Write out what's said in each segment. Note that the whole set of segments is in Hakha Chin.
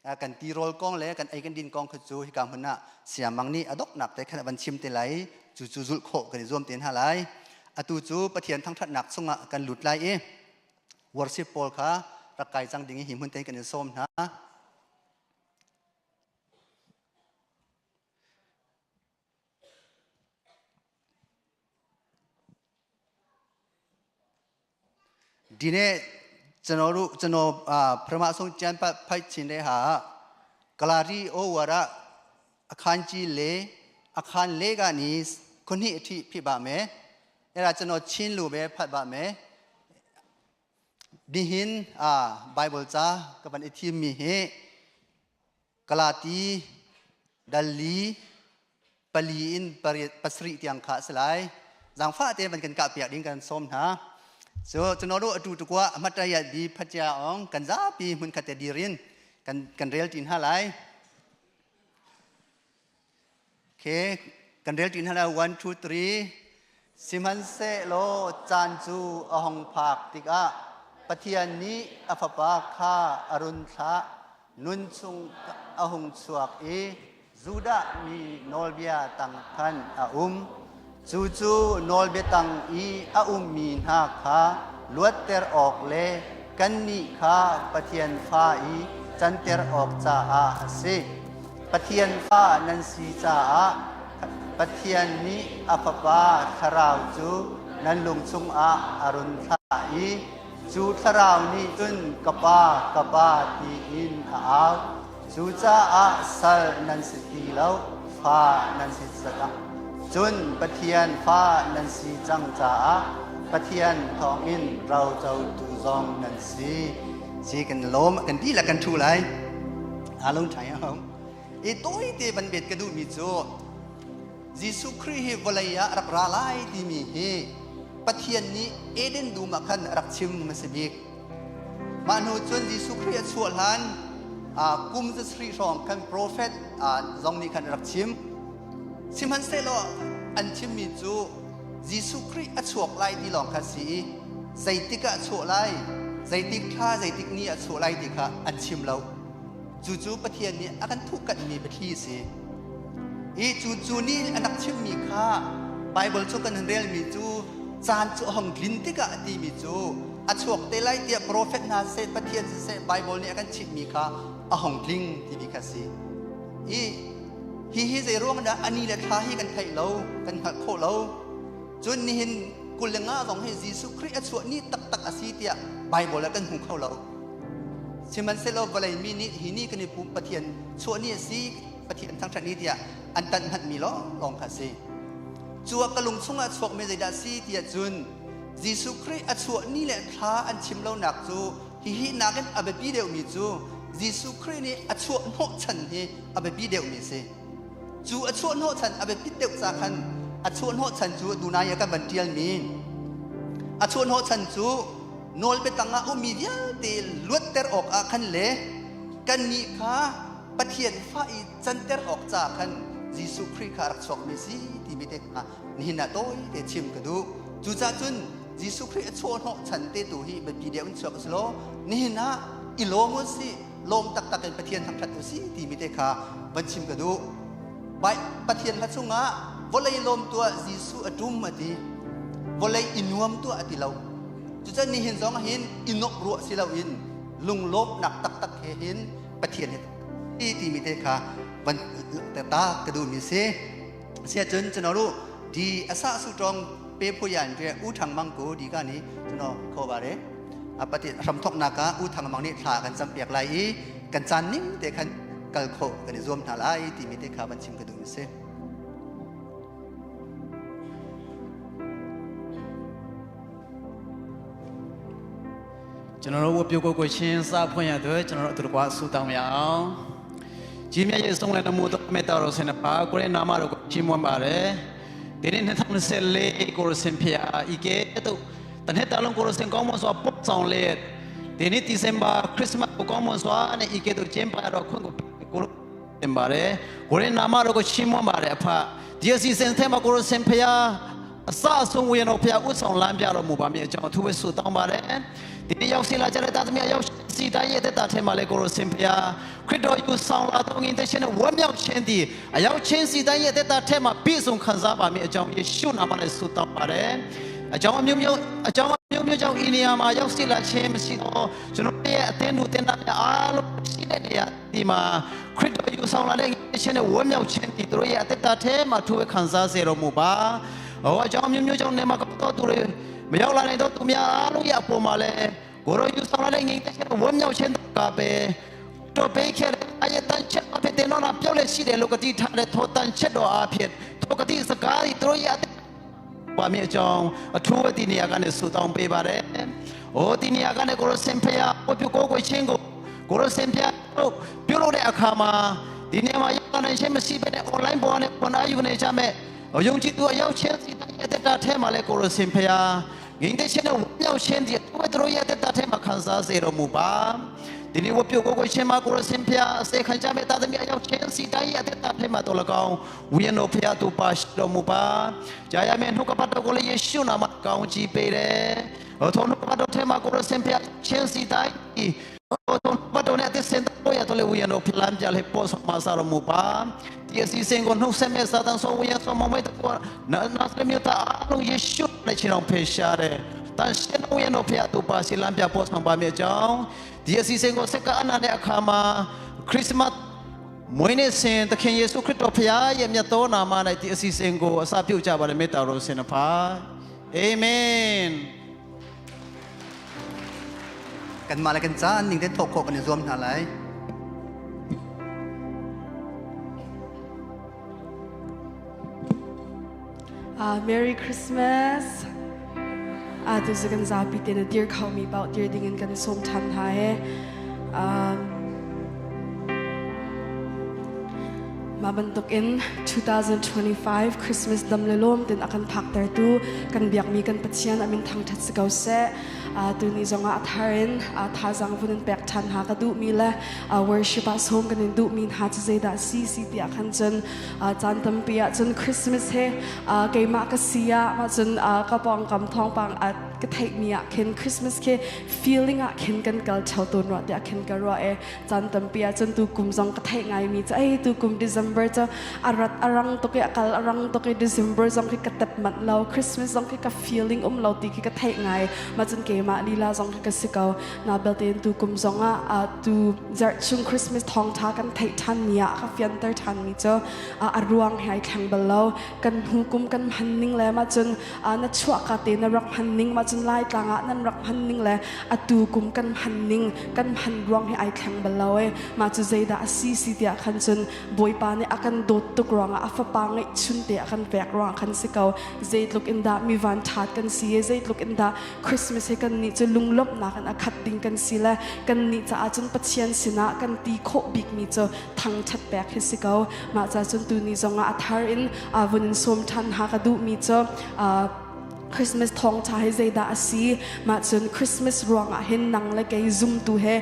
Kan tirawl kong le kan ei kan din kong kha cu hika hmun ah siamang nih a donghnak te khan a van chim te lai. Cu cu zulh khawh kan i zuam te hna lai. Atu cu Pathian thangṭhatnak chungah kan lut lai i worship pawl kha rak kai cang ding i hi hmun te kan in sawm hna. ဒီနေ့ကျွန်တော်တို့ကျွန်တော်အာပထမဆုံးကျမ်းပတ်ဖိုက်ချင်တဲ့ဟာကလာရီဩဝါဒအခန်းကြီး၄အခန်း၄ကနေခုနှစ်အထိဖြစ်ပါမယ်အဲ့ဒါကျွန်တော်ချင်းလိုပဲဖတ်ပါမယ်ဒီဟင်အာဘိုင်ဘယ်စာကပန်အထီမီဟေ Galati dal li pali in pariat pasarih tiang kha a si lai. Zaangfah te van kan kah piak ding kan sawm hna. So cuno do atu tukua hmatayat bi phatia ong kan zapi hmun khat te dirin kan kan rel tin ha lai. Okay, kan rel tin ha lai 1 2 3 Sihmanhsehlaw caan cu a hung phak tikah Pathian nih a Fapa kha a run thlah. Nun chung a hung chuak i Judah mi nawlbia tang khan a um. Cucu nawlbia tang i a ummi hna kha luatter awk le kannih kha Pathian fa i canter awk caah a si. Pathian fa nan si caah Pathian nih a Fapa Thlarau cu nan lung chungah a run thlah i cu Thlarau nih cun ka Pa, ka Pa tiin a au. Cucaah sal nan si ti lo, fa nan si cang. Cun Pathian fa nan si cang caah Pathian thawngin rocotu zong nan si. Si kan lawm, kan dihlak kan ṭhu lai. Aa lung ṭhai a hong. I tawite van bet ka duhmi cu Jesuh Khrih hi vawlei ah rak ra lai timi hi Pathian nih Eden dum ah khan rak chim a si bik. Mah hnu cun Jesuh Khrih a chuah hlan kum zasarih hrawng khan profet zong nih khan rak chim. Sihmanhsehlaw an chimmi cu Jesuh Khrih a chuak lai ti lawng kha si i zeitik ah a chuah lai, zeitik thla, zeitik ni ah a chuah lai ti kha an chim lo. Cucu Pathian nih a kan thuhkanhmi biathli a si. I cu cu nih an rak chimmi kha Baibal cu kan relmi cu caan cu a hung tlin tikah a timi cu a chuak te lai tiah profet hna siseh Pathian siseh Baibal nih a kan chimhmi kha a hung tling timi kha a si. I hihi zei ruang dah a ni le thla hi kan theih lo, kan hngalh khawh lo. Cun nihin 25 zong hi Jesuh Khrih a chuah ni taktak a si tiah Baibal ah kan hmu kho lo. Sihmanhsehlaw vawlei mi nih hi ni kan i pum Pathian chuah ni a si, Pathian thangṭhat ni tiah an tanh hmanhmi lawnglawng kha a si. Cu ah ka lung chungah chuakmi zeidah a si tiah cun Jesuh Khrih a chuah ni le thla an chim lonak cu hihi nakin a biapi deuhmi cu Jesuh Khrih nih a chuah hnawhchan hi a biapi deuhmi a si. Cu a chuah hnawhchan a biapit deuh ca khan a chuah hnawhchan cu dunai ah kan van ṭialmi a chuah hnawhchan cu nawl biatang ah ummi vialte luatter awkah khan le kannih kha Pathian fa i canter awk ca khan Jesuh Khrih kha a rak chuakmi si timi te kha nihin ah tawi te chim ka duh. Cucaah cun Jesuh Khrih a chuah hnawhchan te tu hi biapi deuh in chuak a si law nihin ah i lawm u sih lawm taktak in Pathian thangṭhat u sih timi te kha van chim ka duh. Pathian hla chungah vawlei lawm tuah Jesuh a ṭum a ti. Vawlei i nuam tuah a ti lo. Cucun nihin zong ah hin i nuamh ruah si loin lunglawmhnak taktak he hin Pathian he i timi te kha van ta ka duhmi si. Siahcun cun di asa su tong pe phuyan re u thang mang ko di ka ni cuno kho ba re pati hram thok nak ah u thang mang nih thla kan cam piak lai i kan caan ning te khan kal kho kan i zuam hna lai timi te kha van chim ka duhmi si. ကျွန်တော်တို့ဝတ်ပြုကိုကိုချင်းစဖွင့်ရတဲ့ကျွန်တော်တို့အတူတကွဆုတောင်းရအောင်ကြီးမြတ်ရဲ့ဆုံးလည်းနမိုတော်မေတ္တာတော်ဆင်ပါကိုရဲ့နာမတော်ကိုချီးမွမ်းပါတယ်ဒီနေ့2024ကိုရစင်ဖျာဤကဲ့သို့တနေ့တလုံးကိုရစင်ကောင်းမွန်စွာပုတ်ဆောင်လေဒီနေ့ဒီဇင်ဘာခရစ်မတ်ကိုကောင်းမွန်စွာနဲ့ဤကဲ့သို့ကျင်းပတော့ခွင့်ကိုကိုတင်ပါတယ်ကိုရဲ့နာမတော်ကိုချီးမွမ်းပါတယ်အဖဒီအစီအစဉ်ထဲမှာကိုရစင်ဖျာ။ အစအဆုံးဝေယံတော်ဖျားဥဆောင်လမ်းပြတော်မူပါမည်အကြောင်းအထူးပဲဆုတောင်းပါတယ်ဒီနေ့ရောက်စီလာကြတဲ့သားသမီးအရောက်စီတိုင်းရဲ့တက်တာထဲမှာလေကိုရိုစင်ဖျားခရစ်တော်ယူဆောင်လာတော်ငင်တဲ့ရှင်နဲ့ဝမ်းမြောက်ခြင်းသည်အရောက်ချင်းစီတိုင်းရဲ့တက်တာထဲမှာပြည့်စုံခံစားပါမည်အကြောင်းယေရှုနာမနဲ့ဆုတောင်းပါတယ်အကြောင်းအမျိုးမျိုးအကြောင်းအမျိုးမျိုးကြောင့်ဤနေရာမှာရောက်စီလာခြင်းမရှိတော့ကျွန်တော်ရဲ့အသင်းသူတင်တာများအားလုံးရှိတဲ့နေရာဒီမှာခရစ်တော်ယူဆောင်လာတဲ့ရှင်နဲ့ဝမ်းမြောက်ခြင်းဒီတို့ရဲ့အသက်တာထဲမှာထူးခံစားစေတော်မူပါဟောအကြောင်းမျိုးမျိုးကြောင့်နေမှာကတော့သူတွေမရောက်လာနိုင်တော့သူများအားလုံးရဲ့အပေါ်မှာလဲကိုရောယူဆောင်လာတဲ့ငိမ့်တဲ့ရှင်ဝမ်းမြောက်ခြင်းကပဲတော်ပေးခဲ့တဲ့အယတန်ချက်အဖြစ်တင်တော့ပြောလဲရှိတယ်လို့ကတိထားတဲ့ထောတန်ချက်တော်အဖြစ်ထောကတိစကားဒီတို့ရဲ့ပါမြေအကြောင်းအထူးအဒီနေရာကနေဆုတောင်းပေးပါတယ်။အိုဒီနေရာကနေကိုရစင်ဖျားကိုပြုကိုကိုချင်းကိုကိုရစင်ဖျားတို့ပြုလို့တဲ့အခါမှာဒီနေရာမှာရောက်နေချင်းမရှိဘဲနဲ့ online ပေါ်နဲ့ပေါ်နာယူနေကြမဲ့ယုံကြည်သူအရောက်ချင်းစီတဲ့တာထဲမှာလဲကိုရစင်ဖျားငင်းတဲ့ချင်းနဲ့မြောက်ချင်းဒီသူတို့ရဲ့တဲ့တာထဲမှာခံစားစေတော်မူပါဒီနေ့ဝပြုကိုကိုချင်းမှာကိုရစင်ဖျားအစေခံကြမဲ့တာသမီးအရောက်ချင်းစီတိုင်းရဲ့တဲ့တာထဲမှာတော်လကောင်ဝိညာဉ်တော်ဖျားသူပါတော်မူပါကြာရမယ်နှုတ်ကပတ်တော်ကိုလည်းယေရှုနာမကောင်းချီးပေးတယ်ဟောထုံနှုတ်ကပတ်တော်ထဲမှာကိုရစင်ဖျားချင်းစီတိုင်းဟောထုံပတ်တော်နဲ့အသက်ဆင်တော်ရတော်လေဝိညာဉ်တော်ဖလန်ပြလေပေါ်ဆောင်မဆာတော်မူပါဒီအစီအစဉ်ကိုနှုတ်ဆက်မဲ့စာတန်ဆောဝိညာဉ်ဆောမမေတကောနာနာစမြတာအလုံးယေရှုနဲ့ချင်အောင်ဖေရှားတယ်တန်ရှင်ဝိညာဉ်တော်ဖျားသူပါစီလံပြပေါ်ဆောင်ပါမြဲကြောင်းဒီအစီအစဉ်ကိုစက္ကအနာတဲ့အခါမှာခရစ်စမတ်မွေးနေ့စဉ်သခင်ယေရှုခရစ်တော်ဖျားရဲ့မြတ်သောနာမ၌ဒီအစီအစဉ်ကိုအစပြုကြပါရမေတ္တာတော်ဆင်ဖာအာမင် กันมาแล้วกันจ้าหนึ่งได้ถกโคกันในรวมหาไร Merry Christmas. Tu cu kan zapi te na dir kho mi paoh dir ding in kan sawm ṭhan hna he. Mah bantuk in 2025 Christmas dam le lawm tin a kan phaktertu kan biakmi kan Pathian amin thangṭhat si ko seh. Tuni zongah a thar in thazaang vun in pek ṭhan hna ka duhmi le worship ah sawm kan in duhmi hna cu zeidah si si ti ah khan cun caan tampi ah cun Christmas he keimah ka si ah mah cun ka pawngkam thawngpang ka theihmi ah khin Christmas khi feeling ah khin kan kal ṭheo tawn rua tiah khin ka ruah i caan tampi ah cun tu kum zong ka theih ngaimi cu ei tu kum December cu a rat a rang tuk i a kal a rang tuk i December zong khi ka tep manh lo Christmas zong khi ka feeling um lo ti khi ka theih ngai mah cun keimah lila zong khi ka si ko na belte in tu kum zong ah tu zarh chung Christmas thawngṭha kan theih ṭhan mi ah ka fianter ṭhan mi cu a ruang he ai thleng bal lo kan hnu kum kan hman ning le mah cun na chuahka te na rak hman ning mah cun Laitlang ah nan rak hman ning le atu kum kan hman ning kan hman ruang hi ai thleng bal lo e mah cu zeidah a si si tiah khan cun Bawipa nih a kan dawt tuk ruangah a fapa ngeihchun te a kan pek ruangah khan si ko zeitluk in dah mi van ṭhat kan si i zeitluk in dah Christmas hi kan nih cu lunglawmhnak in a khat ding kan si le kan nih caah cun Pathian sinah kan ti khawh bikmi cu thangṭhat pek hi si ko mah ca cun tuni zongah a thar in vun in sawm ṭhan ha ka duhmi cu Christmas thawngṭha hi zeidah a si? Mah cun Christmas ruangah hin nang le kei zumtu he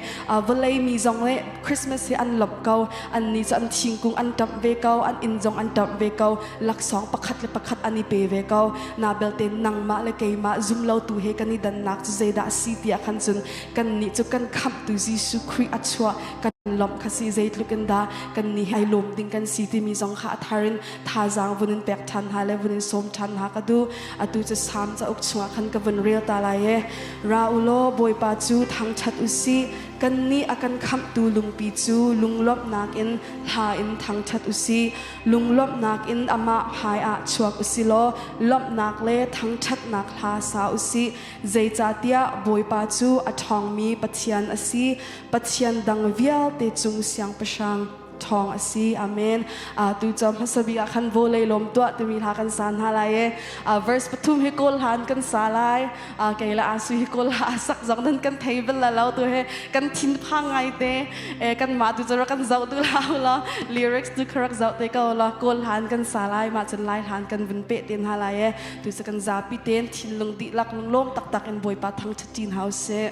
vawlei mi zong nih Christmas hi an lawmh ko. Annih cu an thingkung an ṭamh ve ko, an inn zong an ṭamh ve ko, laksawng pakhat le pakhat an i pe ve ko. Na belte nangmah le keimah zumlotu he kan i dannak cu zeidah a si tiah khan cun kannih cu kan khamhtu Jesuh Khrih a chuah kan lawmh kha si zeitluk in dah kannih hi ai lawm ding kan si timi zong kha a thar in thazaang vun in pek ṭhan hna le vun in sawm ṭhan hna ka duh. Atu cu Salm cauk chungah khan ka vun rel ta lai e. Ra u law Bawipa cu thangṭhat u sih. Kannih a kan khamhtu lungpi cu lunglawmhnak in hla in thangṭhat u sih. Lunglawmhnak in amah hmaiah chuak u si law lawmhnak le thangṭhatnak hla sa u sih. Zeicahtiah Bawipa cu a ṭhawngmi Pathian a si. Pathian dang vialte cung siangpahrang ṭhawng a si. Amen. Tu cu hmasa bik ah khan vawlei lawm tuah timi hla kan sa hna lai e. Verse pathum hi kawl hlan kan sa lai. Kei le Asu hi kawl hla sak zong nan kan thei bal la lo tu he kan thin phang ngai te. Kan mah tu cu rak kan zoh tu lau la lyrics tu kha rak zoh te ko la kawl hlan kan sa lai mah cun lai hlan kan vun pe te hna lai e. Tu cu kan zapi ten thinlung dihlak lunglawm taktak in Bawipa thangṭhat ṭin hau sih.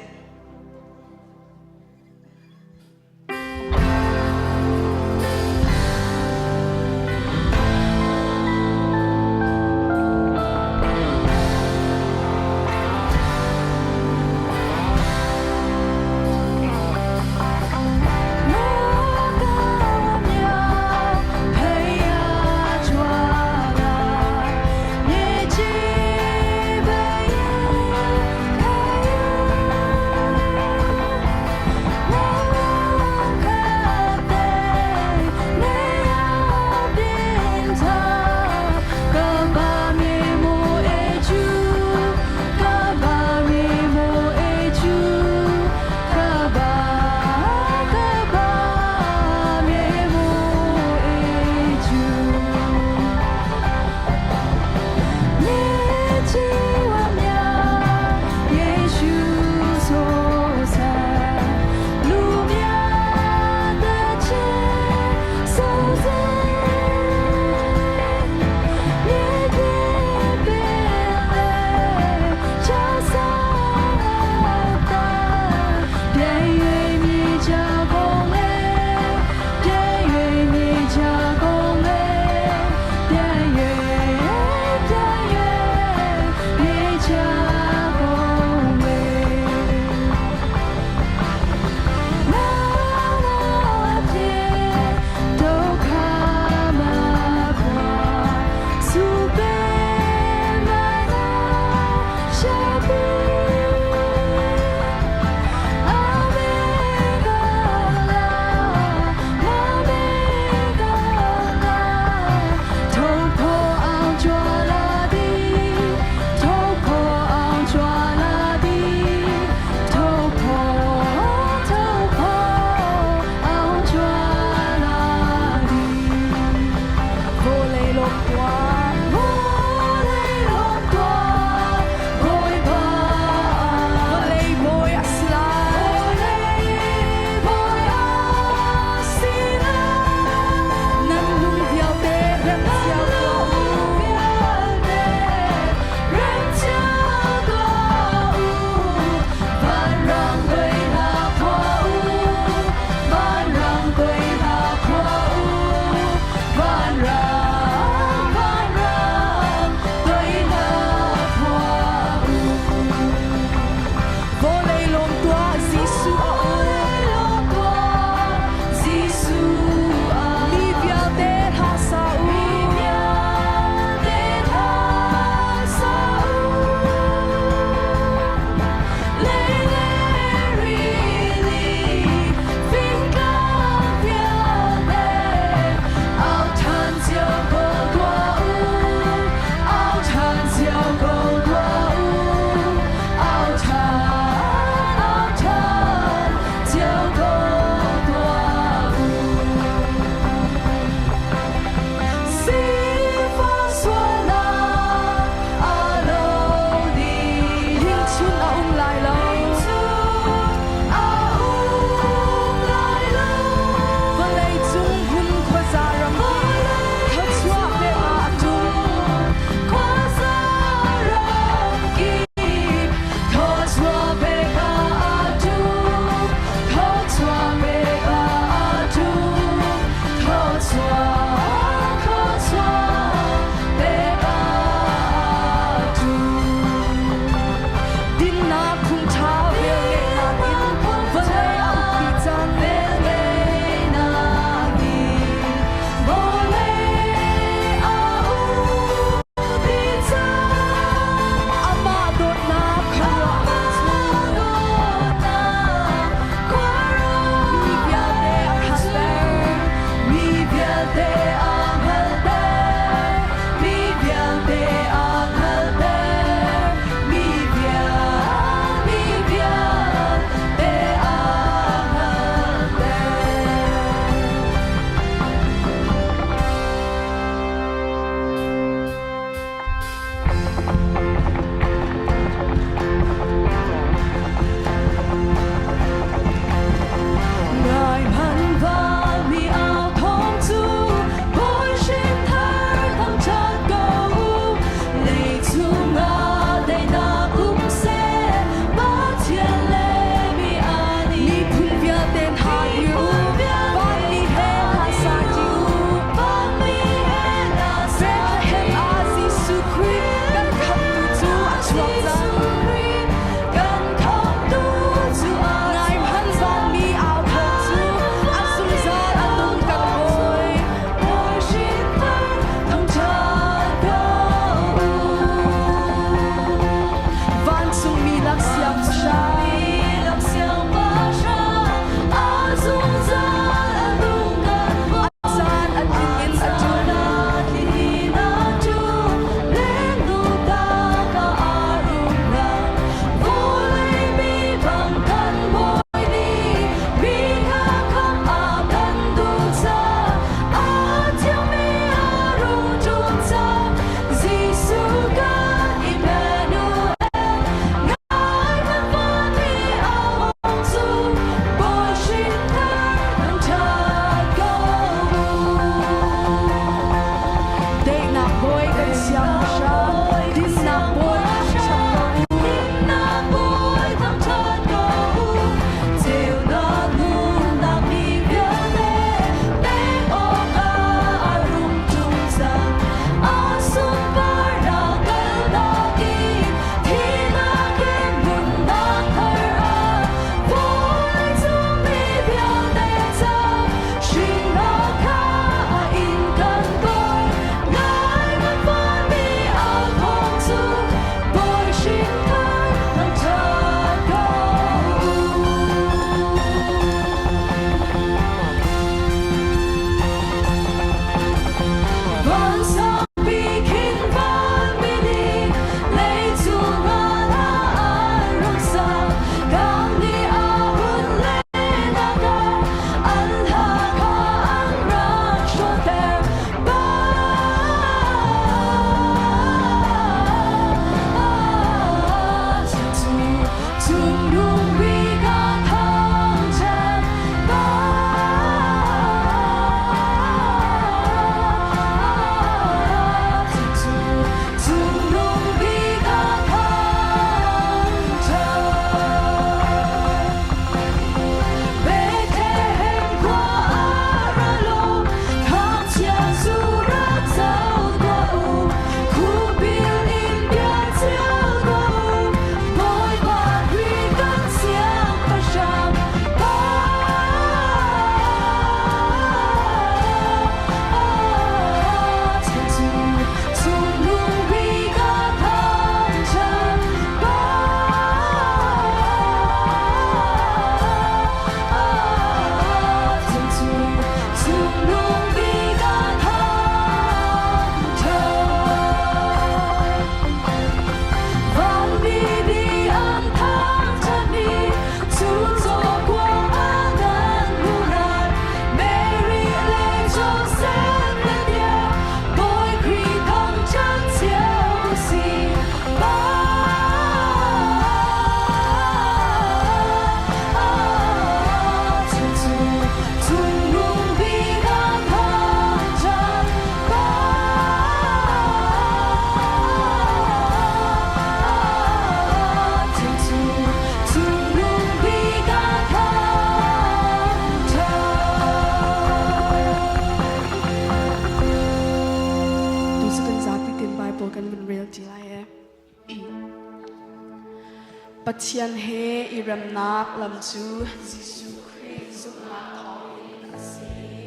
Pathian he i remnak lam cu Jesuh Khrih zumhnak thawngin a si i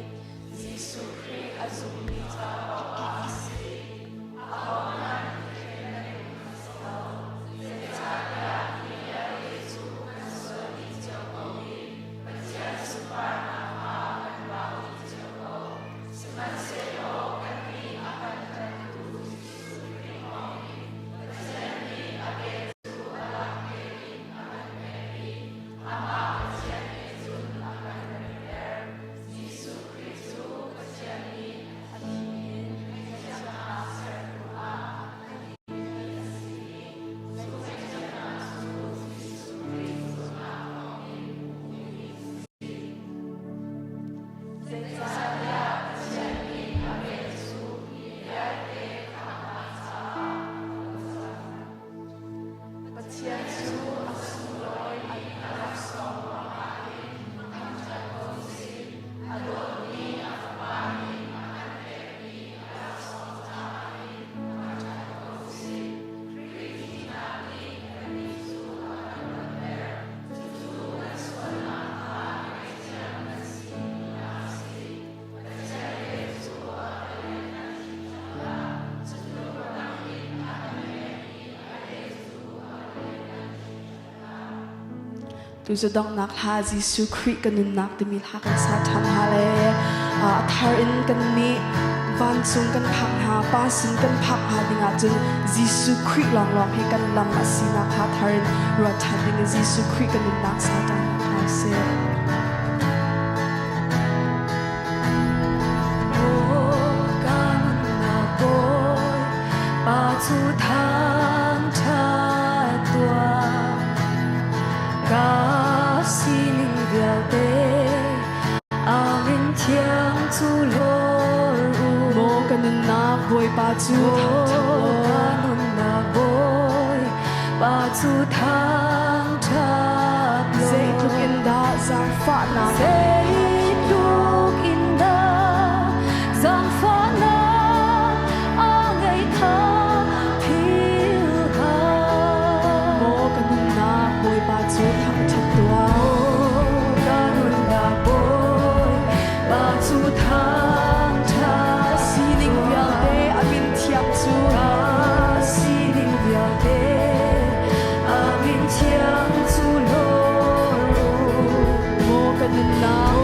Jesuh Khrih a zummi ca paoh a si. Ahohmanh hren nan um si lo, zeicahtiah mi vialte cu kan sual dih cio ko i Pathian sunparnak kha kan bau dih cio ko. Sihmanhsehlaw kannih a kan tlanhtu Jesuh Khrih thawngin Pathian nih a vel cu a lak tein a kan pek i amah Pathian he cun a kan remter. Jesuh Khrih cu Pathian nih a thi in ngaihchiatnak sertu ah a thimmi a si i cu ngaihchiatnak cu Jesuh Khrih zumhnak thawngin hmuhmi a si. Zeicahtiah Pathian nih a vel cu mi vialte khamhnak caah a tuah cang. Pathian cu a sunglawi a laksawng ruangah hin thangṭhat ko sih. A dawtmi a Fapa nih a kan pekmi a laksawng caah hin thangṭhat ko sih. Khrih thihnak nih kannih cu a kan damter. Cucu kan sualnak kha ngaihthiam kan si tinak a si. Pathian vel cu a kan kan thih caah cu tluk in a kan pekmi a vel cu a kan thih Tu cu donghnak hla Jesuh Khrih ka nunnak timi hla kan sa ṭhan hna le a thar in kan nih vancung kan phak hna pa sin kan phak hna ding ahcun Jesuh Khrih lawnglawng hi kan lam a sinak kha thar in ruat ṭhan ding in Jesuh Khrih ka nunnak sa ṭhan hna sih. Pa cu thangṭhat tuah ka sining vialte amin thiang cu lor u. Maw ka nunnak Bawipa cu thangṭhat Maw ka nunnak Bawipa cu thangṭhat Zeitluk in dah zaangfahnak Zeitluk in dah zaangfahnak a ngeih kha philh hlah. Maw ka nunnak Bawipa cu thangṭhat tuah. Maw ka nunnak Bawipa cu thangṭhat Ka sining vialte a min thiang cu Ka sining vialte a min thiang cu lor u. Maw ka nunnak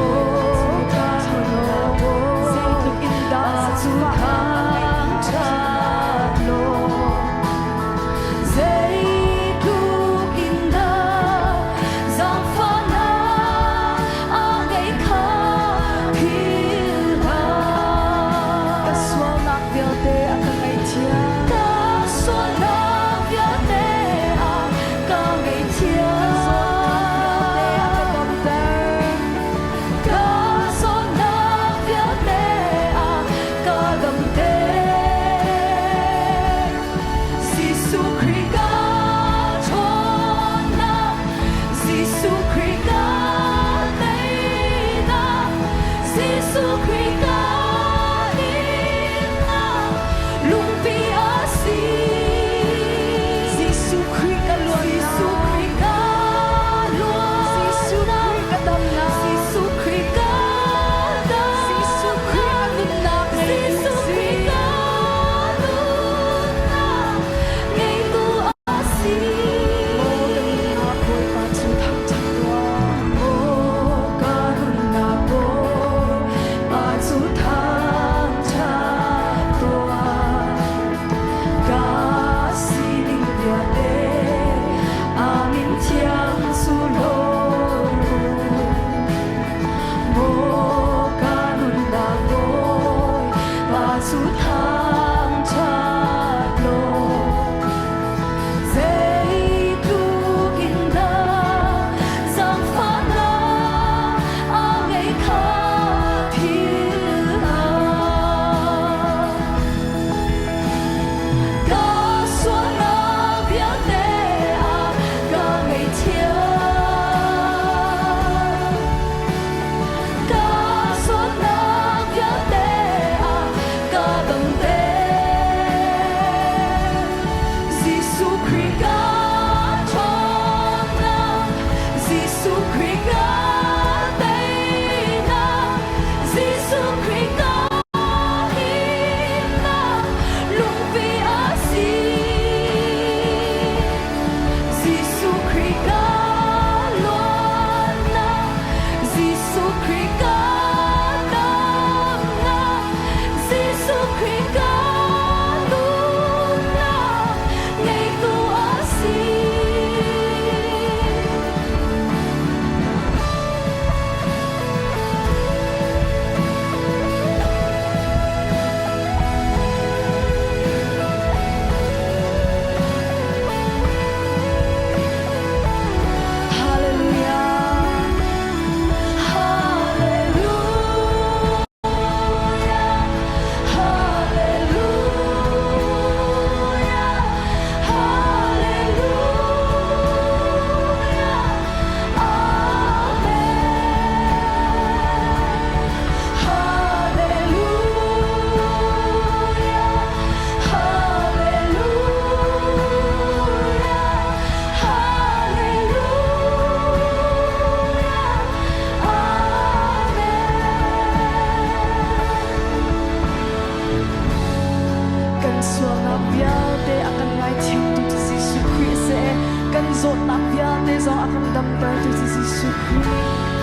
a kan damter tu cu Jesuh Khrih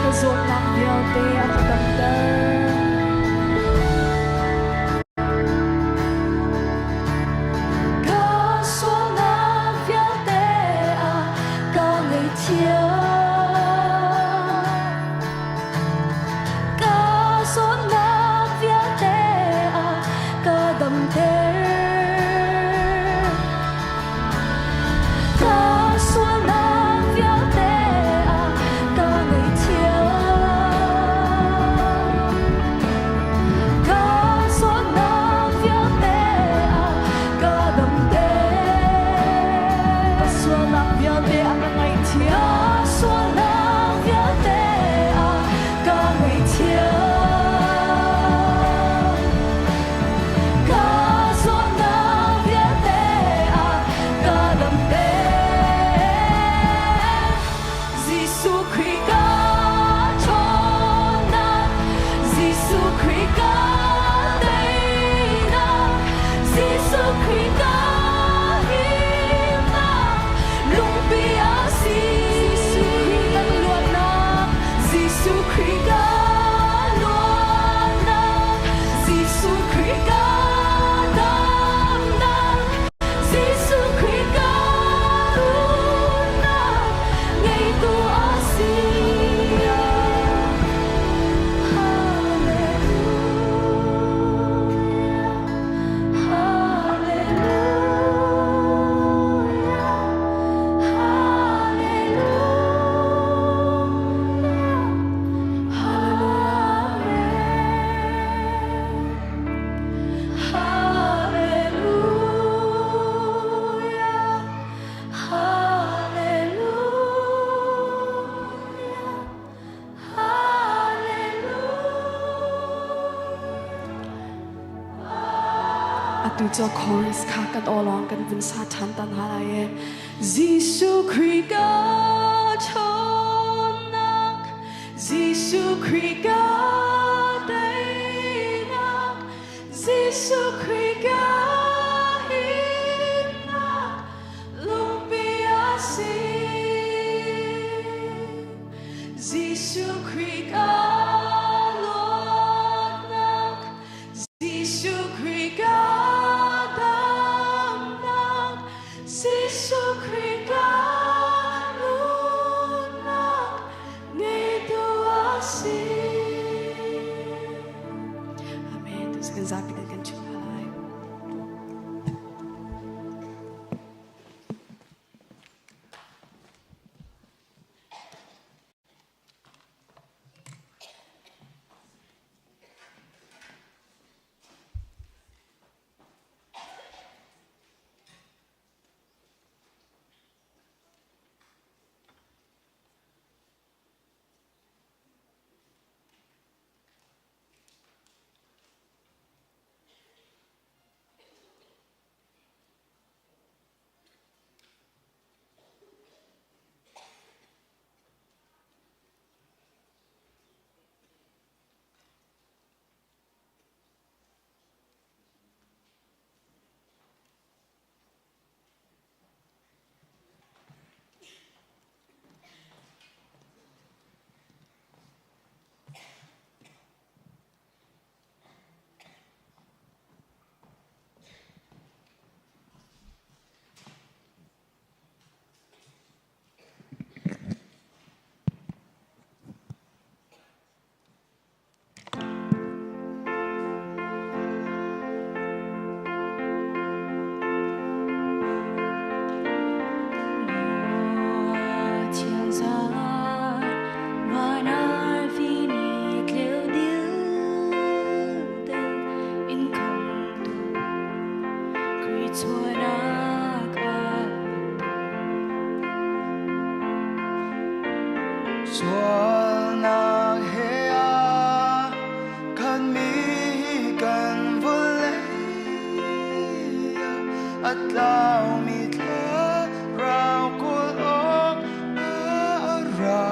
ka zawtnak vialte a ka damter. Ka sualnak vialte a ka ngaihthiam. Ka zawtnak vialte a ka damter. Ka sualnak vialte a ka ngaihthiam. Ka zawtnak vialte a ka damter. Ka sualnak vialte a ka ngaihthiam. Ka sualnak vialte a ka ngaihthiam. Ka zawtnak vialte a ka damter. Jesuh Khrih ka ṭhawnnak, Jesuh Khrih ka teinak, Jesuh Khrih ka himnak, lungpi a si. Jesuh Khrih kan luatnak, Jesuh Khrih ka luatnak, Jesuh Khrih ka damnak, Jesuh Khrih ka runnak, ngeitu a si. Hallelujah, Hallelujah, Hallelujah, Hallelujah, Hallelujah, Hallelujah. Atu cu chorus kha kan aw lawng kan vun sa ṭhan tan hna lai i Jesuh Khrih ka ṭhawnnak, Jesuh Khrih ka teinak, Jesuh Khrih ka himnak, lungpi a si. Jesuh Khrih ka luatnak, Jesuh Khrih ka damnak, Jesuh Khrih ka nunnak, ngeitu a si. Amen. Tu kan zapi kan kan chim hna lai. Sualnak he a khat mi kan vawlei ah a tlaumi thlarau kawl awk a ra.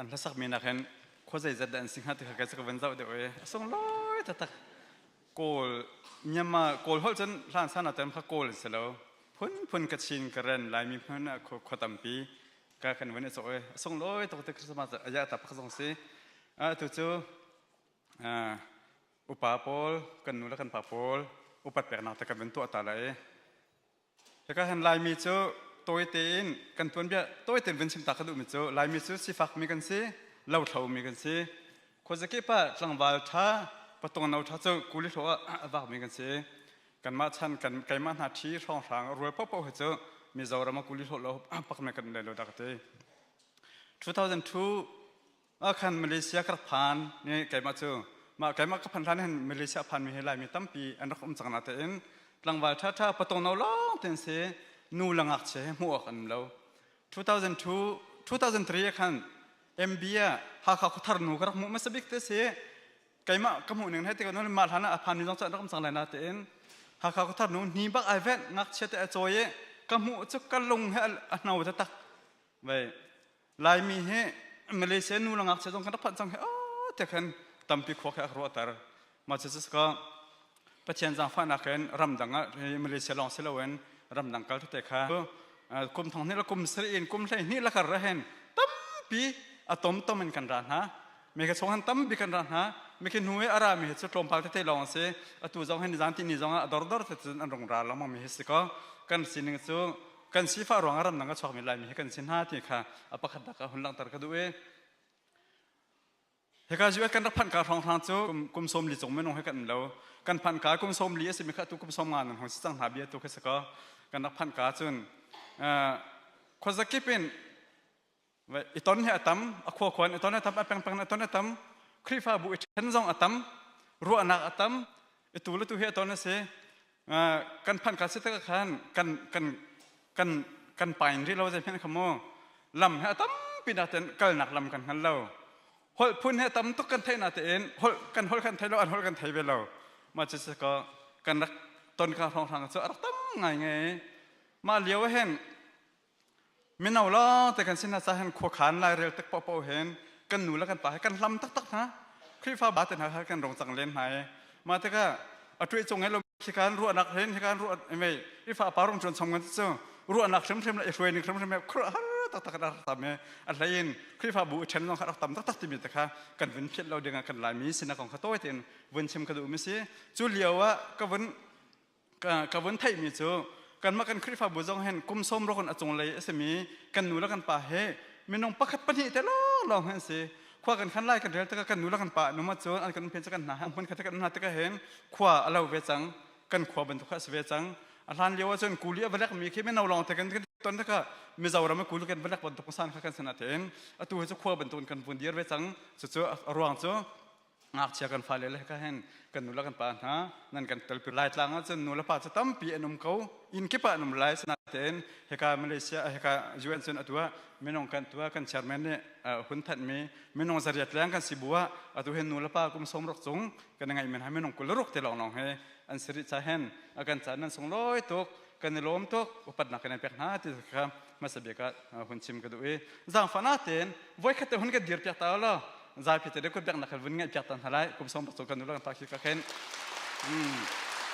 An hlasak mi nak hin khua zeizat dah an si hnga ti kha kai ka van zoh deuh i a sunglawi taktak. Kawl Myanmar Kawl holh cun hlan san ah cun kha Kawl an si lo. Phunphun Kachin, Karen, Laimi hmun ah khua tampi ka kan van i cawh i a sunglawi tuk ti Christmas a ta pak zong si. Atu cu upa pawl kan nu le kan pa pawl upat peknak te kan van tuah ta lai. Hika hin Laimi cu tawi tein kan tuanbia tawi tein vun chim ta ka duhmi cu Laimi cu sifakmi kan si, lothlomi kan si. Khuazakip ah tlangval ṭha, patung no ṭha cu kuli hlawh ah a vakmi kan si. Kanmah chan kan keimah hna ṭhi hrawnghrang rual paohpaoh hi cu Mizoram ah kuli hlawh lo pakme kan le lo dah ka ti. 2002 ah khan Malaysia ka rak phan ni keimah cu mah keimah ka phan hlan hin Malaysia phan mi hi Laimi tampi an rak um cang na tein tlangval ṭhaṭha patong no lawng ten si nu le ngakchia he hmuh awk an um lo. 2002 2003 ah khan MB ah Hakha khuathar nu ka rak hmuh hmasa bik te si. Keimah ka hmuh ning he tikah nu mah hlan ah a phan mi zong cu an rak um cang lai na tein Hakha khuathar nu hni bak ai venh ngakchia te a cawi i ka hmuh cu ka lung he a hno taktak. Vai Laimi hi Malaysia nu le ngakchia zong kan rak phanh cang hi oh te khan tampi khua khi a ka ruahter. Mah cu ka Pathian zaangfahnak in ramdang ah Malaysia lawng si loin ramdang kal tete kha kum thong hnih le kum sarih in kum 12 la kar hen tampi a tom tom in kan ra hna. Mi ka chung han tampi kan ra hna. Mi khi hnu i a ra mi hi cu tlawmpal tete lawng a si. Atu zong hin zan ti ni zong ah a dordor te cun an rung ra lengmang mi hi si ko. Kan sining cu kan sifah ruangah ramdang a chuakmi Laimi hi kan si hna ti kha a pakhat dak ah hun langhter ka duh i hika US kan rak phanh ka hrawnghrang cu kum 40 cung minung he kan lo. Kan phanh ka kum 40 a simi kha tu kum 50 nan hung si cang hna bia tu kha si ko. Kan rak phanh ka cun khuazakip in i ton hi a tam, a khua khuan i ton a tam, a pengpeng a ton a tam, Khrihfabu i ṭhen zong a tam, ruahnak a tam, i tu le tu hi a ton a si. Kan phanh ka si tak khan kan kan kan kan pain rih lo zei hmanh kha mu lam he a tampi na ten kalnak lam kan hngal lo. Holh phun he tam tuk kan theih na tein holh kan holh kan thei lo, an holh kan thei ve lo. Ma cu ka kan rak ton ka hrawng hrang cu a rak tam ngai ngai. Mah lio hen Mino lawngte kan si hna ca hin khuakhan lairel tik paohpaoh hin kan nu le kan pa he kan hlam taktak hna. Khrihfa ba te hna kha kan rong cang len hna i mah tikah a ṭuih cung he lo hikan ruahnak hin hikan ruah mei ifa pa rong ṭuan chom kan cu ruahnak hrimhrim le i hruai ning hrimhrim he khuaruah har taktak kan rak tam i a hlei in Khrihfabu i ṭhen zong kha rak tam taktak timi te kha kan vun phiat lo dingah kan Laimi sinak kong kha tawi tein vun chim ka duhmi si. Cu lio ah ka vun ka vun theihmi cu kanmah kan Khrihfabu zong hin kum 60 in a cunglei a simi kan nu le kan pa he minung pakhat pahnih te lawnglawng hin si. Khua kan khan lai kan rel tikah kan nu le kan pa numa cun an kan phen kan hna hmun khat kan hna tikah hin khua a lo ve cang, kan khua bantuk kha a si ve cang. A hlan lio ahcun kuli a valek mi khi mino lawng te kan ton tikah Mizoram a kuli kan valek bantuk san kha kan sana tein atu hi cu khua bantuk kan vun dir ve cang. Cucu a ruang cu ngakchia kan fale le ka hen kan nu le kan pa hna nan kan telpi. Laitlang ah cun nu le pa cu tampi an um ko, inn kip ah an um lai. Sinain hika Malaysia hika UN cun atu ah minung kan tua kan chairman nih hun thanhmi minung 800 leng kan si bu ah atu hin nu le pa kum 60 cung kan ngai men ha minung 26 te lawng lawng he an si rih. Cha hen a kan ca nan sunglawi tuk, kan i lawm tuk, upatnak kan pek hna ti kha hmasa bik ah hun chim ka duh i zaangfah na tein voikhat te hun kan dir piak ta lo zaipi te kut biaknak khan vun ngaih piak ta hna lai. Kum 60 cu kan nu le kan pa khi ka khen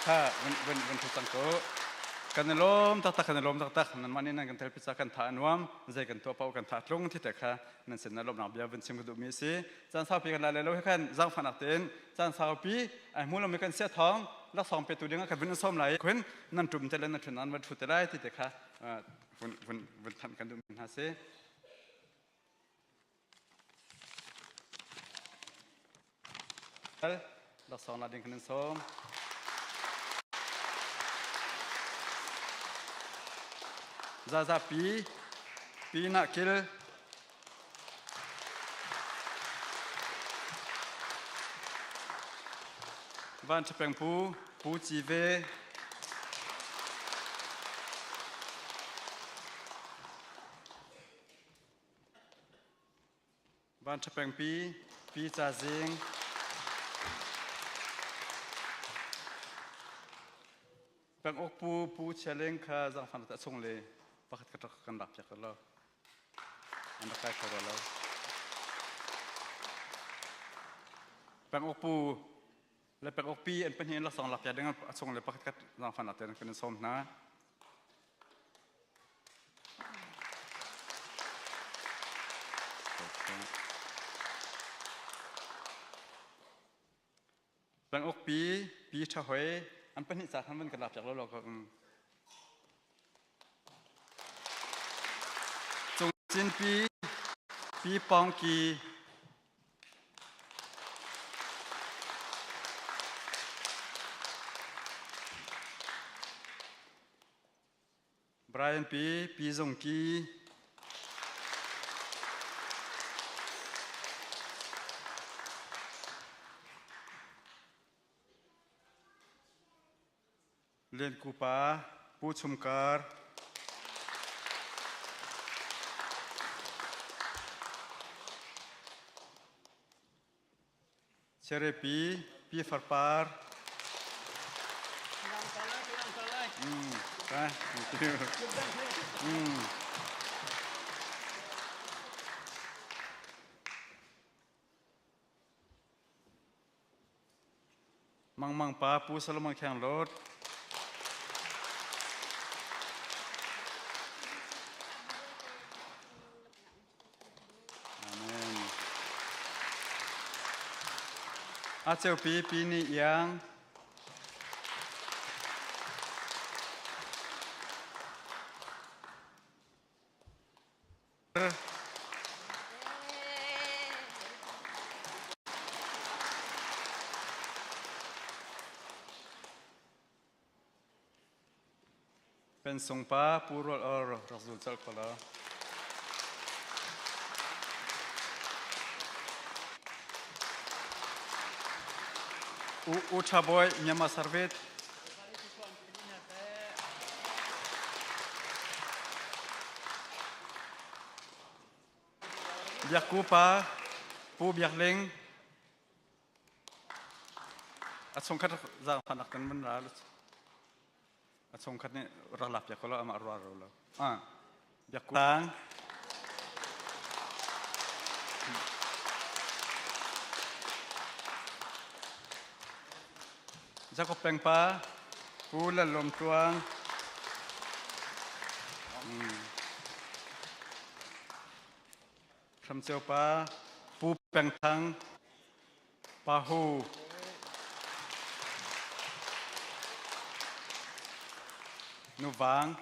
kha vun vun vun thu cang ko. Kan i lawm taktak, kan i lawm taktak. Nan mah nih nan kan tel pizza kan tha anuam zei kan tuah paoh kan tha tlung thi te kha nan sin na lawmnak bia vun chim ka duhmi a si. Caan saupi kan lai lo he khan zaangfahnak tein caan saupi ai hmu lomi kan sia thawng laksawng petu ding ah kan vun sawm lai khun nan tum te le nan thun nan van thu te lai ti te kha vun vun vun thanh kan duhmi hna si. Laksawng la ding kan in sawm. Zaza pi pi na kil Van Ṭhapeng Pu Pu Ci Ve Van Ṭhapeng Pi Pi Ca Zing Peng Uk Pu Pu Chia Leng kha zangfang ta chung le pakhat ka kan lak piak lo. An rak kai kho lo. Penguk pu le penguk pi an pahnih in laksawng lak piak ding a chung le pakhat khat zaangfahnak tein kan in sawm hna. Penguk pi pi ṭha hoi an pahnih ca khan van kan lak piak lo lo ko. Cung cin pi pi pawng ki Brian pi pi zung ki Lian Ku pa Pu Chum Kar Cherepi Pi Farpar Thank you. Mangmang pa Pu Solomon Kheng Lawt. Amen. A ceupi pi ni iang. Pensung pa Pu Rual Or rak zul colh ko law. U U Tha Boy Myanmar Service Biak Ku pa Pu Biak Ling a chungkhat zaangfan ak kan mun ra a chungkhat nih rak lak piak ko lo amah ruah ro lo ah Biak Ku tang Jacob Peng pa Pu Lal Lawm Tluang Hram Ceu pa Pu Peng Thang Pa Hu Nu Vang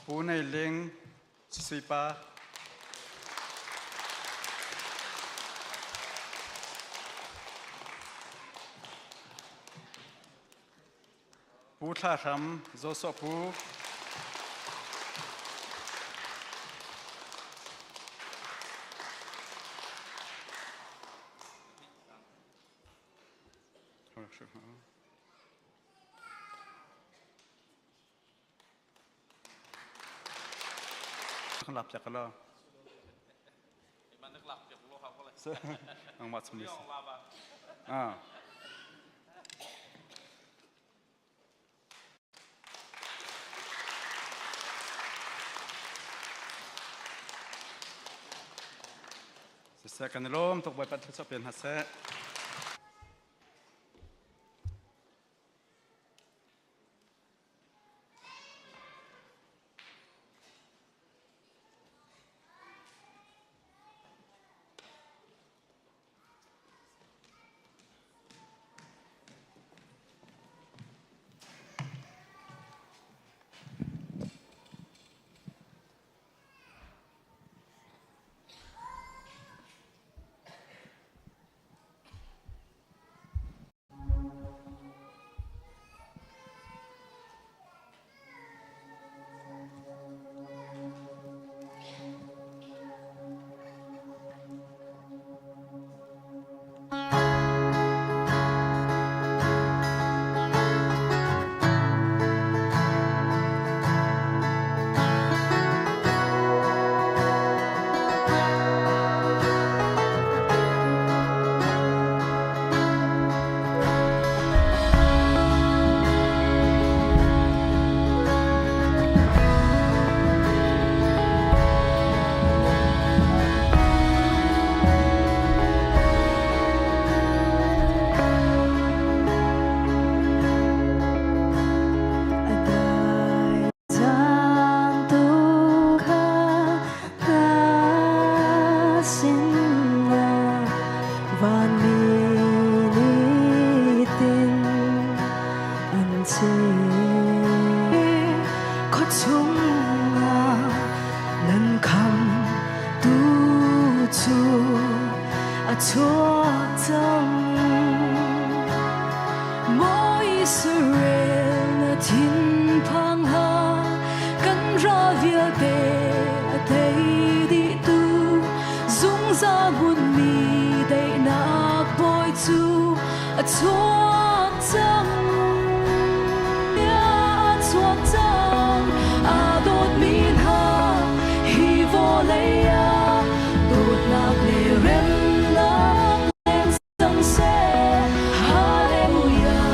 Pu Nei Ling Sui Pa Pu Thla Hram Joshua Pu Kan lap piak lo. Nangmah chung ni. Ah. Siseh kan i lawm tuk Bawipa thluachuah pe hna seh. hmunmi daihnak bawi cu a chuak cang. A chuak cang. Aa dawtmi hna hi vawlei ah dawtnak le remnak leng cang seh. Hallelujah.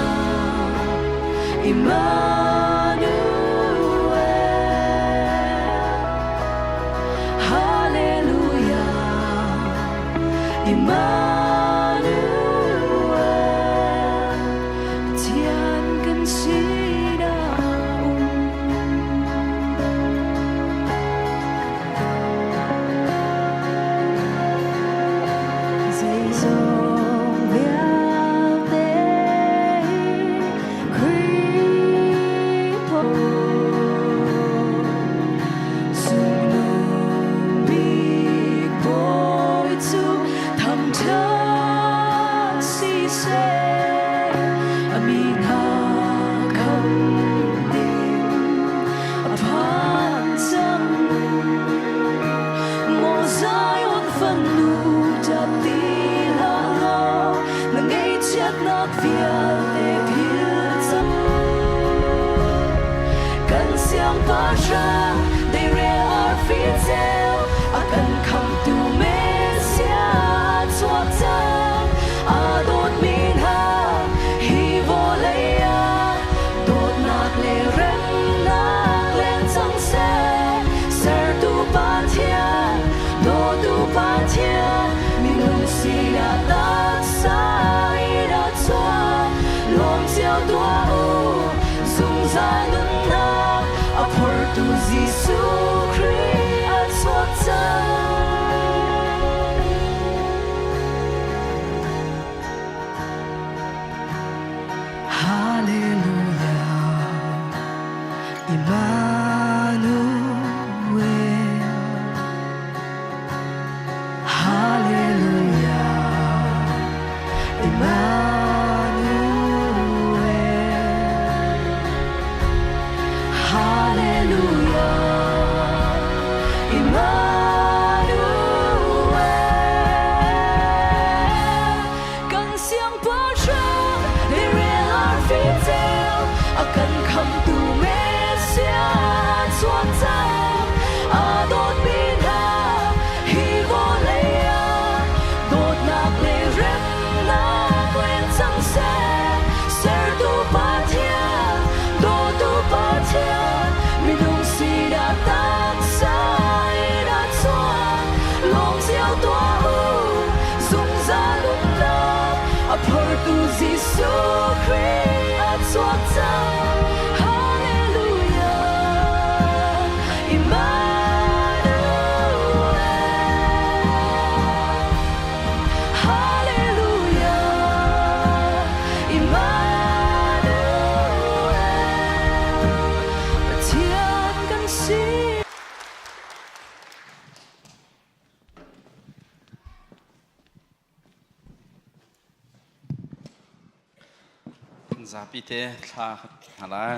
Emmanuel. Hallelujah. Emmanuel. Pathian kan sinah um. Zeizong vialte Khrih Cungnung bik Bawi cu thangṭhat siseh, a mi hna khamh ding a phan cang. Maw Zion fanu ṭap ti hlah law, na ngaihchiatnak vialte philh cang. Kan siangpahrang deirel arfi ceu, a kan khamhtu Messiah chuak cang. Aa dawtmi hna hi vawlei ah dawtnak le remnak leng cang seh. Sertu Pathian, dawtu Pathian, minung sinah taksa in a chuak. Lawm cio tuah u, zungzal nunnak a phortu Jesuh Khrih a chuak cang. Hallelujah, Emmanuel. Hallelujah, Emmanuel. Hallelujah, Emmanuel. Kan siangpahrang deirel arfi ceu, a kan khamhtu Messiah chuak cang. Aa dawtmi hna hi vawlei ah dawtnak le remnak leng cang seh. Sertu Pathian, dawtu Pathian, minung sinah taksa in a chuak. Lawm cio tuah u, zungzal umnak a phortu Jesuh Khrih a chuak cang. Hallelujah, Emmanuel. Hallelujah, Emmanuel. Pathian kan si. Zapi te thla hna lai.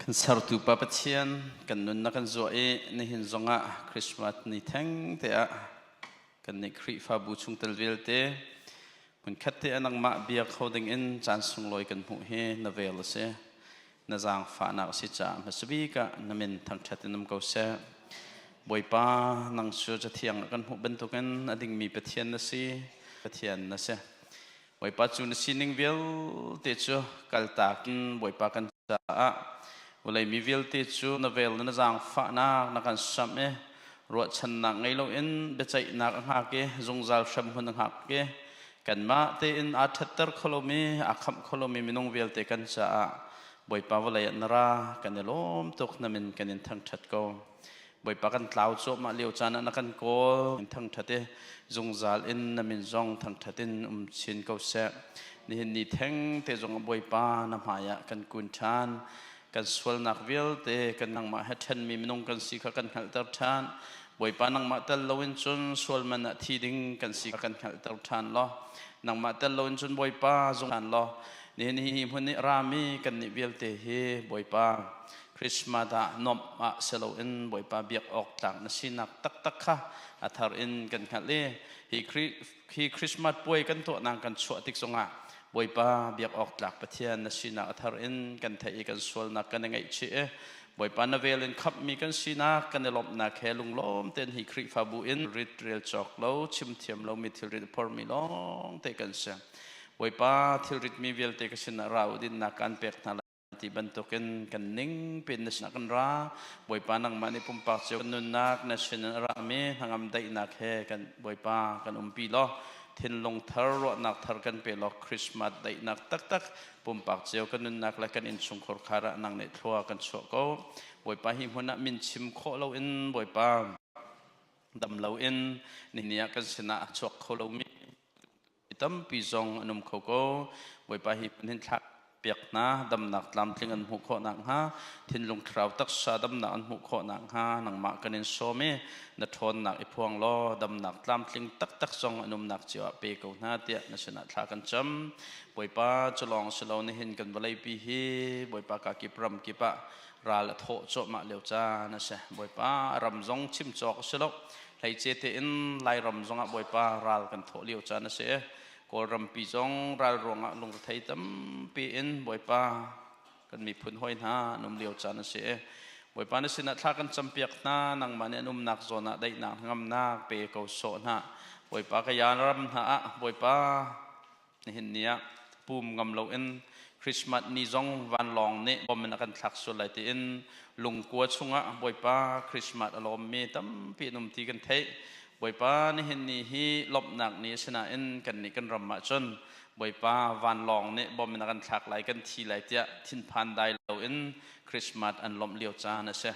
Kan sertu Pa Pathian kan nun na kan zuah i nihin zongah Christmas ni theng te ah kan nih Khrihfabu chungtel vialte hmunkhat te ah nangmah bia kho ding in caan sunglawi kan hmuh hi na vel a si. Na zaangfahnak a si caah hmasabik ah na min thangṭhat in um ko seh. Bawipa, nang cu cathiang ah kan hmuh bantukin a dingmi Pathian na si, Pathian na si. Bawipa cu na sining vialte cu kaltak in Bawipa kan caah vawlei mi vialte cu na vel na zaangfahnak na kan samh i ruahchannak ngei loin biaceihnak a hngak i zungzal hremhmun a hngak i kanmah tein aa ṭhatter kho lomi aa khamh kho lomi minung vialte kan caah Bawipa vawlei ah na ra kan i lawm tuk na min kan in thangṭhat ko. Bawipa kan tlau cuahmah lio caan ah na kan kawl in thangṭhat i zungzal in na min zong thangṭhat in um chin ko seh. Nihin ni theng te zong ah Bawipa na hmai ah kan kun ṭhan. Kan sualnak vialte kan nangmah he ṭhenmi minung kan si kha kan hngalhter ṭhan. Bawipa nangmah tel loin cun sual man ah thi ding kan si kha kan hngalhter ṭhan law nangmah tel loin cun Bawipa zung ṭhan law nihin hi hmun i rami kan nih vialte hi Bawipa Christmas ah nomh ah silo in Bawipa biak awk tlak na sinak taktak kha a thar in kan hngalh i hi hi Christmas puai kan tuahnak kan chuah tik zongah Bawipa biak awk tlak Pathian na sinak a thar in kan theih i kan sualnak kan i ngaihchih i Bawipa na vel in khamhmi kan sinak kan i lawmhnak he lunglawm tein hi Khrihfabu in rit rel cawk lo chim thiam lomi thilrit a phormi lawng te kan si. Bawipa thilritmi vialte ka sinah ra u dinnak kan pek hna lai ti bantukin kan ning pin na sinah kan ra. Bawipa nangmah nih pumpak cio kan nunnak na sin in a rami hnangam daihnak he kan Bawipa kan umpi law thinlung thar ruahnak thar kan pe law Christmas daihnak taktak pumpak cio kan nunnak le kan innchungkhar khar ah nang nih thlua kan chuah ko bawipa hi hmun ah min chim khawh loin bawipa dam loin nini ah kan sinah a chuak kho lomi tampi zong an um kho ko bawipa hi hin thlak piak hna damnak tlamtling an hmuh khawh nakhnga thinlung thlarau taksa damnak an hmuh khawh nakhnga nangmah kan in sawm i na ṭhawnnak i phuang law damnak tlamtling taktak zong an umnak cio ah pe ko hna tiah na sinah thla kan cam Bawipa cu lawng si lo nihin kan vawleipi hi Bawipa ka kip ram kip ah ral a thawh cuahmah lio caan a si Bawipa ram zong chim cawk a si lo hleice tein Lairam zongah Bawipa ral kan thawh lio caan a si Kawlrampi zong ral ruangah lungrethei tampi in Bawipa kan miphun hawi hna an um lio caan a si i Bawipa na sinah thla kan campiak hna nangmah nih an umnak zawn ah daihnak hnangamnak pe ko sawh hna Bawipa ka yan ram hna ah Bawipa nihin ni ah pum ngam loin Christmas ni zong vanlawng nih bom in a kan thlak sual lai tiin lungkua chungah Bawipa Christmas a lawmmi tampi an um ti kan theih Bawipa nihin ni hi lawmhnak ni a si nain kannih kan ram ah cun Bawipa vanlawng nih bom in a kan thlak lai kan thi lai tiah thinphan dai loin Christmas an lawmh lio caan a si.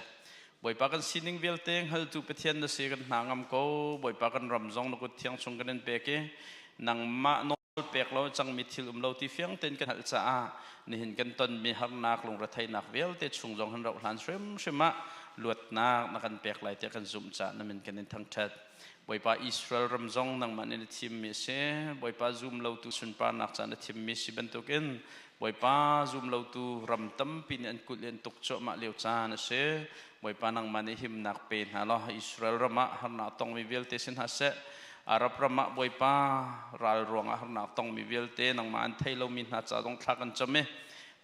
Bawipa kan sining vialte hngaltu Pathian na si kan hna ngam ko. Bawipa kan ram zong na kut thiang chung kan in pek i nangmah nawl pek lo cangmi thil um lo ti fiang tein kan hngalh caah nihin kan tonmi harnak lungretheihnak vialte chung zong han rauh hlan hrimhrim ah luatnak na kan pek lai tiah kan zumh caah na min kan in thangṭhat. Bawipa Israel ram zong nangmah nih na thimmi a si. Bawipa zum lotu sunparnak ca na thimmi si bantukin Bawipa zum lotu ram tampi nih an kulh i an tuk cuahmah lio caan a si. Bawipa nangmah nih himnak pe hna law Israel ram ah harnak tongmi vialte si hna seh. Arab ram ah Bawipa ral ruangah harnak tongmi vialte nangmah an thei lomi hna ca zong thla kan cam i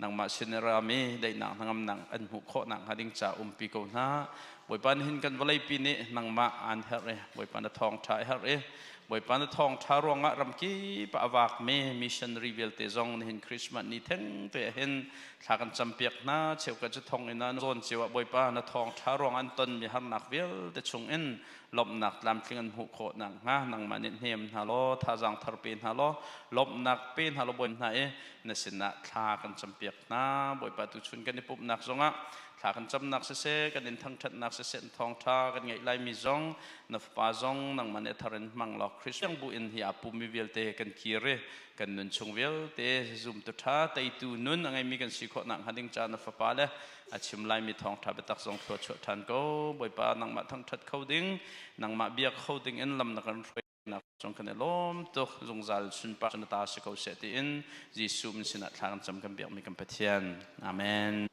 nangmah sin i rami daihnak hnangamnak an hmuh khawh nakhnga ding ca umpi ko hna. Bawipa nihin kan vawleipi nih nangmah aan herh i Bawipa na thawngṭha i herh i Bawipa na thawngṭha ruangah ramkip ah a vakmi missionary vialte zong nihin Christmas ni theng te ah hin thla kan campiak hna cheukhat cu thong in ah zawn cio ah Bawipa na thawngṭha ruang an tonmi harnak vialte chungin lawmhnak tlamtling an hmuh khawh nakhnga nangmah nih hnem hna law thazaang thar pe hna law lawmhnak pe hna law bawi hna i na sinah thla kan campiak hna Bawipa tuchun kan i pumhnak zongah thla kan camnak siseh kan in thangṭhatnak siseh thawngṭha kan ngeih laimi zong na fapa zong nangmah nih a thar in hmang law Christian bu in hi aa pummi vialte kan kir i kan nun chung vialte zumtu ṭha teitu nun a ngeimi kan si khawh nakhnga ding ca na fapa le a chim laimi thawngṭha biatak zong thlua chuah ṭhan ko Bawipa nangmah thangṭhat kho ding nangmah biak kho ding in lam na kan hruai nak cung kan i lawm tuk zungzal sunpar na ta si ko seh tiin Jesuh min sinah thla kan cam kan biakmi kan Pathian amen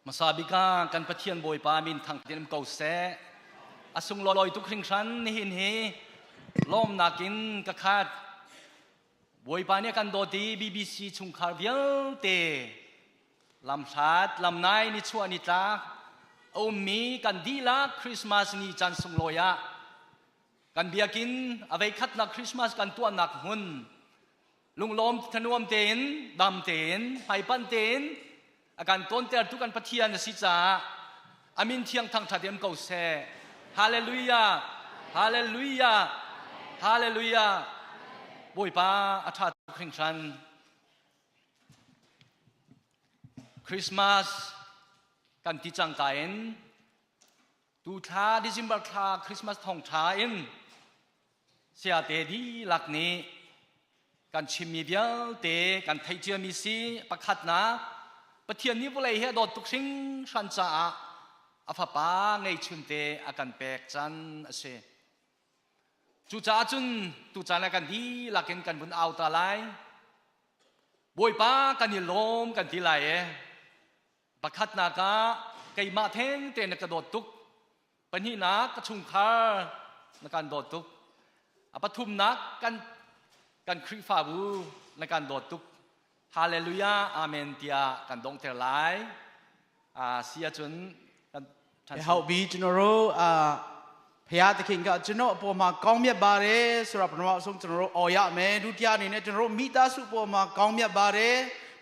Hmasa bik ah kan Pathian Bawipa min thangṭhat in ko seh. A sunglawi tuk hringhran nihin hi lawmnak in ka khat. Bawipa nih a kan dawt i BBC chungkhar vialte lamhlat lamnai nichuah nitlak a ummi kan dihlak Christmas ni caan sunglawi ah kan biakinn a veikhatnak Christmas kan tuahnak hmun lunglawm thanuam tein dam tein hmaipan tein a kan tawntertu kan Pathian a si caah a min thiang thangṭhat em ko seh. Hallelujah! Hallelujah! Hallelujah! Bawipa a ṭha tuk hringhran. Christmas kan ti cangka in tu thla December thla Christmas thawngṭha in Sayate dihlak nih kan chimmi vialte kan theih ciami si pakhatnak Pathian nih vawlei hi a dawt tuk hringhran caah a fapa ngeihchunte a kan pek can a si. Cucaah cun tucaan ah kan dihlak in kan vun au ta lai. Bawipa kan i lawm kan ti lai e. Pakhatnak ah keimah thengte na ka dawt tuk. Pahnihnak ka chungkhar na kan dawt tuk. A pathumnak kan kan Khrihfabu na kan dawt tuk. Hallelujah, amen tiah kan donghter lai. Si ahcun kan ဟုတ်ပြီကျွန်တော်တို့အာဖရာသခင်ကကျွန်တော်အပေါ်မှာကောင်းမြတ်ပါတယ်ဆိုတော့ပထမအဆုံးကျွန်တော်တို့អော်ရမယ်ဒုတိယအနေနဲ့ကျွန်တော်တို့မိသားစုပေါ်မှာကောင်းမြတ်ပါတယ်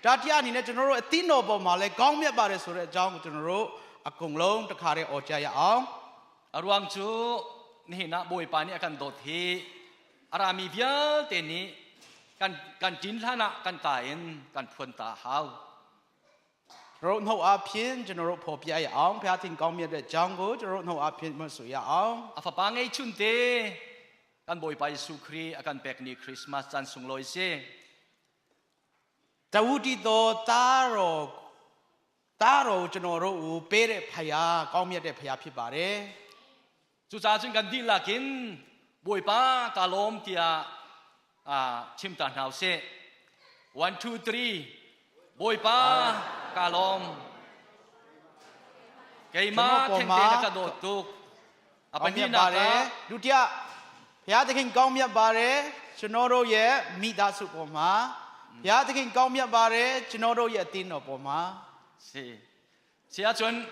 တတိယအနေနဲ့ကျွန်တော်တို့အသင်းတော်ပေါ်မှာလည်းကောင်းမြတ်ပါတယ်ဆိုတဲ့အကြောင်းကိုကျွန်တော်တို့အကုန်လုံးတခါတည်းអော်ကြရအောင် A ruang cu nihin ah Bawipa nih a kan dawt hi a rami vialte nih kan kan ṭin hlan ah kan ka in kan phuan ta a hau. ကျွန်တော်တို့နှုတ်အားဖြင့်ကျွန်တော်တို့ဖော်ပြရအောင်ဘုရားသခင်ကောင်းမြတ်တဲ့အကြောင်းကိုကျွန်တော်တို့နှုတ်အားဖြင့်မှတ်ဆိုရအောင် A fapa ngeihchun te kan Bawipa Jesuh Khrih a kan pekni Christmas caan sunglawi si. တဝုတိတော်သားတော်သားတော်ကျွန်တော်တို့ကိုပေးတဲ့ဖခင်ကောင်းမြတ်တဲ့ဖခင်ဖြစ်ပါတယ် Cucaah cun kan dihlak in Bawipa ka lawm tiah chim ta hna usih. One, two, three. Bawipa ka lawm. Keimah thengte na ka dawt tuk. A pahnihnak ah ဒုတိယဘုရားသခင်ကောင်းမြတ်ပါတယ်ကျွန်တော်တို့ရဲ့မိသားစုပေါ်မှာဘုရားသခင်ကောင်းမြတ်ပါတယ်ကျွန်တော်တို့ရဲ့အသင်းတော်ပေါ်မှာ Si. Si ahcun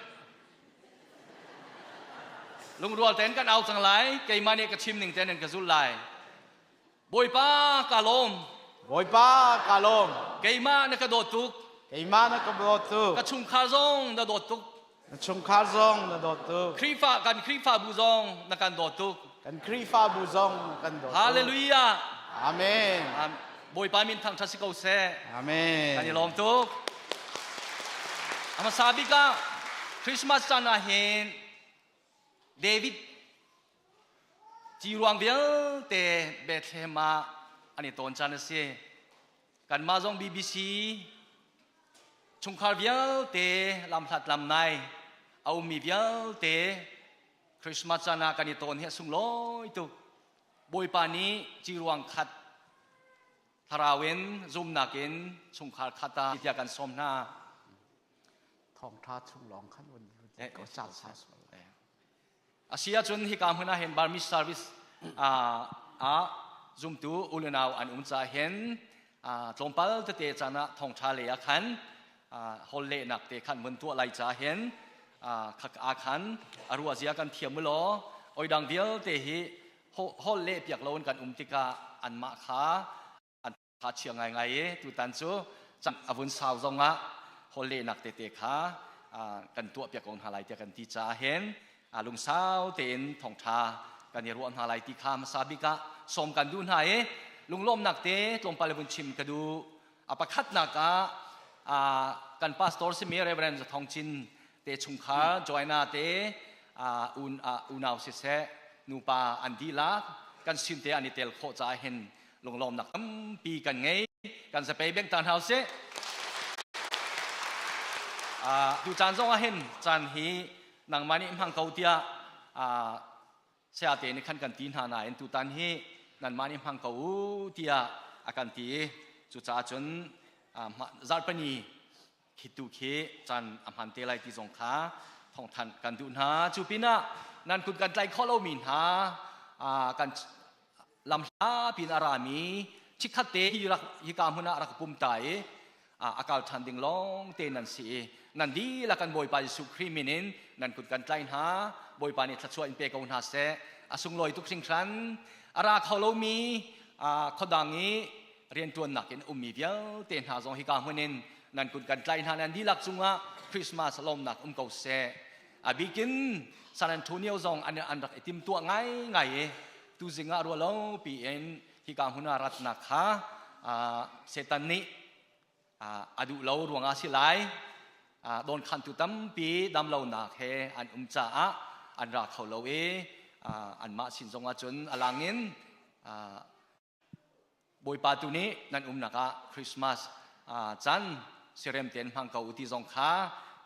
lungrual tein kan au cang lai. Keimah nih ka chim ning tein nan ka zulh lai. Bawipa ka lawm. Bawipa ka lawm. Keimah na ka dawt tuk. Keimah na ka dawt tuk. Ka chungkhar zong na dawt tuk. Na chungkhar zong na dawt tuk. Khrihfa kan Khrihfabu zong na kan dawt tuk. Kan Khrihfabu zong na kan dawt tuk. Hallelujah. Amen. Bawipa min thangṭhat si ko seh. Amen. Kan i lawm tuk. A hmasa bik ah Christmas caan ah hin David ciruang vialte Bethlehem ah an i tawn caan a si. Kanmah zong BBC chungkhar vialte lamhlat lamnai a ummi vialte Christmas caan ah kan i tawn hi a sunglawi tuk. Bawipa nih ciruang khat thlarau in zumnak in chungkhar khat ah tiah kan sawm hna. Thawngtha chung lawng khan un ko caan sa A si ahcun hika hmun ah hin Burmese service ah zumtu ulenau an um ca hin tlawmpal tete caan ah thawngtha le ah khan hol lehnak te khan mun tuah lai ca hin khak a khan a ruah zia kan thiam law oi dang vialte hi hol leh piak lo in kan um tikah anmah kha an tha chia ngaingai i tutan cu a vun sau zongah hol lehnak tete kha kan tuah piak ko hna lai tiah kan ti caah hin lungsau tein thawngtha kan i ruah hna lai ti kha hmasa bik ah sawm kan duh hna i lunglawmnak te tlawmpal vun chim ka duh. A pakhatnak ah kan pastor simi Reverend Zathong Chin te chungkhar Joanna te unau siseh nupa an dihlak kan sin te an i tel khawh caah hin lunglawmnak tampi kan ngei. Kan zapei beng ta hna usih. Tu caan zong ah hin caan hi nangmah nih hmang ko tiah sayate nih khan kan ti hna nain tutan hi nanmah nih hmang ko u tiah a kan ti. Cucaah cun zarhpini khi tu khi caan a hman te lai ti zong kha thawngthanh kan duh hna. Cu pinah nan kut kan tlaih khawh lomi hna kan lamhla pin a rami chikkhat te hi rak hika hmun ah rak pum ta i a kal ṭhan ding lawng te nan si i nan dihlak kan Bawipa Jesuh Khrih min in nan kut kan tlaih hna. Bawipa nih thluachuah in pe ko hna seh. A sunglawi tuk hringhran. A ra kho lomi khuadang i rianṭuannak in ummi vialte hna zong hika hmun in nan kut kan tlaih hna. Nan dihlak cungah Christmas lawmnak um ko seh. A bikin San Antonio zong an, an rak i timtuah ngaingai i tuzing ah rualo piin hika hmun ah ratnak kha Satan nih a duh lo ruangah si lai. Dawnkhantu tampi damlonak he an um caah an ra kho lo i anmah sin zongah cun a langin Bawipa tu nih nan umnak ah Christmas caan sirem tein hmang ko u ti zong kha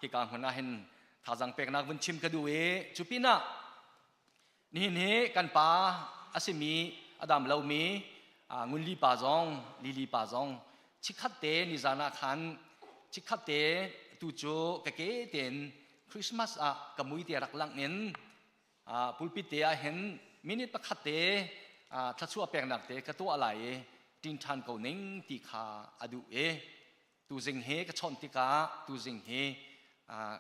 hika hmun ah hin thazaang peknak vun chim ka duh i cu pinah nihin hi kan pa a simi a dam lomi Ngunli pa zong Lili pa zong chikkhat te nizan ah khan chikkhat te tu cu ka ke tein Christmas ah ka mui te rak langh in pulpit te ah hin minute pakhat te thluachuah peknak te ka tuah lai i ṭin ṭhan ko ning ti kha a duh i tuzing hi ka chawnh tikah tuzing hi.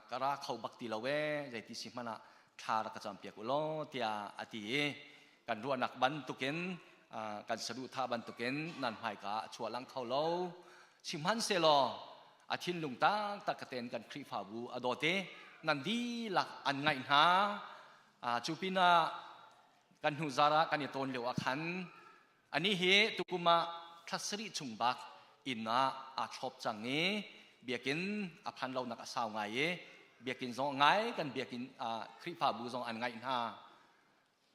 Ka ra kho bak ti lo ee, zeiti si hmanh ah thla rak ka campiak u law tiah a ti i kan ruahnak bantukin kan saduhthah bantukin nan hmaika ah a chuah lang kho lo. Sihmanhsehlaw a thinlung taktak ka ten kan Khrihfabu a dawt i nan dihlak an ngaih hna. Cu pinah kan hnu zar ah kan i tawn lio ah khan Anih hi tukum ah thla sarih chung bak inn ah aa thlop cang i biakinn a phan lonak a sau ngai i biakinn zong ngai kan biakinn Khrihfabu zong an ngaih hna.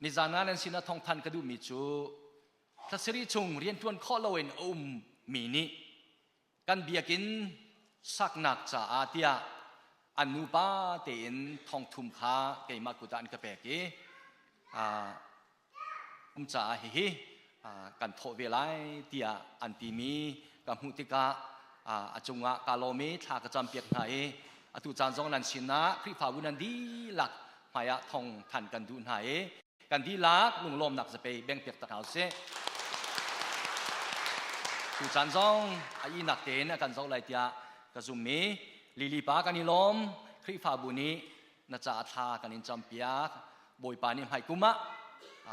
Nizan ah nan sinah thawngthan ka duhmi cu thla sarih chung rianṭuan khawh loin a ummi nih kan biakinn saknak caah tiah an nupa tein thongthum kha keimah kut ah an ka pek i um caah hihi kan thawh ve lai tiah an timi ka hmuh tikah a cungah ka lawm i thla ka campiak hna i atu caan zong nan sinah Khrihfabu nan dihlak hmaiah thong than kan duh hna i kan dihlak lunglawmnak zapei bengpiak tak hna usih. Tu caan zong a ihnak tein a kan zoh lai tiah ka zum i Lili pa kan i lawm Khrihfabu nih na caah thla kan in campiak Bawipa nih hmai kum ah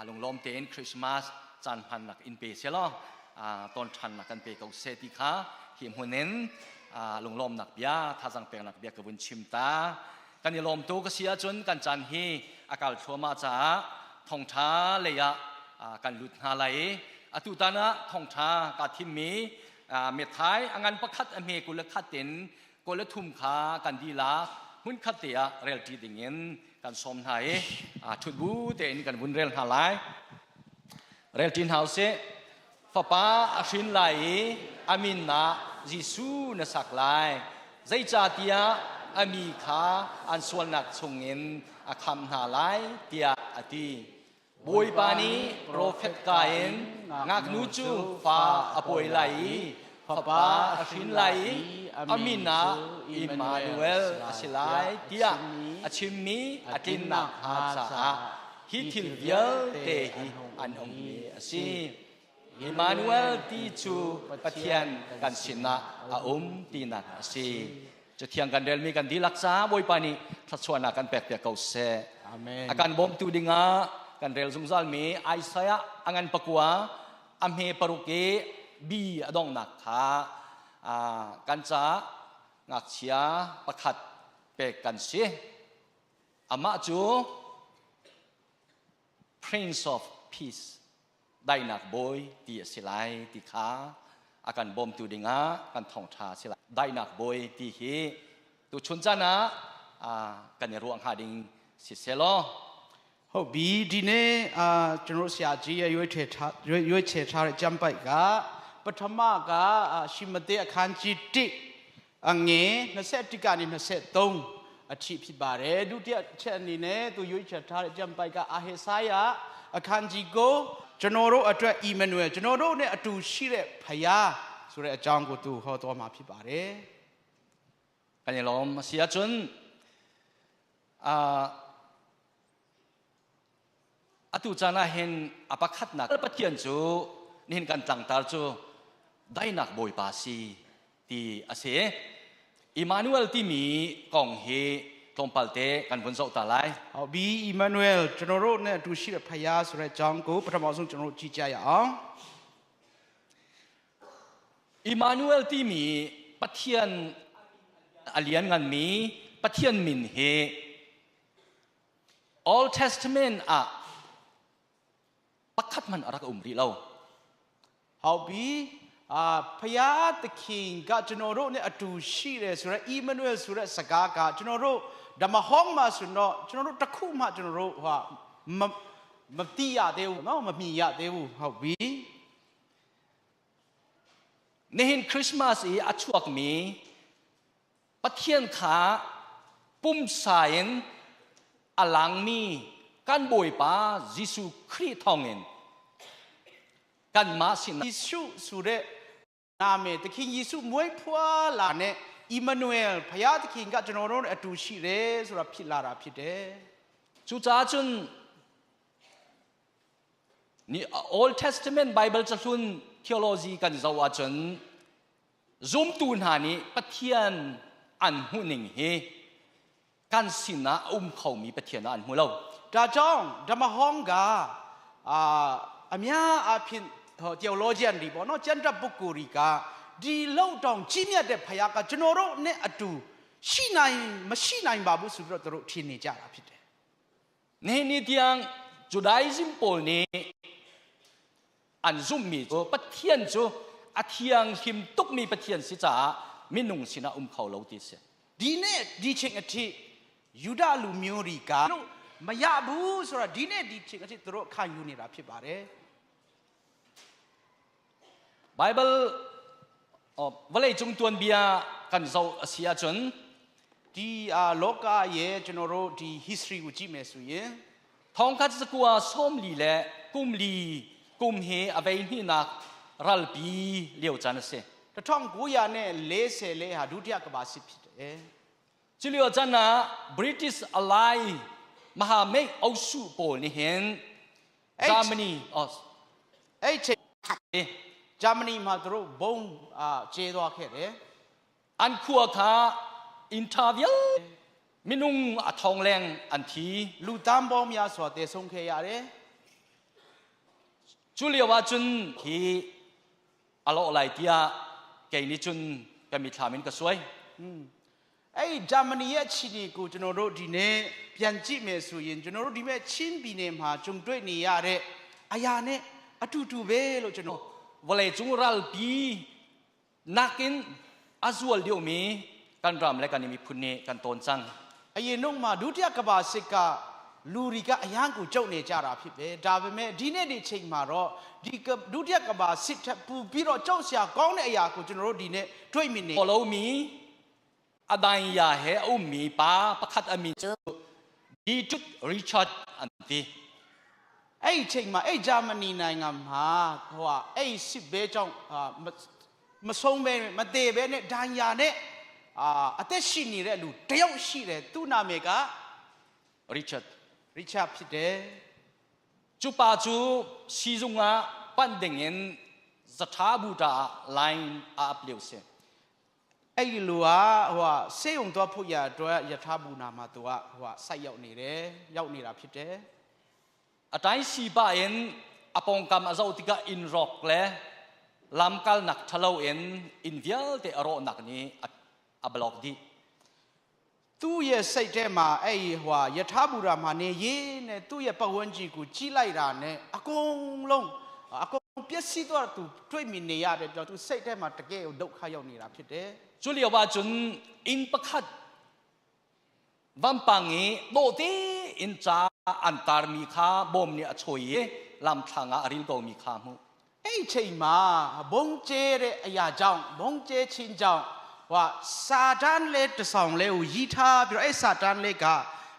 lunglawm tein Christmas caan hmannak in pe selaw ton ṭhannak kan pe ko seh ti kha hi hmun in lunglawmnak bia thazang peknak bia ka vun chim ta kan i lawm tu ka si ahcun kan caan hi a kal thluahmah caah thongṭha lei ah kan lut hna lai i atu tan ah thongṭha kaa thimmi methai a ngan pakhat a hme 21 in 23 kha kan dihlak hmunkhat te ah relṭi dingin kan sawm hna i ṭhut bu tein kan vun rel hna lai. Relṭi hna usih. Fapa a hrin lai i a min ah Jesuh na sak lai. Zeicahtiah a mi kha an sualnak chungin a khamh hna lai tiah a ti. Bawipa nih profet ka in ngaknu cu fa a pawi lai i fapa a hrin lai i a min ah Immanuel a si lai tiah a chimmi a tlin nakhnga caah hi thil vialte hi an ummi a si. Immanuel ti cu Pathian kan sinah a um tinak a si. Cathiang kan relmi kan dihlak caah Bawipa nih thluachuahnak kan pekpiak ko seh. Amen. A kan bawmtu dingah kan rel zungzalmi Isaiah a ngan pakua a hme paruk i bi a donghnak kha kan caah ngakchia pakhat pek kan si. Amah cu Prince of Peace daihnak bawi ti a si lai ti kha a kan bawmtu dingah kan thawngṭha a si lai. Daihnak bawi ti hi tuchun caan ah kan i ruah hnga ding si selaw ဟုတ်ပြီဒီနေ့အာကျွန်တော်ဆရာကြီးရဲ့ရွေးချယ်ထားရွေးချယ်ထားတဲ့ကျမ်းပိုက်ကပထမကရှိမသေးအခန်းကြီး1အငယ်21ကနေ23အထိဖြစ်ပါတယ်ဒုတိယချက်အနေနဲ့သူရွေးချယ်ထားတဲ့ကျမ်းပိုက်ကအာဟေសាယအခန်းကြီးကိုကျွန်တော်တို့အတွက်အီမနွယ်ကျွန်တော်တို့နဲ့အတူရှိတဲ့ဖယားဆိုတဲ့အကြောင်းကိုသူဟောတော်မှာဖြစ်ပါတယ် kan i lawm a si ahcun atu caan ah hin a pakhatnak Pathian cu nihin kan tlangtar cu daihnak Bawipa si ti a si. Emmanuel timi kong hi tlawmpal te kan vun zoh ta lai. ဟုတ်ပြီ Emmanuel ကျွန်တော်တို့နဲ့အတူရှိတဲ့ဖယားဆိုတဲ့အကြောင်းကိုပထမဆုံးကျွန်တော်တို့ကြည့်ကြရအောင် Emmanuel timi Pathian a liannganmi Pathian min hi Old Testament ah pakhat hmanh a rak um rih lo. ဟုတ်ပြီအာဖယားသခင်ကကျွန်တော်တို့နဲ့အတူရှိတယ်ဆိုတော့ Emmanuel ဆိုတဲ့စကားကကျွန်တော်တို့ဓမ္မဟောင်းမှာဆိုတော့ကျွန်တော်တို့တစ်ခုမှကျွန်တော်တို့ဟာမမသိရသေးဘူးနော်မမြင်ရသေးဘူးဟုတ်ပြီ Nihin Christmas i a chuakmi Pathian kha pumsa in a langmi kan Bawipa Jesuh Khrih thawngin kanmah sinah ယေရှုဆိုတဲ့နာမည်သခင်ယေရှုမွေးဖွားလာတဲ့ Emmanuel ဖယားသခင်ကကျွန်တော်တို့နဲ့အတူရှိတယ်ဆိုတာဖြစ်လာတာဖြစ်တယ် Cucaah cun ni Old Testament Bible cahlun theology kan zoh ahcun zumtu hna nih Pathian an hmuhning hi Kan sinah a um khomi Pathian ah an hmu lo. ဒါကြောင့်ဓမ္မဟောင်းကအာအများအဖြစ် theologian တွေပေါ့နော်ကျမ်းတတ်ပုဂ္ဂိုလ်တွေကဒီလောက်တောင်ကြီးမြတ်တဲ့ဖခင်ကကျွန်တော်တို့နဲ့အတူရှိနိုင်မရှိနိုင်ပါဘူးဆိုပြီးတော့သူတို့ထင်နေကြတာဖြစ်တယ် Nihin ni tiang Judaism pawl nih an zumhmi cu Pathian cu a thianghlim tukmi Pathian si caah minung sinah um kho lo ti si. ဒီနေ့ဒီချိန်အထိယူဒလူမျိုးတွေကမရဘူးဆိုတာဒီနေ့ဒီချိန်အထိသူတို့ခံယူနေတာဖြစ်ပါတယ် Bible vawlei cung tuanbia kan zoh a si ahcun ဒီအာလောကရဲ့ကျွန်တော်တို့ဒီ history ကိုကြည့်မယ်ဆိုရင် Thongkhat zakua sawmli le kumli kum hi a vei hnihnak ralpi lio caan a si. 1940လေးဟာဒုတိယကမ္ဘာစစ်ဖြစ်တယ် Cu lio caan ah British Ally Mahamei Osu pawl nih hin Germany oh အဲ့ချိန်ဂျာမနီမှာသူတို့ဘုံအာကျဲသွားခဲ့တယ် An khua kha inn ṭha vial minung a thong leng an thi. လူတန်းပေါင်းများစွာတည်ဆုံးခဲ့ရတယ် Cu lio ahcun hi a lawh lai tiah kei nih cun ka mithlam in ka suai. အဲ့ဒီဂျာမနီရဲ့အခြေအနေကိုကျွန်တော်တို့ဒီနေ့ပြန်ကြည့်မယ်ဆိုရင်ကျွန်တော်တို့ဒီမဲ့ချင်းပြည်နယ်မှာကြုံတွေ့နေရတဲ့အရာနဲ့အတူတူပဲလို့ကျွန်တော် Vawlei cung ralpi nakin a zual deuhmi kan ram le kan miphun nih kan tawn cang. အရင်တော့မှဒုတိယကမ္ဘာစစ်ကလူတွေကအရန်ကိုကြောက်နေကြတာဖြစ်တယ်ဒါပေမဲ့ဒီနေ့ဒီချိန်မှာတော့ဒီဒုတိယကမ္ဘာစစ်ထက်ပူပြီးတော့ကြောက်စရာကောင်းတဲ့အရာကိုကျွန်တော်တို့ဒီနေ့တွေ့မြင်နေ Follow me a dai ya he a ummi pa pakhat a min cu Dietrich Richard an ti. အဲ့ဒီချိန်မှာအဲ့ဂျာမနီနိုင်ငံမှာဟိုဟာအဲ့စစ်ဘဲကြောင့်အာမဆုံးပဲမသေးပဲနဲ့ဒဏ်ရာနဲ့အာအသက်ရှိနေတဲ့လူတယောက်ရှိတယ်သူ့နာမည်က Richard. Richard ဖြစ်တယ် Cu pa cu siizung ah panh dingin zatha buta ah line a ap lio si. အဲ့ဒီလူကဟိုဟာစေုံသွားဖို့ရအတွက်ယထာဘူနာမှာသူကဟိုဟာစိုက်ရောက်နေတယ်ရောက်နေတာဖြစ်တယ် A tai si pa in a pawngkam a zoh tikah inn rawk le lamkalnak ṭhalo in inn vialte a rawhnak nih a block dih. သူ့ရဲ့စိတ်ထဲမှာအဲ့ဒီဟိုဟာယထာဘူရာမှာနေရင်းနဲ့သူ့ရဲ့ပတ်ဝန်းကျင်ကိုကြီးလိုက်တာနဲ့အကုန်လုံးအကုန်ပျက်စီးသွားသူတွေ့မြင်နေရတယ်ကြောင့်သူစိတ်ထဲမှာတကယ်ကိုဒုက္ခရောက်နေတာဖြစ်တယ် Cu lio ahcun inn pakhat vampang i dawh tein ca an tarmi kha bawm nih a choi i lamthlang ah a ril komi kha hmuh. အဲ့ဒီချိန်မှာဘုံကျဲတဲ့အရာကြောင့်ဘုံကျဲခြင်းကြောင့်ဟိုစာတန်လေးတစ်ဆောင်လေးကိုရီထားပြီးတော့အဲ့စာတန်လေးက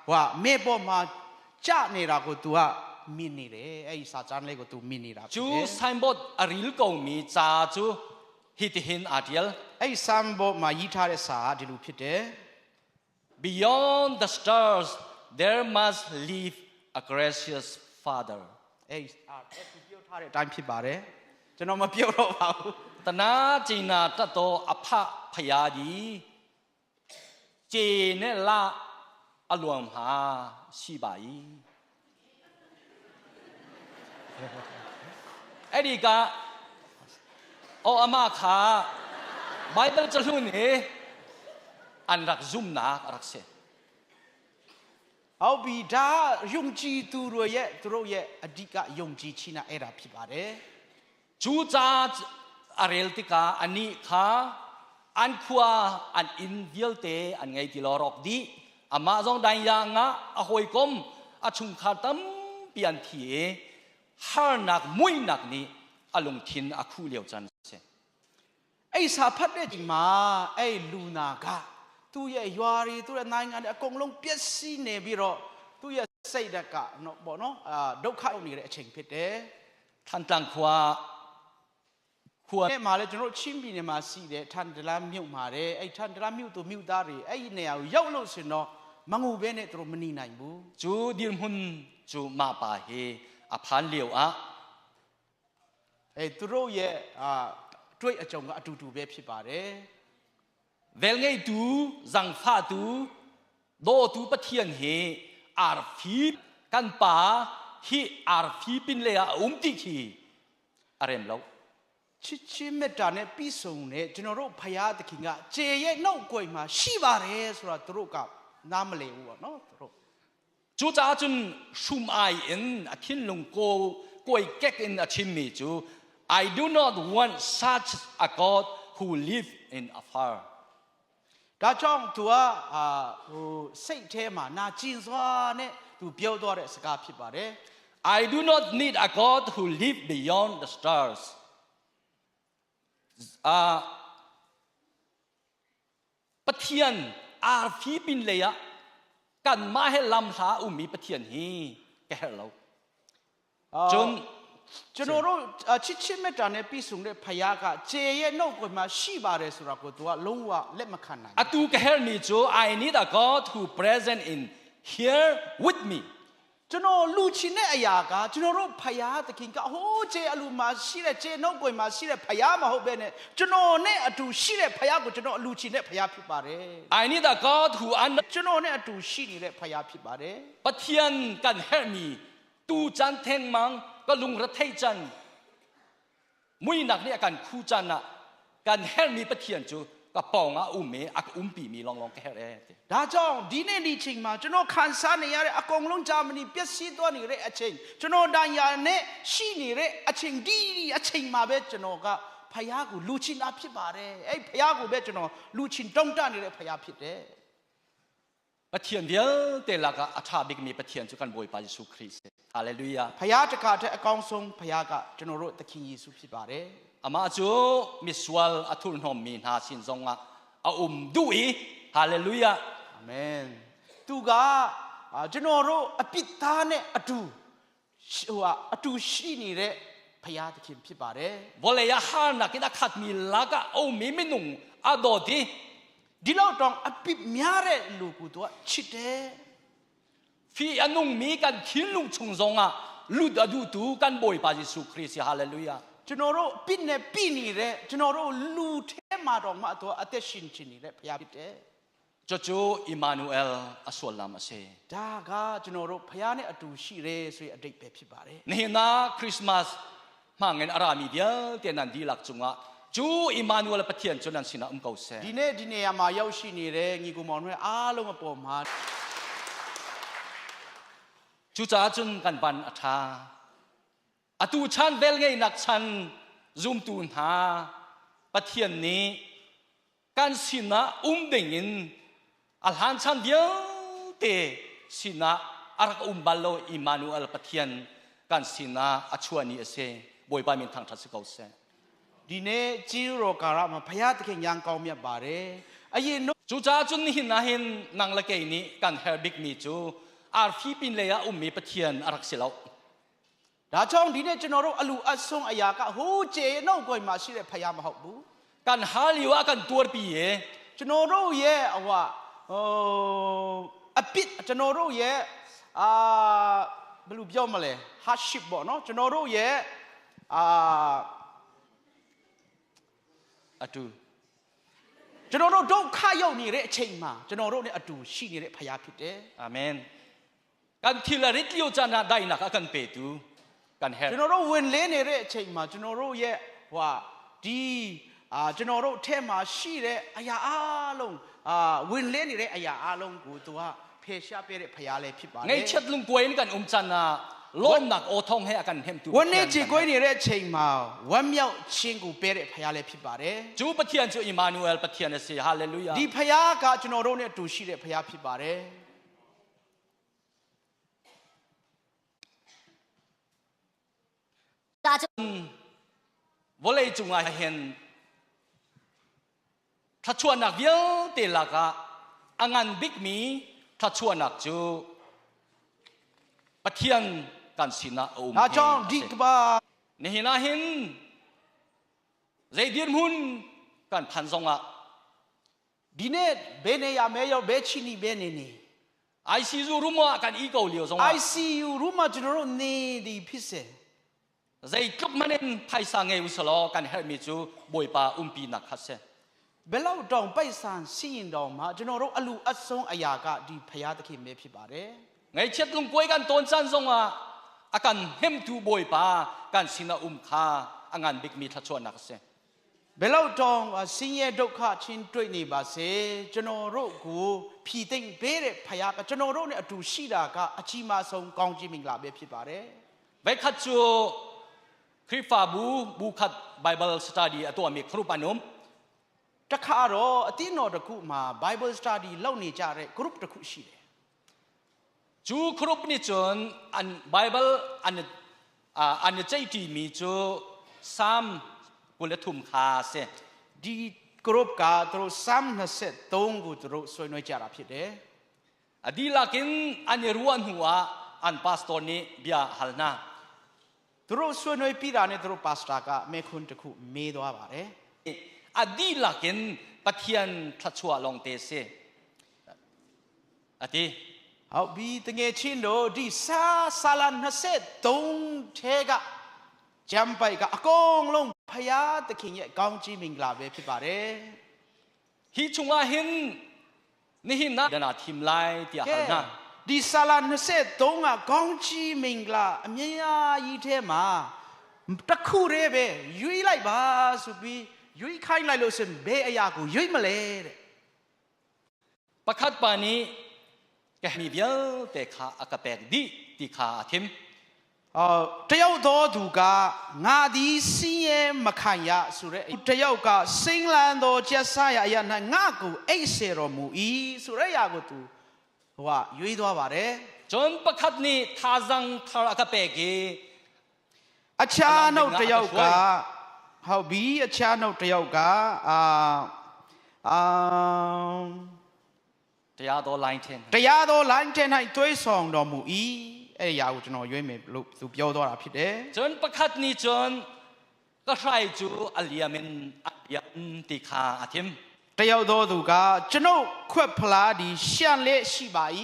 ဟိုမေပေါ်မှာကြနေတာကို तू ကမြင်နေတယ်အဲ့ဒီစာတန်လေးကို तू မြင်နေတာဖြစ် Cu တယ် signboard a ril komi ca cu hitihin aa ṭial. အဲ့ဒီစံဘောမှာရီထားတဲ့စာကဒီလိုဖြစ်တယ် Beyond the stars there must live a gracious Father. အဲ့ဒီအဲ့သူပြောထားတဲ့အတိုင်းဖြစ်ပါတယ်ကျွန်တော်မပြောတော့ပါဘူး တနာကျင်နာတတ်သောအဖဖယားသည်ကျေနဲ့လအလွန်မှာရှိပါ၏အဲ့ဒီကအော်အမခါ Bible จะลุ่นนี่อันรักซุมนักรักเส ဟုတ်ပြီဒါယုံကြည်သူတို့ရဲ့သူတို့ရဲ့အဓိကယုံကြည်ခြင်းနဲ့အဲ့ဒါဖြစ်ပါတယ် จูจ้าอาเรลติกาอันนี้ค่ะอันขัวอันอินเดียลเตอันไงที่รอรอกดีอามาซองไดยางะอหอยกมอาชุงคาตัมเปียนทีฮาร์นักมุยนักนี้อลงทินอาคูเลียวจันเซ အဲ့စာဖတ်တဲ့ဒီမှာအဲ့လူနာကသူ့ရဲ့ရွာတွေသူ့ရဲ့နိုင်ငံတွေအကုန်လုံးပျက်စီးနေပြီးတော့သူ့ရဲ့စိတ်ဓာတ်ကနော်ပေါ့နော်အာဒုက္ခရောက်နေတဲ့အချိန်ဖြစ်တယ် ท่านตังขัวขัว ။အဲ့မှာလဲကျွန်တော်တို့ချင်းပြည်နယ်မှာရှိတဲ့ထန်တလားမြို့မှာတဲ့အဲ့ထန်တလားမြို့သူမြို့သားတွေအဲ့ဒီနေရာကိုရောက်လို့ရှင်တော့မငူဘဲနဲ့သူတို့မနေနိုင်ဘူး จูดิมหุนจูมาปาเฮอพานเลียวอะ ။အဲ့သူတို့ရဲ့အာတွေ့အကြုံကအတူတူပဲဖြစ်ပါတယ် เวลไงตูจังฟาตู Dawtu Pathian hi arfi kan pa hi arfi pin le ah a um ti khi a rem lo. ချစ်ချင်းမေတ္တာနဲ့ပြည့်စုံတဲ့ကျွန်တော်တို့ဖယားသခင်ကခြေရဲ့နှုတ်ကွယ်မှာရှိပါတယ်ဆိုတာသူတို့ကနားမလည်ဘူးပေါ့နော်သူတို့ Cucaah cun hrum ai in a thinlung ko kuai kek in a chimmi cu I do not want such a God who live in afar. ဒါကြောင့် तू ကအာဟိုစိတ်ထဲမှာနာကျင်စွာနဲ့ तू ပြောသွားတဲ့စကားဖြစ်ပါတယ် I do not need a God who live beyond the stars. Pathian arfi pin lei ah kanmah he lam hla ummi Pathian hi ka herh lo. Cun ကျွန်တော်တို့ချစ်ချင်းမေတ္တာနဲ့ပြည့်စုံတဲ့ဖခင်ကခြေရဲ့နှုတ်ကွယ်မှာရှိပါတယ်ဆိုတာကို तू ကလုံးဝလက်မခံနိုင် Atu ka herhmi cu I need a God who present in here with me. ကျွန်တော်လူချင်တဲ့အရာကကျွန်တော်တို့ဖယားသခင်ကဟိုးခြေအလူမှာရှိတဲ့ခြေနှုတ်ကွယ်မှာရှိတဲ့ဖယားမဟုတ်ဘဲနဲ့ကျွန်တော်နဲ့အတူရှိတဲ့ဖယားကိုကျွန်တော်အလူချင်တဲ့ဖယားဖြစ်ပါတယ် I need a God who under ကျွန်တော်နဲ့အတူရှိနေတဲ့ဖယားဖြစ်ပါတယ် Pathian kan herhmi tu chan theng mang ka lungre thei chan muinak nih a kan khu chan ah kan herhmi Pathian cu ka pawng ah um i a ka umpi mi lawnglawng ka herh ee ti. ဒါကြောင့်ဒီနေ့ဒီချိန်မှာကျွန်တော်ခံစားနေရတဲ့အကုန်လုံးဂျာမနီပျက်စီးသွားနေတဲ့အချိန်ကျွန်တော်ဒဏ်ရာနဲ့ရှိနေတဲ့အချိန်ဒီအချိန်မှာပဲကျွန်တော်ကဖယားကိုလူချင်တာဖြစ်ပါတယ်အဲ့ဖယားကိုပဲကျွန်တော်လူချင်တောင်းတနေတဲ့ဖယားဖြစ်တယ် Pathian vialte lakah a ṭha bikmi Pathian cu kan Bawipa Jesuh Khrih si. Hallelujah. ဖယားတခါတည်းအကောင်းဆုံးဖယားကကျွန်တော်တို့သခင်ယေရှုဖြစ်ပါတယ် Amah cu misual a thurhnawmmi hna sin zongah a um duh i Hallelujah. အာမင်သူကကျွန်တော်တို့အပြစ်သားနဲ့အတူဟိုဟာအတူရှိနေတဲ့ဖယားသခင်ဖြစ်ပါတယ် Vawlei ah harnak in a khatmi lakah a ummi minung a dawt i ဒီလောက်တောင်အပြစ်များတဲ့လူကိုသူကချစ်တယ် Fi a nungmi kan thinlung chung zongah lut a duhtu kan Bawipa Jesuh Khrih si Hallelujah. ကျွန်တော်တို့ပြစ်နေပြနေတဲ့ကျွန်တော်တို့လူထဲမှာတော့မှသူကအသက်ရှင်ချင်နေတဲ့ဖခင်ဖြစ်တယ် Cucu Emmanuel a sullam a si. ဒါကကျွန်တော်တို့ဖခင်နဲ့အတူရှိတယ်ဆိုတဲ့အတိတ်ပဲဖြစ်ပါတယ် Nihin ah Christmas hmangin a rami vialte nan dihlak cungah cu Emmanuel Pathian cu nan sinah um ko seh. ဒီနေ့ဒီနေရာမှာရောက်ရှိနေတဲ့ညီကောင်မောင်တို့အားလုံးအပေါ်မှာ Cucaah cun kan ban a ṭha. Atu chan velngeihnak chan zumtu hna Pathian nih kan sinah um dingin a hlan chan vialte sinah a rak um bal lo Emmanuel Pathian kan sinah a chuah ni a si. Bawipa min thangṭhat si ko seh. ဒီနေ့ကြီးရောကာရမှာဖခင်သခင်ရန်ကောင်းမြတ်ပါတယ်အရင်တော့ Cucaah cun nihin ah hin nang le kei nih kan herh bikmi cu arfi pin lei ah ummi Pathian a rak si lo. ဒါကြောင့်ဒီနေ့ကျွန်တော်တို့အလူအဆုံးအရာကဟိုးကျေနှုတ်ကိုယ်မှာရှိတဲ့ဖခင်မဟုတ်ဘူး Kan hal lio ah kan tuarpi i ကျွန်တော်တို့ရဲ့ဟိုဟာဟိုအပစ်ကျွန်တော်တို့ရဲ့အာဘယ်လိုပြောမလဲ hardship ပေါ့နော်ကျွန်တော်တို့ရဲ့အာ atu ကျွန်တော်တို့ဒုက္ခရောက်နေတဲ့အချိန်မှာကျွန်တော်တို့ ਨੇ အတူရှိနေတဲ့ဖခင်ဖြစ်တယ် Amen. Kan thil a rit lio caan ah daihnak a kan petu kan herh. ကျွန်တော်တို့ဝင်လဲနေတဲ့အချိန်မှာကျွန်တော်တို့ရဲ့ဟိုဟာဒီအာကျွန်တော်တို့အထက်မှာရှိတဲ့အရာအလုံးအာဝင်လဲနေတဲ့အရာအလုံးကိုသူကဖယ်ရှားပေးတဲ့ဖရားလည်းဖြစ်ပါတယ် Ngaihchiat lungkuai in kan um caan ah lawmnak aw thawng he a kan hnemtu ဝမ်းနေ Pathian ကြေ kan ကွေးနေတဲ့အချိန်မှာဝမ်းမြောက်ခြင်းကိုပေးတဲ့ဖရားလည်းဖြစ်ပါတယ် Cu Pathian cu Emmanuel Pathian a si. Hallelujah. ဒီဖရားကကျွန်တော်တို့နဲ့အတူရှိတဲ့ဖရားဖြစ်ပါတယ် Vawlei cungah hin thluachuahnak vialte lakah a ngan bikmi thluachuahnak cu Pathian kan sinah a um ဒါကြောင့် hi ဒီ a si. ကဘာ Nihin ah hin zei dirhmun kan phan zongah ဒီနေ့ဘယ်နေရာမဲရောက်ဘယ်ချီနီဘယ်နေနေ ICU room ah kan i ko lio zongah ICU room မှာကျွန်တော်တို့နေဒီဖြစ်စေ zeitluk man in phaisa ngei usalaw kan herhmi cu Bawipa umpi nak kha si. ဘယ်လောက်တောင်ပိုက်ဆံရှိရင်တောင်မှကျွန်တော်တို့အလူအဆုံးအရာကဒီဖရာသခင်ပဲဖြစ်ပါတယ် Ngaihchiat lungkuai kan ton caan zongah a kan hnemtu Bawipa kan sin a um kha a ngan bikmi thluachuahnak a si. ဘယ်လောက်တောင်ဆင်းရဲဒုက္ခချင်းတွေ့နေပါစေကျွန်တော်တို့ကိုဖြီသိမ့်ပေးတဲ့ဖရာကကျွန်တော်တို့နဲ့အတူရှိတာကအကြီးမားဆုံးကောင်းကြီးမင်္ဂလာပဲဖြစ်ပါတယ် Voikhat cu Khrihfabu bu khat Bible study a tuahmi group an um. တခါတော့အသင်းတော်တစ်ခုမှာ Bible study လုပ်နေကြတဲ့ group တစ်ခုရှိတယ် Cu group nih cun an Bible an an i ceihṭimi cu Psalm 23 kha a si. ဒီ group ကသူတို့ Psalm 23ကိုသူတို့ဆွေးနွေးကြတာဖြစ်တယ် A dihlak in an i ruah hnu ah an pastor nih bia a hal hna. သူတို့ဆွေးနွေးပြီးတာနဲ့သူတို့ pastor ကမေခွန်းတစ်ခုမေးသွားပါတယ် A dihlak in Pathian thluachuah lawngte si. A ti. ဟုတ်ပြီတငယ်ချင်းတို့ဒီစာဆာလာ23ထဲကကျမ်းပိုက်ကအကုန်လုံးဖယားသခင်ရဲ့ကောင်းကြီးမင်္ဂလာပဲဖြစ်ပါတယ် Hi chungah hin nihin ah na thim lai tiah ကဲ hal hna. ဒီဆာလာ23ကကောင်းချီးမင်္ဂလာအမြဲကြီးထဲမှာတစ်ခုတည်းပဲရွေးလိုက်ပါဆိုပြီးရွေးခိုင်းလိုက်လို့ဆိုရင်ဘယ်အရာကိုရွေးမလဲတဲ့ Pakhat pa nih ka mi vialte kha a ka pek dih ti kha a thim. အော်တယောက်တော်သူကငါသည်ဆင်းရဲမခံရဆိုတဲ့တယောက်ကစိမ့်လန်းသောကျက်ဆာရအရာ၌ငါကိုအိတ်ဆေတော်မူ၏ဆိုတဲ့အရာကိုသူဟိုကရွေးသွားပါတယ် Cun pakhat nih thazaang thar a ka pek i အခြားနောက်တစ်ယောက်ကဟုတ်ပြီအခြားနောက်တစ်ယောက်ကအာအာ တရားတော်လိုင်းထင် တရားတော်လိုင်းတဲ့၌သွေးဆောင်တော်မူ၏အဲ့ဒီအရာကိုကျွန်တော်ရွေးမယ်လို့သူပြောသွားတာဖြစ်တယ် Cun pakhat nih cun ka hrai cu a liam in a liam ti kha a thim. တယောက်တော်သူကကျွန်ုပ်ခွက်ဖလားဒီရှန့်လက်ရှိပါ၏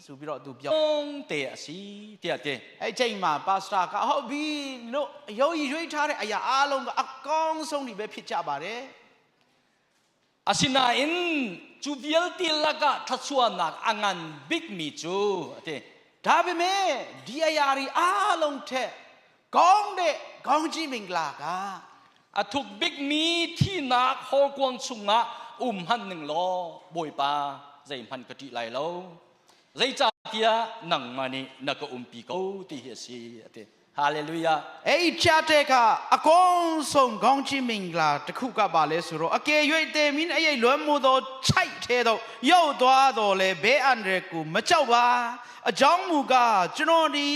ဆိုပြီးတော့သူပြော Ong te a si tiah ti. အဲ့ချိန်မှာပါစတာကဟုတ်ပြီလို့ရုံကြီးရွေးထားတဲ့အရာအားလုံးကအကောင်းဆုံးတွေပဲဖြစ်ကြပါတယ် Asinain cu vialte lakah thluachuahnak a ngan bikmi cu a ti. ဒါပေမဲ့ဒီအရာတွေအားလုံးထက်ကောင်းတဲ့ကောင်းကြီးမင်္ဂလာက A thuk bikmi thihnak hawrkuang chungah um hmanh ning law Bawipa zeihmanh ka ṭih lai lo. Zeicahtiah nangmah nih na ka umpi ko ti hi a si a ti. Hallelujah. အဲ့ဒီချတဲ့ကအကောင်းဆုံးကောင်းချီးမင်္ဂလာတစ်ခုကပါလဲဆိုတော့အကယ်၍တေမင်းအဲ့ဒီလွမ်းမိုးသောခြိုက်ထဲတော့ရောက်သွားတော့လေဘဲအန်ရကိုမကြောက်ပါအကြောင်းမူကားကျွန်တော်ဒီ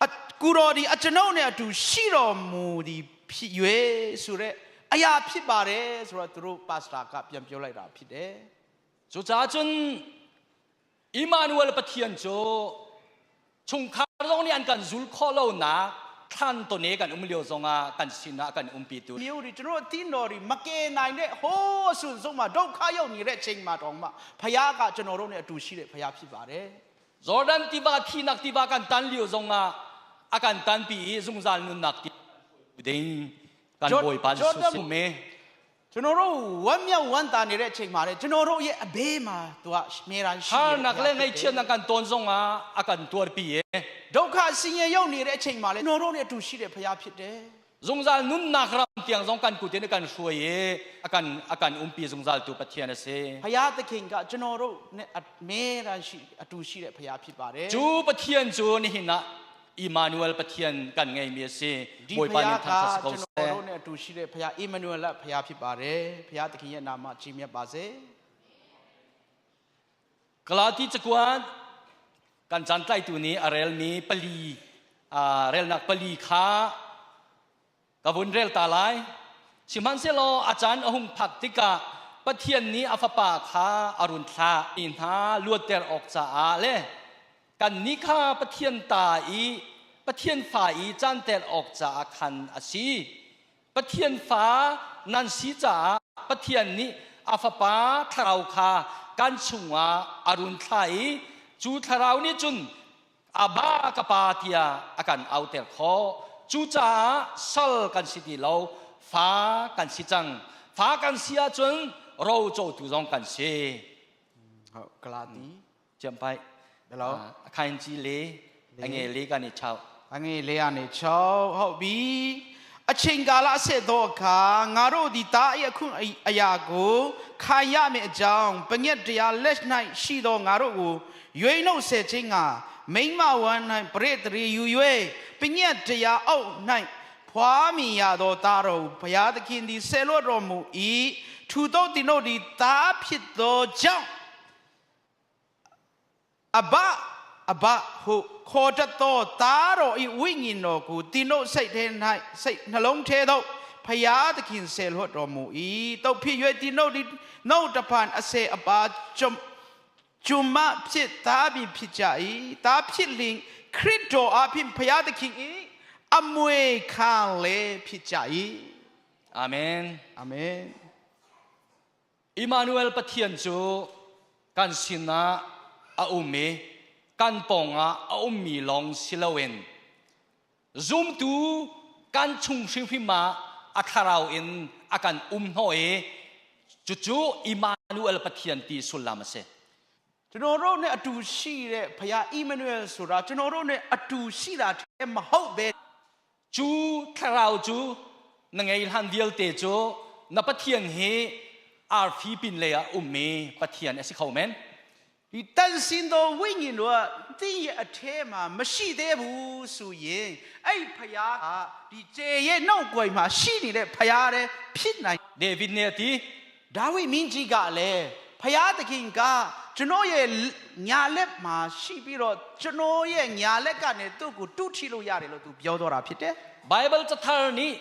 အကူတော်ဒီအကျွန်ုပ်နဲ့အတူရှိတော်မူသည်ဖြစ်၍ဆိုတဲ့အရာဖြစ်ပါတယ်ဆိုတော့သူတို့ပါစတာကပြန်ပြောလိုက်တာဖြစ်တယ် Cucaah cun Immanuel Pathian cu chungkhar zong nih an kan zul khawh lonak thlan tone kan um lio zongah kan sinah kan umpi tu မျိုးတွေကျွန်တော်တို့အသင်းတော်တွေမကယ်နိုင်တဲ့ဟိုးအဆွဆုံးမှာဒုက္ခရောက်နေတဲ့အချိန်မှာတောင်မှဖခင်ကကျွန်တော်တို့နဲ့အတူရှိတဲ့ဖခင်ဖြစ်ပါတယ် Jordan tiva thinak tiva kan tan lio zongah a kan tanpi i zungzal nunnak ti ding kan Bawipa Jesuh si me ကျွန်တော်တို့ဝမ်းမြောက်ဝမ်းသာနေတဲ့အချိန်မှာလေကျွန်တော်တို့ရဲ့အဘေးမှာသူကအမြဲတမ်းရှိ Harnak le ngaihchiatnak kan ton zongah a kan tuarpi i ဒုက္ခဆင်းရဲရောက်နေတဲ့အချိန်မှာလေကျွန်တော်တို့နဲ့အတူရှိတဲ့ဖခင်ဖြစ်တယ် zungzal nunnak ram tiang zong kan kut in a kan hruai i a kan a kan umpi zungzal tu Pathian a si. ဖခင်သခင်ကကျွန်တော်တို့နဲ့အမြဲတမ်းရှိအတူရှိတဲ့ဖခင်ဖြစ်ပါတယ် Cu Pathian cu nihin ah Immanuel Pathian kan ngeimi a si. ဒီ Bawipa ဖခင် nih က thangṭhat si ko ကျွန် seh. တော်တို့နဲ့အတူရှိတဲ့ဖခင်အီမနုအေလဖခင်ဖြစ်ပါတယ်ဖခင်သခင်ရဲ့နာမကြီးမြတ်ပါစေ Galati cakuat kan caan tlaitu nih a relmi pali relnak pali kha ka vun rel ta lai. Sihmanhsehlaw a caan a hung phak tikah Pathian nih a fapa kha a run thlah i hna luatter awk caah le kannih kha Pathian ta i Pathian fa i canter awk caah khan a si. Pathian fa nan si caah Pathian nih a fapa thlarau kha kan chungah a run thlah i cu thlarau nih cun Abba ka pa tiah a kan auter khawh. Cucaah sal kan si ti lo, fa kan si cang. Fa kan si ahcun Rocotu zong kan si. ဟုတ်ဂလာတိ ကျန်ပိုက် ဘယ်လို အခိုင်ကြီးလေးအငယ်လေးကနေ6 အငယ်လေးကနေ6ဟုတ်ပြီအချိန်ကာလအဆက်သောအခါငါတို့ဒီတားရဲ့အခုအရာကိုခံရမယ့်အကြောင်းပညက်တရားလက်၌ရှိသောငါတို့ကိုရွေးနှုတ်ဆက်ခြင်းကမိမဝမ်း၌ပရိသေယူ၍ပညက်တရားအောက်၌ဖွားမြင်ရသောသားတော်ဘုရားသခင်သည်ဆယ်လွတ်တော်မူ၏ထူသောတင်တို့သည်သားဖြစ်သောကြောင့် အဘအဘဟုခေါ်တတ်သောသားတော်ဤဝိညာဉ်တော်ကိုသင်တို့စိတ်ထဲ၌စိတ်နှလုံးထဲသို့ဖျားသခင်ဆယ်လွှတ်တော်မူ၏တုတ်ဖြစ်၍သင်တို့သည်နှုတ်တဖန်အစေအပါจุမ်จุมဖြစ်သားပြီဖြစ်ကြ၏သားဖြစ်လျင်ခရစ်တော်အဖင်ဖျားသခင်၏အမွေခံလေဖြစ်ကြ၏ အာမင် အာမင် อิมานูเอลปะเทียนจูกันสินะอาอุมีกันปองอาอาอุมีลองสิลเวนซุมตูกันชุงชิงพิมาอัคาราวอินอากันอุมโนเอจูจูอิมานูเอลปะเทียนตีสุลามเซ ကျွန်တော်တို့နဲ့အတူရှိတဲ့ဖခင်အီမနုယယ်ဆိုတာကျွန်တော်တို့နဲ့အတူရှိတာတည်းမဟုတ်ပဲ จูทราวจูนงไงฮันเดียลเตจูนปะเทียนเฮอาร์ฟีปินเลยอุมมีปะเทียนเอสิเขาเมน ဒီတန်စင်တော်ဝိညာဉ်တော်ကတင်းရဲ့အထဲမှာမရှိသေးဘူးဆိုရင်အဲ့ဖယားကဒီကျေရဲ့နောက်ွယ်မှာရှိနေတဲ့ဖယားတဲ့ဖြစ်နိုင် เดวิดเนตี ဒါဝိမင်းကြီးကလည်းဖယားသခင်ကကျွန်တော်ရဲ့ညာလက်မှာရှိပြီးတော့ကျွန်တော်ရဲ့ညာလက်ကနေသူ့ကိုတုထိလို့ရတယ်လို့သူပြောတော့တာဖြစ်တယ် ไบเบิลจะทาร์นี้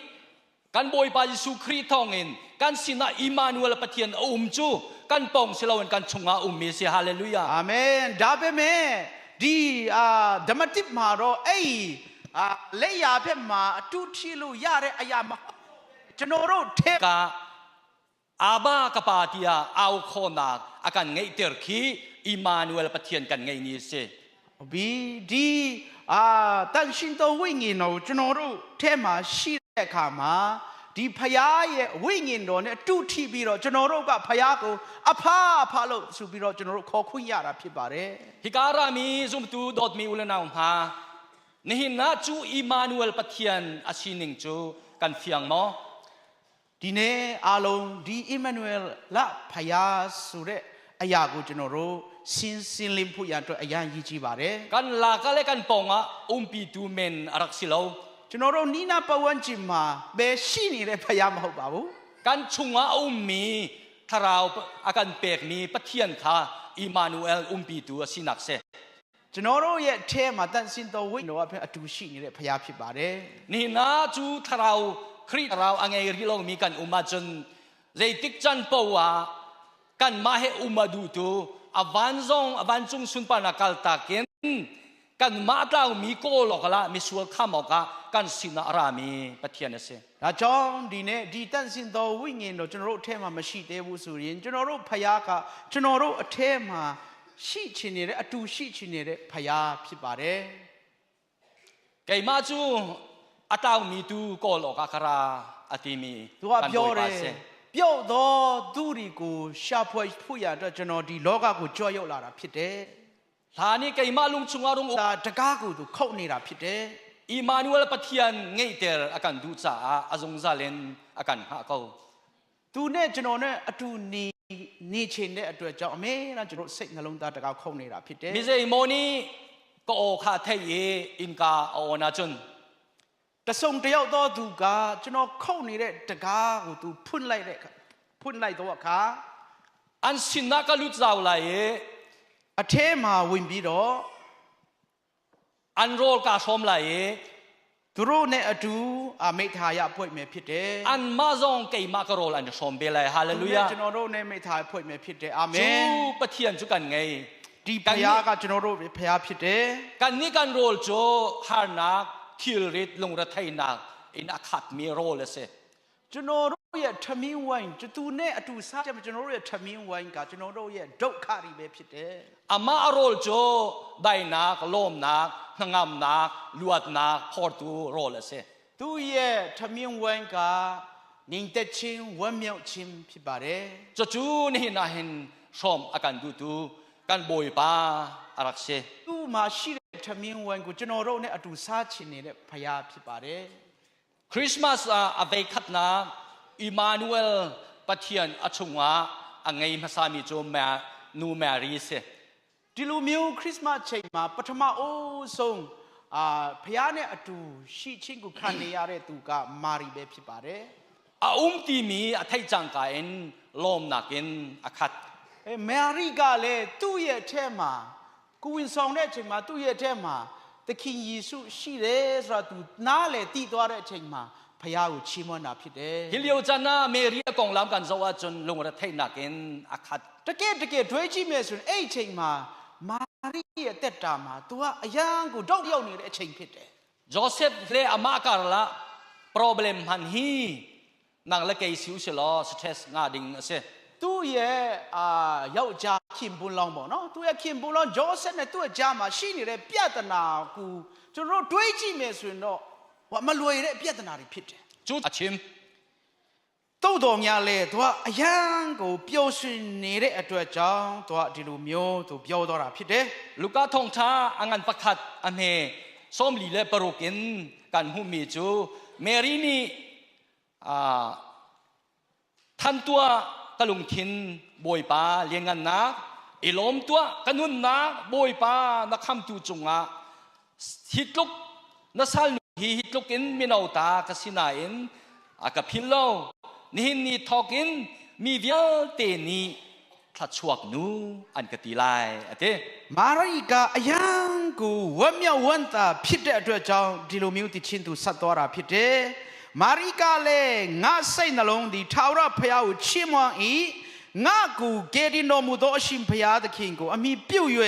กันบอยปายิสุครีทองอินกันสินะอิมานูเอลปะเทียนอุมจูกันปองสิลาวันกันชงอาอุมมีสิฮาเลลูยา အာမင်ဒါပေမဲ့ဒီအာဓမ္မတိမှာတော့အဲ့ဒီအာလက်ရာဘက်မှာအတုထိလို့ရတဲ့အရာမဟုတ်ကျွန်တော်တို့ထဲ กาอาบากะปาติยาอาวโคนาอากันไงเตอร์คีอิมานูเอลปะเทียนกันไงนี่สิ ဘီဒီအာတန်ရှင်တော်ဝိညာဉ်တော်ကျွန်တော်တို့ထဲမှာရှိတဲ့အခါမှာဒီဖယားရဲ့ဝိညာဉ်တော်နဲ့အတူထိပြီးတော့ကျွန်တော်တို့ကဖယားကိုအဖအဖလို့ဆိုပြီးတော့ကျွန်တော်တို့ခေါ်ခွင့်ရတာဖြစ်ပါတယ် ฮิการามีซุมตูดอดมีอุลนาวฮานี่หินนะจูอิมานูเอลปะเทียนอาชินิงจูกันเฟียงมอ ဒီနေ့အားလုံးဒီအီမန်နျူရယ်လဖယားဆိုတဲ့အရာကိုကျွန်တော်တို့ရှင်းရှင်းလင်းဖို့ရန်အတွက်အရန်ရည်ကြီးပါတယ် กันลากะเลกันปองอะอุมปีตูเมนอารักสิโล ကျွန်တော်တို့နီးနာပတ်ဝန်းကျင်မှာပဲရှိနေတဲ့ဖယားမဟုတ်ပါဘူး กันชุงอาอุมมีทาราวอากันเปกมีปะเทียนคาอิมานูเอลอุมปีตูอาชินักเซ ကျွန်တော်တို့ရဲ့အထဲမှာတန်ရှင်တော်ဝိညာဉ်တော်အဖြစ်အတူရှိနေတဲ့ဖရားဖြစ်ပါတယ် นี่นะจูทาราวครีราวอังไงริลงมีกันอุมาจนเลยติกจันปาวะกันมาเฮอุมาดูตูอวันซงอวันจุงสุนปานากัลตาเกนกันมาตาวมีโกลอกละมีสัวข้ามอกะกันสินารามีปะเทียนเซ ။ဒါကြောင့်ဒီနေ့ဒီတန်ရှင်တော်ဝိညာဉ်တော်ကျွန်တော်တို့အထဲမှာမရှိသေးဘူးဆိုရင်ကျွန်တော်တို့ဖရားကကျွန်တော်တို့အထဲမှာရှိချင်နေတဲ့အတူရှိချင်နေတဲ့ဖရားဖြစ်ပါတယ် ไกมาจูอาตาวมีตูโกลอกะคาราอติมี ။သူကပြောတယ်ပျော့သောသူတွေကိုရှာဖွေဖို့ရအတွက်ကျွန်တော်ဒီလောကကိုကြွရောက်လာတာဖြစ်တယ် ลานี่ไกมาลุงชุงอารุง ။ဒါတကားကိုသူခုတ်နေတာဖြစ်တယ် อิมานูเอลปะเทียนไงเตอร์อากันดูจ้าอาซงซาเลนอากันฮะเกา ။သူနဲ့ကျွန်တော်နဲ့အတူနေနေချင်တဲ့အတွက်ကြောင့်အမေကကျွန်တော်စိတ်နှလုံးသားတကားခုတ်နေတာဖြစ်တယ် มิเซโมนี่ก็โอคาเทเยอินกาออนาจุน တဆုံတယောက်တော့သူကကျွန်တော်ခုတ်နေတဲ့တကားကိုသူဖွင့်လိုက်တဲ့အခါဖွင့်လိုက်တော့အခါ อันสินากะลุจาวลาย အထဲမှာဝင်ပြီးတော့ อันโรลกาชอมลาย သူတို့နဲ့အတူအမိထာယဖွဲ့မယ်ဖြစ်တယ် อันมาซองไกมากะโรลอันชอมเบลายฮาเลลูยา ကျွန်တော်တို့နဲ့မိထာယဖွဲ့မယ်ဖြစ်တယ်အာမ จู င် ปะเทียนจุกันไง ဒီဖခင်ကကျွန်တော်တို့ဖခင်ဖြစ်တယ် กันนี่กันโรลโจฮานักทิลริดลงระไทนักอินอาคัดมีโรลเซ ကျွန်တော်တို့ရဲ့ထမင်းဝိုင်းသူနဲ့အတူစားကြမယ်ကျွန်တော်တို့ရဲ့ထမင်းဝိုင်းကကျွန်တော်တို့ရဲ့ဒုက္ခတွေပဲဖြစ်တယ် อามาโรลโจไดนักลมนักงามนักลวดนักพอตูโรลเซ သူရဲ့ထမင်းဝိုင်းက ငြိမ်သက်ခြင်းဝမ်းမြောက်ခြင်းဖြစ်ပါတယ် Cucu nihin ah hin hrawm a kan duhtu kan Bawipa a rak si. သူ့မှာရှိတဲ့ထမင်းဝိုင်းကိုကျွန်တော်တို့နဲ့အတူစားချင်နေတဲ့ဖခင်ဖြစ်ပါတယ် Christmas ah a veikhatnak Emmanuel Pathian a chungah a ngei hmasami cu Nu Mary si. ဒီလိုမျိုးခရစ်စမတ်ချိန်မှာပထမအိုးဆုံးအာဖခင်နဲ့အတူရှိချင်းကိုခံနေရတဲ့သူကမာရီပဲဖြစ်ပါတယ် A um timi a theih cangka in lawmnak in a khat. အဲမာရီကလည်းသူ့ရဲ့အထက်မှာကိုဝင်ဆောင်တဲ့အချိန်မှာသူ့ရဲ့အထက်မှာသခင်ယေရှုရှိတယ်ဆိုတာသူနားလေတည်သွားတဲ့အချိန်မှာဖခင်ကိုချီးမွမ်းတာဖြစ်တယ် Hi lio caan ah Mary a konglam kan zoh ahcun lungretheihnak in a khat. တကယ်တကယ်တွေးကြည့်မယ်ဆိုရင်အဲ့အချိန်မှာမာရိရဲ့တက်တာမှာ तू ကအယံကိုတောက်ရောက်နေတဲ့အချိန်ဖြစ်တယ် Joseph le amah karlah problem han hi nang le kei si u si law stress nga ding a si. သူ့ရဲ့အာယောက်ျားခင်ပွန်းလောင်းပေါ့နော်သူ့ရဲ့ခင်ပွန်းလောင်းဂျောဆက်နဲ့သူ့ရဲ့ကြားမှာရှိနေတဲ့ပြဿနာကူကျွန်တော်တို့တွေးကြည့်မယ်ဆိုရင်တော့ဟိုမလွယ်တဲ့ပြဿနာတွေဖြစ်တယ် Cu a chim. တုတ်တော်များလဲသူကအယံကိုပျော်ရွှင်နေတဲ့အတွက်ကြောင့်သူကဒီလိုမျိုးသူပြောတော့တာဖြစ်တယ် Luka thawngtha a ngan pakhat a hme 46 in kan hmuhmi cu Mary nih than tuah ka lungthin Bawipa lianngannak i lawm tuah ka nunnak Bawipa na khamtu cungah hi tluk na salnu hi hi tluk in mino ta ka si nain a ka philh lo nihin ni thawk in mi vialte nih thluachuak nu an ka ti lai a ti မာရိကအယံကိုဝမ်းမြောက်ဝမ်းသာဖြစ်တဲ့အတွက်ကြောင့်ဒီလိုမျိုးတခြင်းသူဆက်သွားတာဖြစ်တယ်။မာရိကလည်းငါစိတ်နှလုံးသည်ထာဝရဘုရားကိုချီးမွမ်း၏ငါကိုကယ်တင်တော်မူသောအရှင်ဘုရားသခင်ကိုအမိပြုတ်၍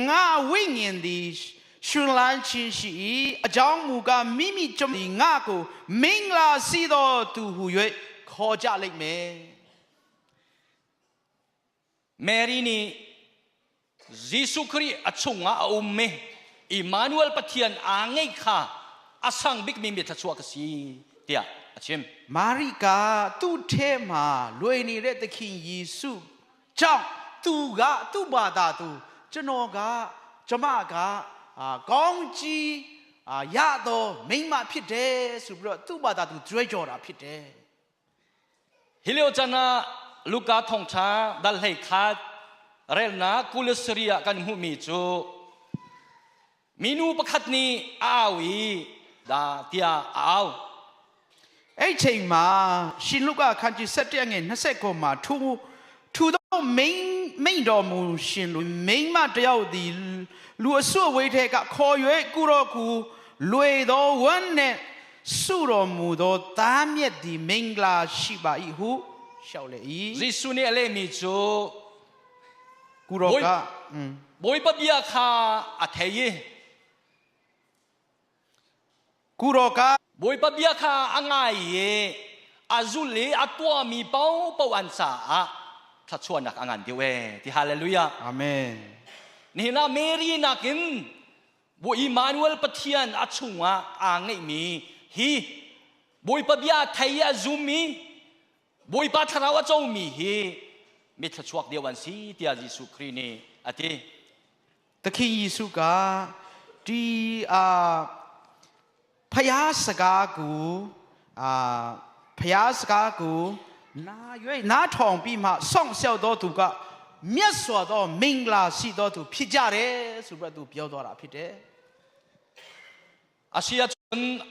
ငါဝိညာဉ်သည်ရှင်လန်းခြင်းရှိ၏အကြောင်းမူကားမိမိကျွန်သည်ငါကိုမင်္ဂလာရှိသောသူဟု၍ခေါ်ကြလိမ့်မယ် Mary nih Jesuh Khrih a chungah a um i Emmanuel Pathian aa ngeih kha a sang bikmi mi thluachuah ka si tiah a chim. မာရိကသူ့ထဲမှာလွယ်နေတဲ့သခင်ယေရှုကြောင့်သူကသူ့ဘာသာသူကျွန်တော်ကကျမကအာကောင်းကြီးအာရတော့မိန်းမဖြစ်တယ်ဆိုပြီးတော့သူ့ဘာသာသူကြွေးကြော်တာဖြစ်တယ် Hi lio caan ah Luka thawngṭha dal 21 relnak 27 ah kan hmuhmi cu minu pakhat nih a au i da tiah a au. အဲ့ချိန်မှာရှင်လုကာခန်းကြီး7ငယ်20ခုမှာထူထူတော့မိန်မိန်တော်မူရှင်လူမိန်မတယောက်သည်လူအစွအဝေးထဲကခေါ်၍ကုရောကူလွေသောဝမ်းနှင့်ဆုတော်မူသောသားမြက်သည်မင်္ဂလာရှိပါ၏ဟုလျှောက်လေ၏ Jesuh nih a lehmi cu ကုရောကอืม Bawipa bia kha a thei i ကုရောက Bawipa bia kha a ngai i a zul i a tuahmi paohpaoh an caah thluachuahnak a ngan deuh ee ti hallelujah. အာမင် Nihin ah Mary nakin Bawi Emmanuel Pathian a chungah aa ngeihmi hi Bawipa bia a thei i a zummi Bawipa thlarau a comi hi mi thluachuak deuh an si tiah Jesuh Khrih nih a ti. သခင်ယေရှုကဒီအာဖယားစကားကိုအာဖယားစကားကိုနာ၍နားထောင်ပြီးမှစောင့်ရှောက်တော်သူကမြတ်စွာသောမင်္ဂလာရှိတော်သူဖြစ်ကြတယ်ဆိုပြီးတော့သူပြောသွားတာဖြစ်တယ် A si ahcun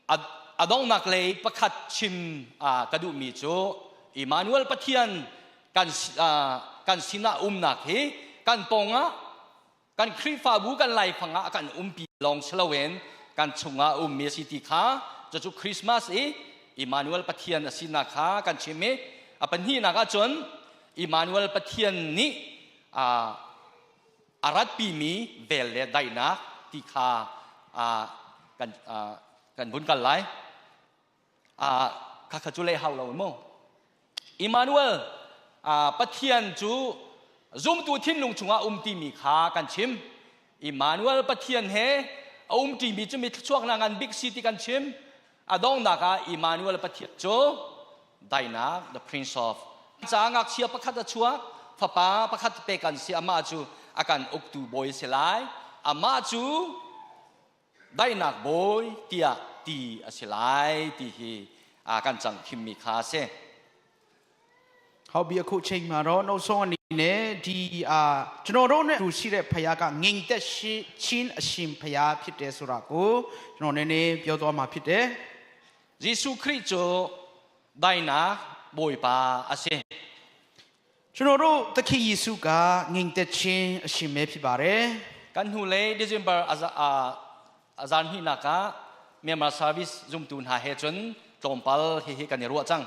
a donghnak lei pakhat chim ka duhmi cu Emmanuel Pathian kan kan sinah umnak hi kan pawngah kan Khrihfabu kan laifang ah kan umpi lawng si loin kan chungah ummi a si ti kha cucu Christmas i Emmanuel Pathian a sinak kha kan chim i a pahnihnak ahcun Emmanuel Pathian nih a ratpimi vel le daihnak ti kha kan kan vun kal lai. Khakha cu lei hau lo mu. Emmanuel Pathian cu zumtu thinlung chungah um timi kha kan chim. Emmanuel Pathian he a um ṭimi cu mi thluachuak ngan bik si ti kan chim. A donghnak ah Emmanuel Pathian cu Dainak, the Prince of Ca ngakchia pakhat a chuak, fapa pakhat pek an si, amah cu a kan uktu bawi a si lai. Amah cu daihnak bawi tiah ti a si lai ti hi a kan cang thimmi kha a si. ဟုတ်ပြီအခုချိန်မှာတော့နှုတ်ဆုံးအနေနဲ့ဒီအာကျွန်တော်တို့နဲ့တူရှိတဲ့ဖခင်ကငြိမ်သက်ရှိချင်းအရှင်ဖခင်ဖြစ်တယ်ဆိုတာကိုကျွန်တော်နည်းနည်းပြောသွားမှာဖြစ်တယ် Jesuh Khrih cu daihnak bawipa a si. ကျွန်တော်တို့သခင်ယေရှုကငြိမ်သက်ခြင်းအရှင်ပဲဖြစ်ပါတယ် Kan hnulei December azan hnihnak ah Myanmar Service zumtu hna he cun tlawmpal hihi kan i ruah cang.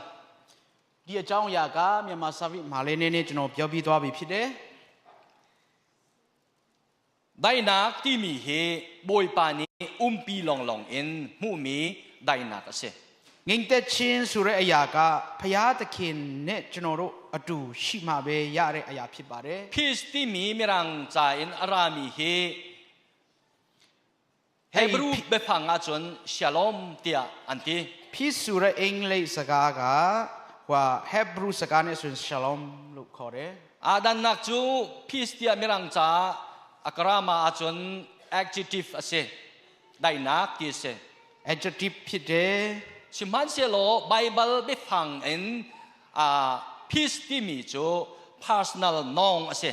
ဒီအကြောင်းအရာကမြန်မာ service မှာလည်းနည်းနည်းကျွန်တော်ပြောပြီးသွားပြီဖြစ်တယ် Daihnak timi hi Bawipa nih umpi lawnglawng in hmuhmi daihnak a si. ငြိမ်သက်ခြင်းဆိုတဲ့အရာကဖျားသခင်နဲ့ကျွန်တော်တို့အတူရှိမှပဲရတဲ့အရာဖြစ်ပါတယ် Peace timi Mirang ca in a rami hi Hebrew biafang ahcun shalom tiah an ti. Peace ဆိုတဲ့အင်္ဂလိပ်စကားကဟို Hebrew စကားနဲ့ဆိုရင် Shalom လို့ခေါ်တယ် Adannak cu peace tiah Mirang ca a grammar ahcun adjective a si. Daihnak ti a si. Adjective ဖြစ်တယ် Sihmanhsehlaw Bible biafang in peace timi cu personal noun a si.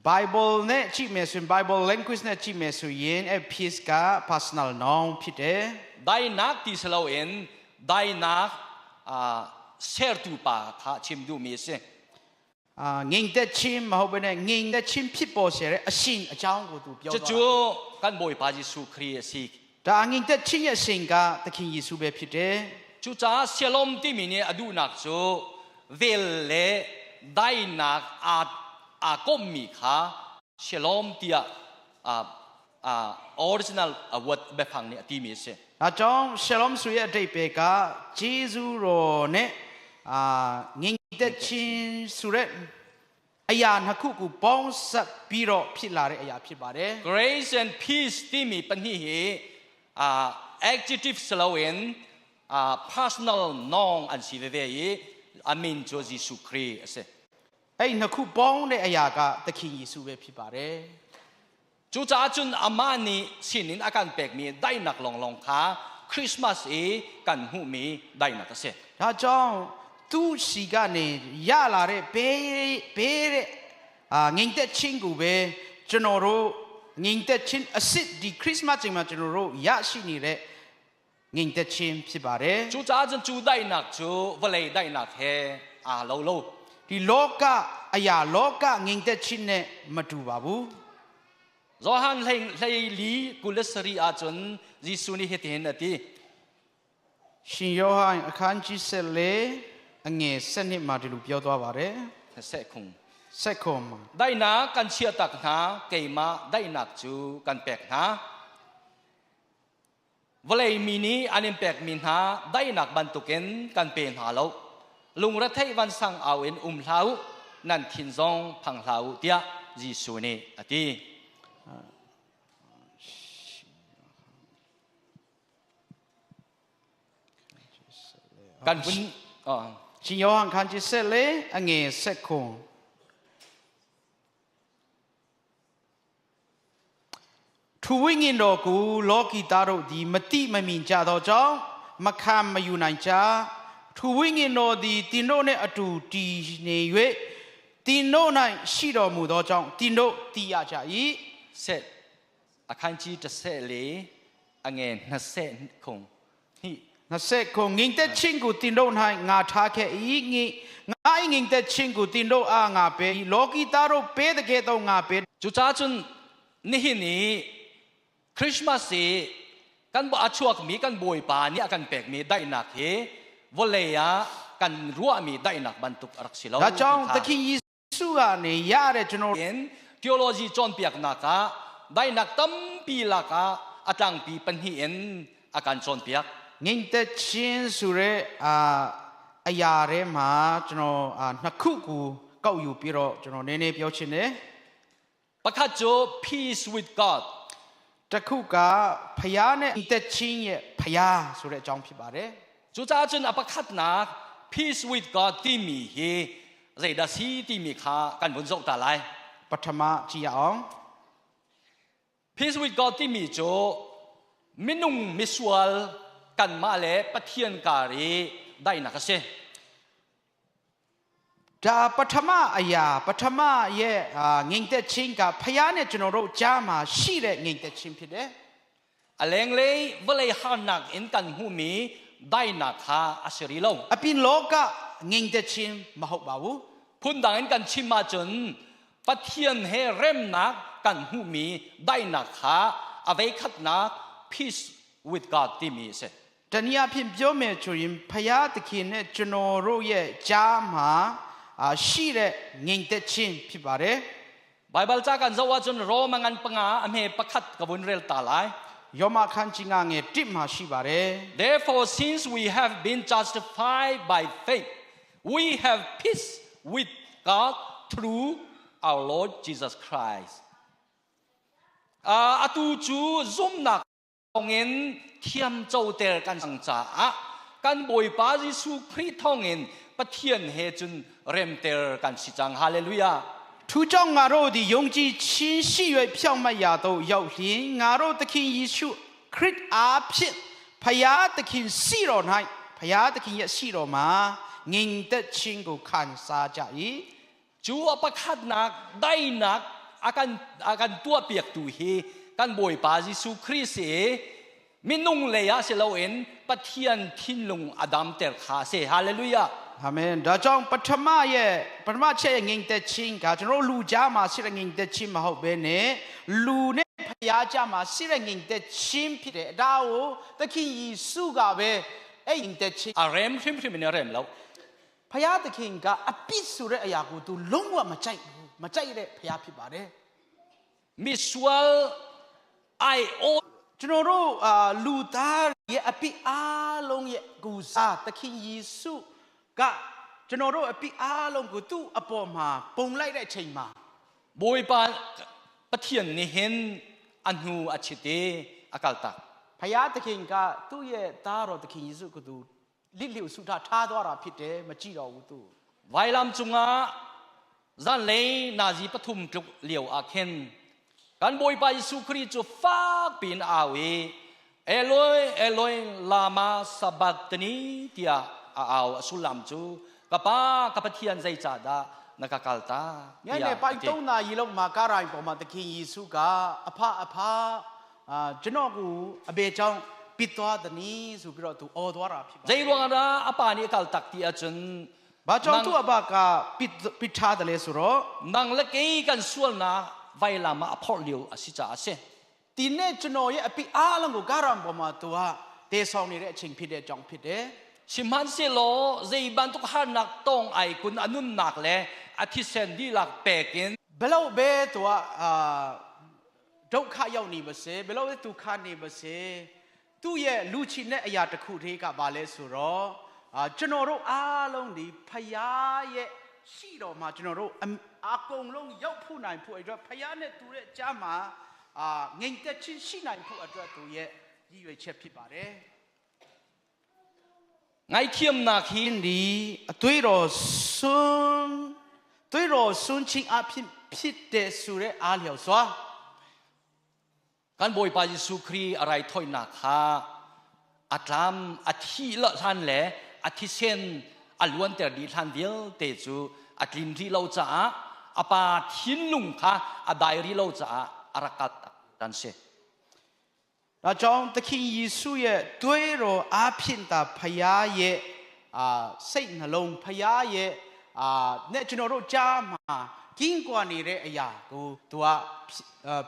Bible နဲ့ကြည့်မယ်ဆိုရင် Bible language နဲ့ကြည့်မယ်ဆိုရင်အဲ peace က personal noun ဖြစ်တယ် Daihnak ti si loin daihnak sertu pa kha chim duhmi a si. အာငြိမ်သက်ခြင်းမဟုတ်ဘဲနဲ့ငြိမ်သက်ခြင်းဖြစ်ပေါ်စေတဲ့အရှင်အကြောင်းကိုသူပြောသွား Cucu kan Bawipa Jesuh Khrih a si. ဒါငြိမ်သက်ခြင်းရဲ့အရှင်ကသခင်ယေရှုပဲဖြစ်တယ် Cucaah shalom timi nih a duhnak cu vel le daihnak aa kommi kha shalom tiah original word biafang nih a timi a si. ဒါကြောင့် shalom ဆိုရဲ့အဓိပ္ပာယ်ကဂျေဇုတော်နဲ့အာငြိမ်သက်ခြင်းဆိုတဲ့အရာနှစ်ခုကိုပေါင်းစပ်ပြီးတော့ဖြစ်လာတဲ့အရာဖြစ်ပါတယ် Grace and peace timi pahnih hi adjective si loin personal noun an si veve i a min cu Jesuh Khrih a si. အဲ့နှစ်ခုပေါင်းတဲ့အရာကသခင်ယေရှုပဲဖြစ်ပါတယ် Cucaah cun amah nih sinin a kan pekmi daihnak lawnglawng kha Christmas i kan hmuhmi daihnak a si. ဒါကြောင့်သူ့ဆီကနေရလာတဲ့ပေးပေးတဲ့အာငြိမ်သက်ခြင်းကိုပဲကျွန်တော်တို့ငြိမ်သက်ခြင်းအစ်စ်ဒီခရစ်စမတ်ချိန်မှာကျွန်တော်တို့ရရှိနေတဲ့ငြိမ်သက်ခြင်းဖြစ်ပါတယ် Cucaah cun cu daihnak cu vawlei daihnak he aa lo lo. ဒီလောကအရာလောကငြိမ်သက်ခြင်းနဲ့မတူပါဘူး Johan 14 27 ahcun Jesuh nih hitin a ti. ရှင်ယောဟန်အခန်းကြီး14အငယ်7မှာဒီလိုပြောသွားပါတယ် ဆက်ခုံ ဆက်ခွန်မှာ Daihnak kan chiah tak hna, keimah daihnak cu kan pek hna. Vawlei mi nih an in pekmi hna daihnak bantukin kan pe hna lo. Lungretheih vansang au in um hlah u, nan thin zong phang hlah u tiah Jesuh nih a ti. Kan vun ရှင်ယောဟန်ခန်းကြီး14အငယ်7ခွန်ထိုဝိညာဉ်တော်ကိုလောကီသားတို့သည်မတိမမြင်ကြသောကြောင့်မခံမယူနိုင်ကြထိုဝိညာဉ်တော်သည်သင်တို့နှင့်အတူတည်နေ၍သင်တို့၌ရှိတော်မူသောကြောင့်သင်တို့သိရကြ၏ ဆက်အခန်းကြီး14အငယ်20ခုဟိ 20ခုငြိမ်သက်ခြင်းကိုသင်တို့၌ငါထားခဲ့၏ငြိငါ၏ငြိမ်သက်ခြင်းကိုသင်တို့အားငါပေး၏လောကီသားတို့ပေးတဲ့ကဲ့သို့ငါပေး Cucaah cun nihin i Christmas i kan a chuakmi kan Bawipa nih a kan pekmi daihnak hi vawlei ah kan ruahmi daihnak bantuk a rak si lo ဒါကြောင့်သခင်ယေရှုကနေရတဲ့ကျွန်တော် in theology cawnpiaknak ah daihnak tampi lakah a tlangpi pahnih in a kan cawnpiak. ငြိမ်သက်ခြင်းဆိုတဲ့အာအရာထဲမှာကျွန်တော်အာနှစ်ခုကိုကောက်ယူပြီးတော့ကျွန်တော်နည်းနည်းပြောချင်တယ် Pakhat cu peace with God. တစ်ခုကဖျားနဲ့ငြိမ်သက်ခြင်းရဲ့ဖျားဆိုတဲ့အကြောင်းဖြစ်ပါတယ် Cu Cucaah cun a pakhatnak peace with God timi hi zeidah si timi kha kan vun zoh ta lai. ပထမကြည့်ရအောင် Peace with God timi cu minung misual kanmah le Pathian kar i daihnak a si. ဒါပထမအရာပထမရဲ့အာငြိမ်သက်ခြင်းကဖခင်နဲ့ကျွန်တော်တို့ကြားမှာရှိတဲ့ငြိမ်သက်ခြင်းဖြစ်တယ် A lenglei vawlei harnak in kan hmuhmi daihnak kha a si rih lo. အပြင်လောကငြိမ်သက်ခြင်းမဟုတ်ပါဘူး Phundang in kan chim ahcun Pathian he remnak kan hmuhmi daihnak kha a veikhatnak peace with God timi a si. တနည်းအားဖြင့်ပြောမယ်ဆိုရင်ဖခင်သခင်နဲ့ကျွန်တော်တို့ရဲ့ကြားမှာအာရှိတဲ့ငြိမ်သက်ခြင်းဖြစ်ပါတယ် Baibal ca kan zoh ahcun Rome ngan panga a hme pakhat ka vun rel ta lai. ယောမခန်းကြီးငါငယ်1မှာရှိပါတယ် Therefore, since we have been justified by faith, we have peace with God through our Lord Jesus Christ. Ah, atu cu zumnak thawngin thiam coter kan sang caah kan Bawipa Jesuh Khrih thawngin Pathian he cun remter kan si cang. Hallelujah. ထိုကြောင့်ငါတို့သည်ယုံကြည်ခြင်းရှိ၍ဖြောင့်မတ်ရာသို့ရောက်လျှင်ငါတို့သခင်ယေရှုခရစ်အားဖြင့်ဖယားသခင်ရှိတော်၌ဖယားသခင်ရဲ့ရှိတော်မှာငြိမ်သက်ခြင်းကိုခံစားကြ၏ Cu a pakhatnak daihnak a kan tuahpiaktu hi kan Bawipa Jesuh Khrih si i minung lei ah si loin Pathian thinlung a damter kha a si. Hallelujah. အာမင်ဒါကြောင့်ပထမရဲ့ပထမချက်ရဲ့ငြိမ်သက်ခြင်းကကျွန်တော်တို့လူကြားမှာရှိတဲ့ငြိမ်သက်ခြင်းမဟုတ်ဘဲနဲ့လူနဲ့ဖယားကြားမှာရှိတဲ့ငြိမ်သက်ခြင်းဖြစ်တယ်ဒါကိုသခင်ယေရှုကပဲအဲ့ငြိမ်သက်ခြင်း A rem hrimhrim in a rem lo. ဖယားသခင်ကအပြစ်ဆိုတဲ့အရာကို तू လုံးဝမကြိုက်ဘူးမကြိုက်တဲ့ဖယားဖြစ်ပါတယ် Misual ai o ကျွန်တော်တို့အာလူသားရဲ့အပြစ်အားလုံးရဲ့ကူစားသခင်ယေရှုကကျွန်တော်တို့အပြစ်အားလုံးကိုသူ့အပေါ်မှာပုံလိုက်တဲ့အချိန်မှာ Bawipa Pathian nih hin a hnu a chit i a kaltak. ဖယားသခင်ကသူ့ရဲ့သားတော်သခင်ယေရှုကိုသူလစ်လျူဆုထားထားသွားတာဖြစ်တယ်မကြည့်တော့ဘူးသူ Vailam cungah zanlei nazi pathum tluk lio ah khin kan Bawipa Jesuh Khrih cu fak piin a au i Eloi Eloi lama sabachthani tiah a au a sullam cu ka pa ka Pathian zeicahdah na ka kaltak ညနေ tiah ပိုင်း a ti. 3နာရီလောက်မှာကားရိုင်ပေါ်မှာသခင်ယေရှုကအဖအဖအာကျွန်တော်ကိုအဘေကြောင့်ပစ်သွားသည်နည်းဆိုပြီးတော့သူအော်သွားတာဖြစ်ပါတယ် Zei ruang dah a pa nih a kaltak ti ahcun ။ဘာကြောင့် nang သူ့အဘကပစ်ပစ်ထားတယ်လဲဆိုတော့ nang le kei kan sualnak vailam ah a phorh lio a si caah a si. ဒီနေ့ကျွန်တော်ရဲ့အပြစ်အားလုံးကိုကားရိုင်ပေါ်မှာသူကတေဆောင်နေတဲ့အချိန်ဖြစ်တဲ့အကြောင်းဖြစ်တယ် Sihmanhsehlaw zei bantuk harnak tong ai kun a nunnak le a thisen dihlak pek in ။ဘယ်လို့ပဲသူကအာဒုက္ခရောက်နေပါစေဘယ်လို့ပဲဒုက္ခနေပါစေသူ့ရဲ့လူချင်တဲ့အရာတစ်ခုတည်းကဘာလဲဆိုတော့အာကျွန်တော်တို့အားလုံးဒီဖယားရဲ့ရှိတော်မှာကျွန်တော်တို့အအကုန်လုံးရောက်ဖို့နိုင်ဖို့အတွက်ဖယားနဲ့သူရဲ့ကြားမှာအာငြိမ်သက်ခြင်းရှိနိုင်ဖို့အတွက်သူရဲ့ရည်ရွယ်ချက်ဖြစ်ပါတယ် ngaihthiamnak hi ဒီအသွေးတော်ဆွန်းသွေးတော်ဆွန်းခြင်းအဖြစ်ဖြစ်တဲ့ဆိုတဲ့အားလျော်စွာ kan Bawipa Jesuh Khrih a raithawinak kha a tlam a thi lo hlan le a thisen a luanter dih hlan vialte cu a tlin rih lo caah a pa thinlung kha a dai rih lo caah a rak kal tak tan si. ဒါကြောင့်သခင်ယေရှုရဲ့သွေးတော်အားဖြင့်သာဖခင်ရဲ့အာစိတ်နှလုံးဖခင်ရဲ့အာနဲ့ကျွန်တော်တို့ကြားမှာကင်းကွာနေတဲ့အရာကိုသူက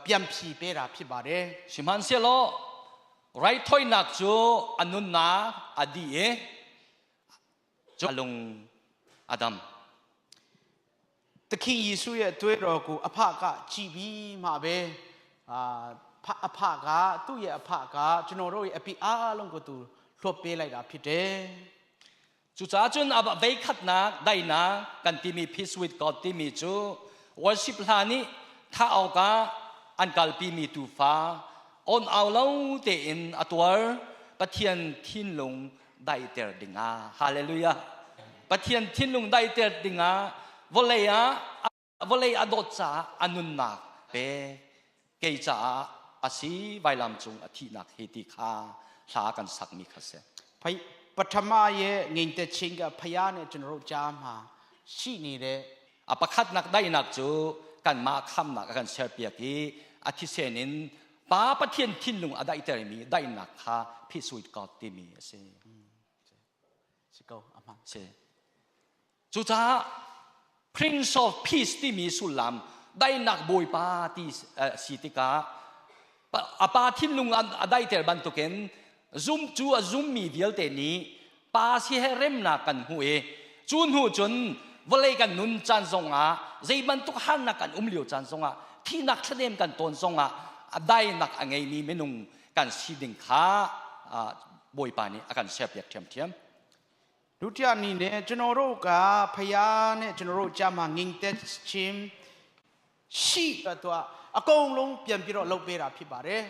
ပြန်ဖြီးပေးတာဖြစ်ပါတယ် Sihmanhsehlaw raithawinak cu a nunnak a dih i cu a lung a dam. သခင်ယေရှုရဲ့သွေးတော်ကိုအဖကကြည်ပြီးမှပဲအာဖအဖကသူ့ရဲ့အဖကကျွန်တော်တို့ရဲ့အပြစ်အားလုံးကိုသူလွှတ်ပေးလိုက်တာဖြစ်တယ် Cucaah cun a veikhatnak daihnak kan timi peace with God timi cu worship hla nih thah awkah an kalpimi tuufa on au lo tein a tuar Pathian thinlung daiter dingah. Hallelujah. Pathian thinlung daiter dingah vawlei ah vawlei a dawt caah a nunnak pe kei caah a si vailam cung a thihnak hi ti kha hla kan sakmi kha si. ပထမရဲ့ငြိမ်သက်ခြင်းကဖယားနဲ့ကျွန်တော်တို့ကြားမှာရှိနေတဲ့ A pakhatnak daihnak cu kanmah khamnak a kan serpiak i a thisen in Pa Pathian thinlung a daihtermi daihnak kha peace with God timi a si. စကောအမှန် Si. Cucaah Prince of Peace timi sullam daihnak Bawipa ti si tikah a pa thinlung a daihter bantukin zum cu a zummi vialte nih pa si he remnak kan hmu i cu hnu cun vawlei kan nun caan zongah zei bantuk harnak kan um lio caan zongah thihnak thladem kan tawn zongah a dainak a ngeimi minung kan si ding kha Bawipa nih a kan serpiak ṭhiamṭhiam. ဒုတိယအနေနဲ့ကျွန်တော်တို့ကဖယားနဲ့ကျွန်တော်တို့ကြားမှာငြိမ်သက်ခြင်းရှိတော့အကုန်လုံးပြန်ပြီးတော့လုပ်ပေးတာဖြစ်ပါတယ်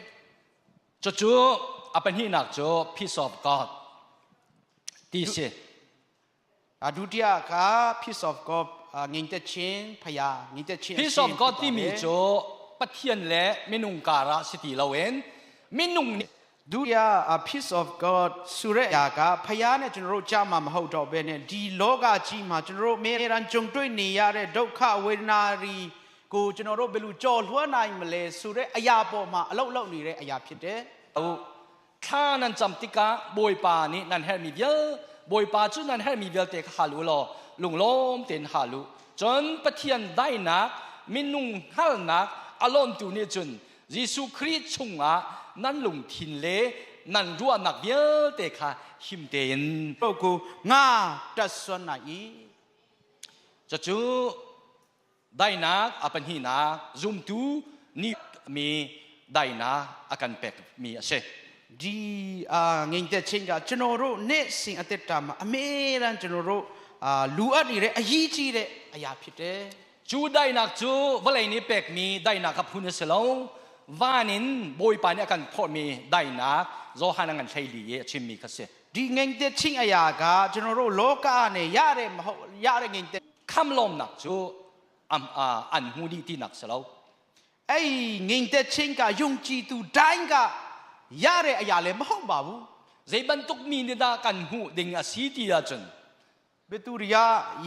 Cucu a pahnihnak cu peace of God ti si. အဒုတိယက peace of God ငြိမ်သက်ခြင်းဖယားငြိမ်သက်ခြင်း Peace of God timi cu Pathian le minung kara si ti loin minung nih ဒုတိယ peace of God ဆိုတဲ့အရာကဖယားနဲ့ကျွန်တော်တို့ကြားမှာမဟုတ်တော့ဘဲနဲ့ဒီလောကကြီးမှာကျွန်တော်တို့အမေရန်ကြုံတွေ့နေရတဲ့ဒုက္ခဝေဒနာတွေကိုကျွန်တော်တို့ဘယ်လိုကြော်လွှမ်းနိုင်မလဲဆိုတဲ့အရာပေါ်မှာအလုတ်လုတ်နေတဲ့အရာဖြစ်တယ် thla nan cam tikah Bawipa nih nan herhmi vial Bawipa cu nan herhmi vialte kha hal u law lunglawm tein hal u. Cun Pathian daihnak minung hngalhnak a lawntu nih cun Jesuh Khrih chungah nan lungthin le nan ruahnak vialte kha him tein ကိုငါတတ်ဆွမ်းနိုင်၏ Cucu daihnak a pahnihnak zumtu nih mi daihnak a kan pekmi a si. ဒီအာငြိမ်သက်ခြင်းကကျွန်တော်တို့နေ့စဉ်အသက်တာမှာအမေရန်ကျွန်တော်တို့အာလူအပ်နေတဲ့အရေးကြီးတဲ့အရာဖြစ်တယ် Cu daihnak cu vawlei nih pekmi daihnak a phun a si lo. Van in Bawipa nih a kan phorhmi daihnak Johan a ngan 14 i a chimmi kha si. ဒီငြိမ်သက်ခြင်းအရာကကျွန်တော်တို့လောကနဲ့ရတဲ့မဟုတ်ရတဲ့ငြိမ်သက် Kham lawmnak cu an hmu dih tinak si lo. အဲ့ဒီငြိမ်သက်ခြင်းကယုံကြည်သူတိုင်းကရတဲ့အရာလည်းမဟုတ်ပါဘူး Zei bantuk mi nih dah kan hmuh ding a si ti ahcun ဘယ်သူတွေက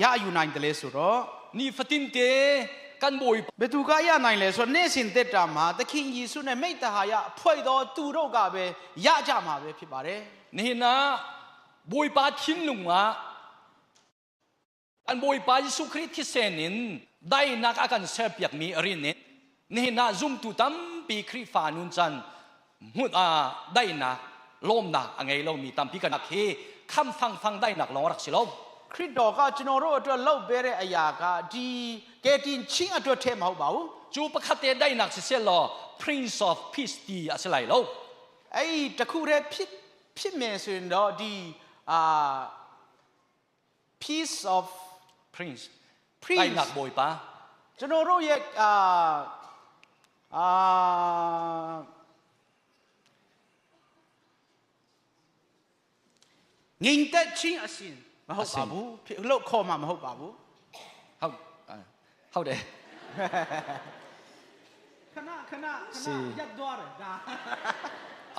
ရယူနိုင်တယ်လဲဆိုတော့ nifatin te kan Bawipa ဘယ်သူကရနိုင်လဲဆိုတော့နေ့စဉ်သက်တာမှာသခင်ယေရှုနဲ့မိတ္တဟာယဖွဲ့တော်သူတို့ကပဲရကြမှာပဲဖြစ်ပါတယ် nihin ah Bawipa thinlung ah kan Bawipa Jesuh Khrih thisen in daihnak a kan serpiakmi a rin in nihin ah zumtu tampi Khrihfa nun can hmun ah daihnak lawmnak a ngei lomi tampi kan hi kham fangfang daihnak lawng rak si lo. ခရစ်တော်ကကျွန်တော်တို့အတွက်လှုပ်ပေးတဲ့အရာကဒီကယ်တင်ခြင်းအတွက်ထဲမဟုတ်ပါဘူး Cu pakhat te daihnak siseh law Prince of Peace ti a si lai lo. အဲ့ဒီတခုတည်းဖြစ်ဖြစ်မယ်ဆိုရင်တော့ဒီအာ peace of Prince Prince daihnak Bawipa ကျွန်တော်တို့ရဲ့အာအာငြိမ်သက်ခြင်းအရှင်မဟုတ်ပါဘူးဖြစ်လို့ခေါ်မှာမဟုတ်ပါဘူး ဟုတ်ဟုတ်တယ် ခဏခဏခဏရပ်သွားတယ်ဒါ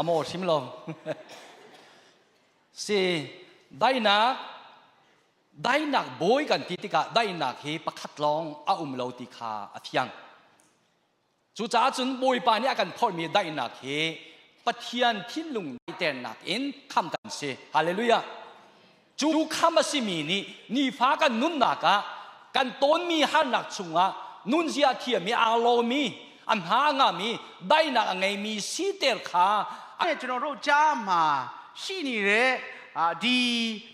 အမောရှိမလို့ si daihnak daihnak bawi kan ti tikah daihnak hi pakhat lawng a um lo ti kha a fiang. Cucaah cun Bawipa nih a kan phorhmi daihnak hi Pathian thinlung ternak in kham kan si. Hallelujah. Cu kham a simi nih nifa kan nunnak ah kan tawnmi harnak chungah nunzia thiami aa lomi a hna ngami daihnak a ngeimi siter kha အဲ့ကျွန်တော်တို့ကြားမှာရှိနေတဲ့အာဒီ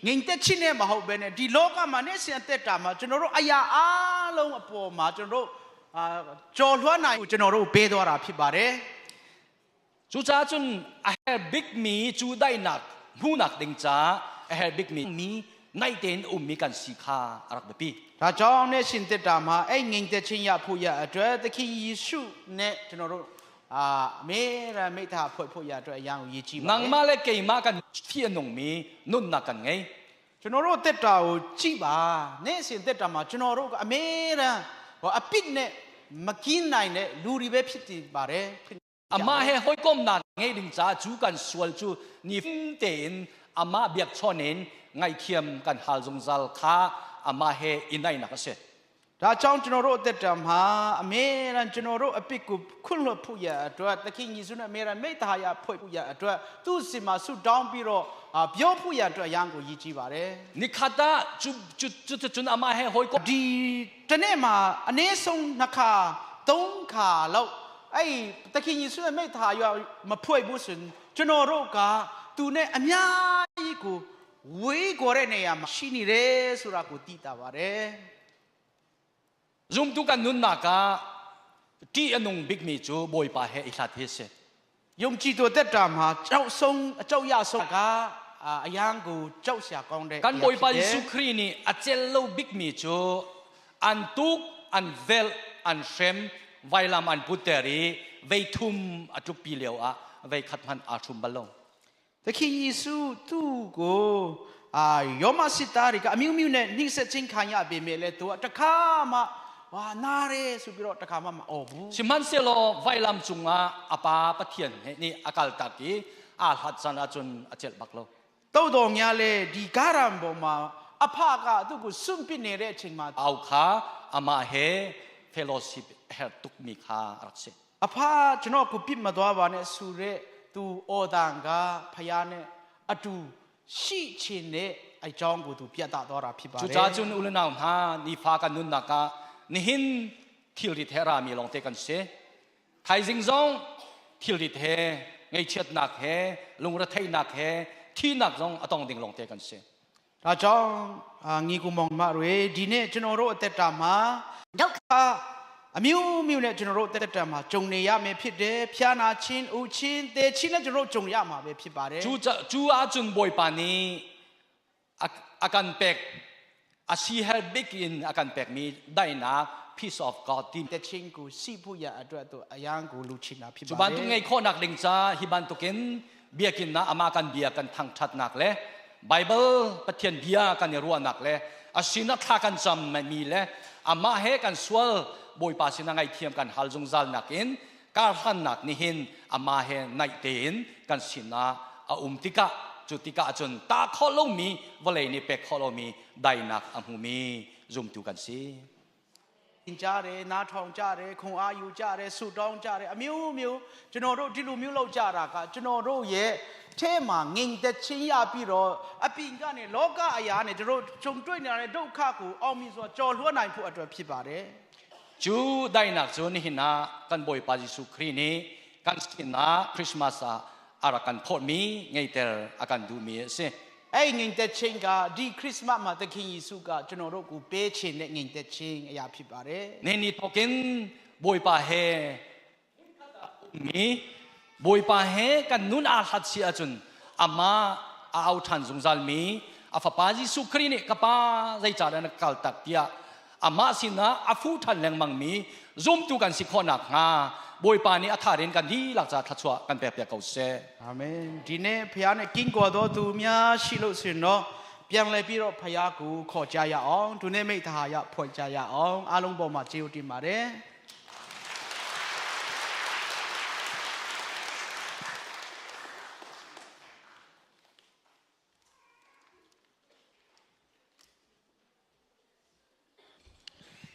ငြိမ်သက်ခြင်းနဲ့မဟုတ်ဘဲနဲ့ဒီလောကမှာနေ့စဉ်အသက်တာမှာကျွန်တော်တို့အရာအားလုံးအပေါ်မှာကျွန်တော်တို့အာကြော်လွှမ်းနိုင်ကျွန်တော်တို့ပေးသွားတာဖြစ်ပါတယ် Cucaah cun a herh bikmi cu daihnak hmuhnak ding caah a herh bikmi mi naih tein ummi kan si kha a rak biapi. ဒါကြောင့်နေ့စဉ်သက်တာမှာအဲ့ငြိမ်သက်ခြင်းရဖို့ရအတွက်သခင်ယေရှုနဲ့ကျွန်တော်တို့ အာအမေရမိတ်သားဖွဲ့ဖို့ရအတွက်အရန်ကိုရည်ကြည့်ပါ Nangmah le keimah kan thi a nungmi nunnak kan ngei. ကျွန်တော်တို့တက်တာကိုကြည့်ပါနေ့စဉ်တက်တာမှာကျွန်တော်တို့ကအမေရန်ဟောအပစ်နဲ့မကင်းနိုင်တဲ့လူတွေပဲဖြစ်နေပါတယ် Amah he hawikomnak ngei ding caah cu kan sual cu ni tein amah biakchawn in ngaihthiam kan hal zungzal kha amah he i naihnak a si. ဒါကြောင့်ကျွန်တော်တို့အသက်တာမှာအမေရန်ကျွန်တော်တို့အပစ်ကိုခွန့်လွတ်ဖို့ရအတွက်သခင်ယေရှုနဲ့အမေရန်မိတ္တဟာယဖွဲ့ဖို့ရအတွက်သူ့စင်မှာဆုတောင်းပြီးတော့ပြောဖို့ရအတွက်အရန်ကိုရည်ကြည်ပါတယ် Nikhat ah cu cu cu cun amah he hawikom ဒီတနေ့မှာအနည်းဆုံးနှစ်ခါသုံးခါလောက်အဲ့သခင်ယေရှုရဲ့မိတ္တဟာယမဖွဲ့ဘူးဆိုရင်ကျွန်တော်တို့ကသူနဲ့အများကြီးကိုဝေးခေါ်တဲ့နေရာမှာရှိနေတယ်ဆိုတာကိုသိတာပါတယ် Zumtu kan nunnak ah ṭih a nung bikmi cu Bawipa he i hlat hi a si. ယုံကြည်သူတက်တာမှာကြောက်ဆုံးအကြောက်ရဆုံးကအယံကိုကြောက်စရာကောင်းတဲ့ Kan Bawipa Jesuh Khrih nih a celh lo bikmi cu an tuk, an velh, an hrem, vailam an putter i veithum a tlukpi lio ah veikhat hmanh aa hrum bal lo. သခင်ယေရှုသူ့ကိုအာယောမစစ်သားတွေကအမျိုးမျိုးနဲ့နှိမ့်ဆက်ခြင်းခံရပေမဲ့လည်းသူကတခါမှဝါနာရဲဆိုပြီးတော့တခါမှမအော်ဘူး Sihmanhsehlaw vailam cungah a Pa Pathian he nih a kaltak i aa hlat caan ahcun a celh bak lo. တုတ်တော်များလဲဒီကားရံပေါ်မှာအဖကသူ့ကိုစွန့်ပစ်နေတဲ့အချိန်မှာ Au kha amah he fellowship herh tukmi kha a rak si. အဖကျွန်တော်ကိုပြစ်မသွားပါနဲ့ဆိုတဲ့သူအော်တန်ကဖယားနဲ့အတူရှိချင်တဲ့အကြောင်းကိုသူပြတ်သွားတာဖြစ်ပါတယ် Cucaah cun u le nau hna nifa kan nunnak ah nihin thilrit he rami lawngte kan si. Thaizing zong thilrit he ngaihchiatnak he lungretheihnak he thihnak zong a tong ding lawngte kan si. ဒါကြောင့်အာငီကူမောင်မတွေဒီနေ့ကျွန်တော်တို့အသက်တာမှာဒုက္ခအမျိုးမျိုးနဲ့ကျွန်တော်တို့အသက်တာမှာကြုံနေရမယ်ဖြစ်တယ်။ဖျားနာခြင်း၊ဥချင်း၊သေခြင်းနဲ့ကျွန်တော်တို့ကြုံရမှာပဲဖြစ်ပါတယ် Cu cu ahcun Bawipa nih a kan pek a si her bik in a kan pekmi daihnak peace of God ti ။တခြင်းကိုရှိဖို့ရအတွက်တော့အယံကိုလူချင်တာဖြစ် Cu ပါတယ် bantuk ngeih khawhnak ding ca hi bantukin biakinn ah amah kan bia kan thangṭhatnak le Bible Pathian bia kan i ruahnak le a sinah thla kan cam mi le amah he kan sual Bawipa sinah ngaihthiam kan hal zungzal nakin karhlannak nihin amah he naih tein kan sinah a um tikah cu tikah cun ta khawh lomi vawlei nih pek khawh lomi dainak a hmumi zumtu kan si. သင်ကြားတယ်နားထောင်ကြတယ်ခွန်အားယူကြတယ်ဆုတောင်းကြတယ်အမျိုးမျိုးကျွန်တော်တို့ဒီလိုမျိုးလုပ်ကြတာကကျွန်တော်တို့ရဲ့ထဲမှာငင်သက်ချင်းရပြီးတော့အပြင်ကနေလောကအရာနဲ့ကျွန်တော်တို့ကြုံတွေ့နေရတဲ့ဒုက္ခကိုအောင်မြင်စွာကျော်လွှတ်နိုင်ဖို့အတွက်ဖြစ်ပါတယ် Cu dainak cu nihin ah kan Bawipa Jesuh Khrih nih kan sinah Christmas ah a rak kan phawtmi ngeiter a kan duhmi a si. အဲ့ငင်သက်ချင်းကဒီခရစ်မတ်မှာသခင်ယေရှုကကျွန်တော်တို့ကိုပေးခြင်းနဲ့ငင်သက်ချင်းအရာဖြစ်ပါတယ် Nihin thawkin Bawipa he mi Bawipa he kan nun aa hlat si ahcun amah a au ṭhan zungzal mi a fapa Jesuh Khrih nih ka pa zeicahdah na kal tak tiah amah sinah a fu ṭhan lengmang mi zumtu kan si khawh nakhnga Bawipa nih a thar in kan dihlak ca thluachuah kan pek piak ko seh. အာမင်ဒီနေ့ဖခင်နဲ့ကင်းကွာတော်သူများရှိလို့ဆိုရင်တော့ပြန်လဲပြီးတော့ဖခင်ကိုခေါ်ကြရအောင်သူနဲ့မိတ္တဟာယဖွဲ့ကြရအောင်အားလုံးပေါ်မှာကျေးဇူးတင်ပါတယ်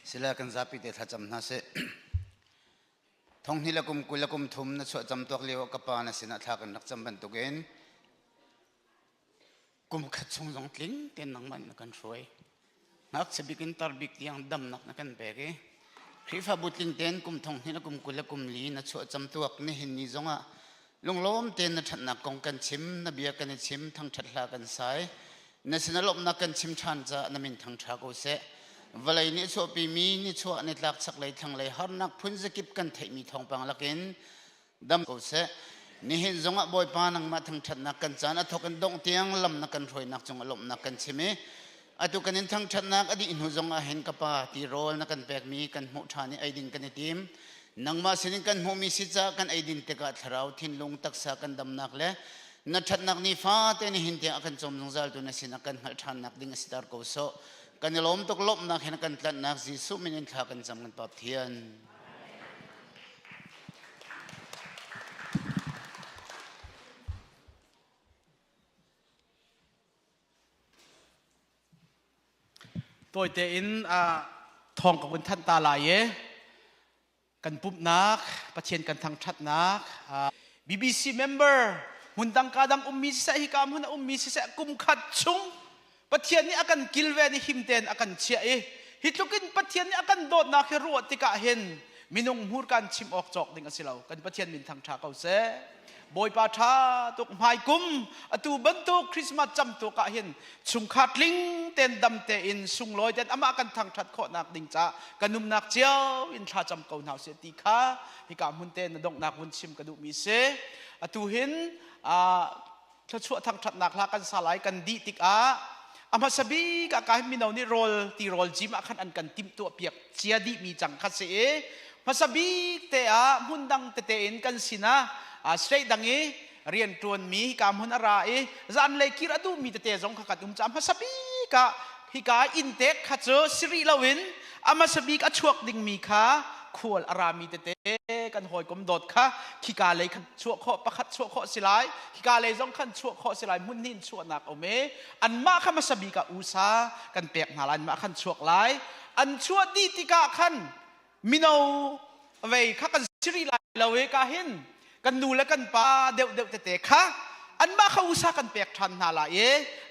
Sila kan zapi te thlacam hna seh. Thong hnih le kum 20 le kum thum na chuah cam tuak lio ka pa na sinah thla kan rak cam bantukin kum khat chung zong tling tein nangmah na kan hruai. Ngakchia bik in tar bik tiang damnak na kan pek i Khrihfabu tling tein kum thong hnih le kum 20 le kum li na chuah cam tuak nihin ni zongah lunglawm tein na ṭhatnak kong kan chim, na bia kan i chim, thangṭhat hla kan sai. Na sinah lawmhnak kan chim ṭhan caah na min thangṭha ko seh. Vawlei nih a chuahpimi nichuah nitlak chaklei thlanglei harnak phun zakip kan theihmi thawngpang lakin dam ko seh. Nihin zongah Bawipa nangmah thangṭhatnak kan caan a thawk in dongh tiang lam na kan hruainak cungah lawmhnak kan chim i atu kan in thangṭhatnak a dih hnu zongah hin ka pa tirawl na kan pekmi kan hmuh ṭhan i ei ding kan i tim. Nangmah sinin kan hmuhmi si caah kan eidin tikah thlarau thinlung taksa kan damnak le na ṭhatnak nifate nihin tiang a kan cawm zungzal tu na sinah kan hngalh ṭhannak ding a si tar ko sawh. Kan i lawm tuk lawmhnak hin a kan tlanhnak Jesuh min in thla kan cam kan Pa Pathian. Tawi tein thawng ka vun thanh ta lai i kan pumhnak Pathian kan thangṭhatnak BBC member hmundang ka dang ummi siseh hika hmun a ummi siseh kum khat chung Pathian nih a kan kilven i him tein a kan chiah i hi tlukin Pathian nih a kan dawtnak hi ruah tikah hin minung hmurka in chim awk cawk ding a si lo kan Pathian min thangṭha ko seh Bawipa ṭha tuk hmaikum atu bantuk Christmas cam tuk ah hin chungkhar tling ten dam tein sunglawi ten amah kan thangṭhat khawhnak ding ca kan umnak cio in thla cam ko hna usih ti kha hika hmun te na donghnak vun chim ka duhmi si atu hin thluachuah thangṭhatnak hla kan sa lai kan dih tikah a hmasa bik ah ka mino nih rawl ti rawl jim ah khan an kan timhtuah piak cia dihmi cang kha si i hmasa bik te ah hmun dang tete in kan sinah state dang i rian ṭuanmi hika hmun a ra i zanlei kir a duhmi tete zong kha kan um caah hmasa bik ah hika inntek kha cu si rih loin a hmasa bik a chuak dingmi kha khual a rami tete kan hawikom dawt kha khika lei khan chuah khawh pakhat chuah khawh si lai khika lei zong khan chuah khawh si lai hmun hnih in chuahnak um i anmah kha hmasa bik ah usa kan pek hna lai anmah khan chuak lai an chuah dih tikah khan mino vei kha kan si rih lai lo i ka hin kan nu le kan pa deuh deuh tete kha anmah kha usa kan pek ṭhan hna lai i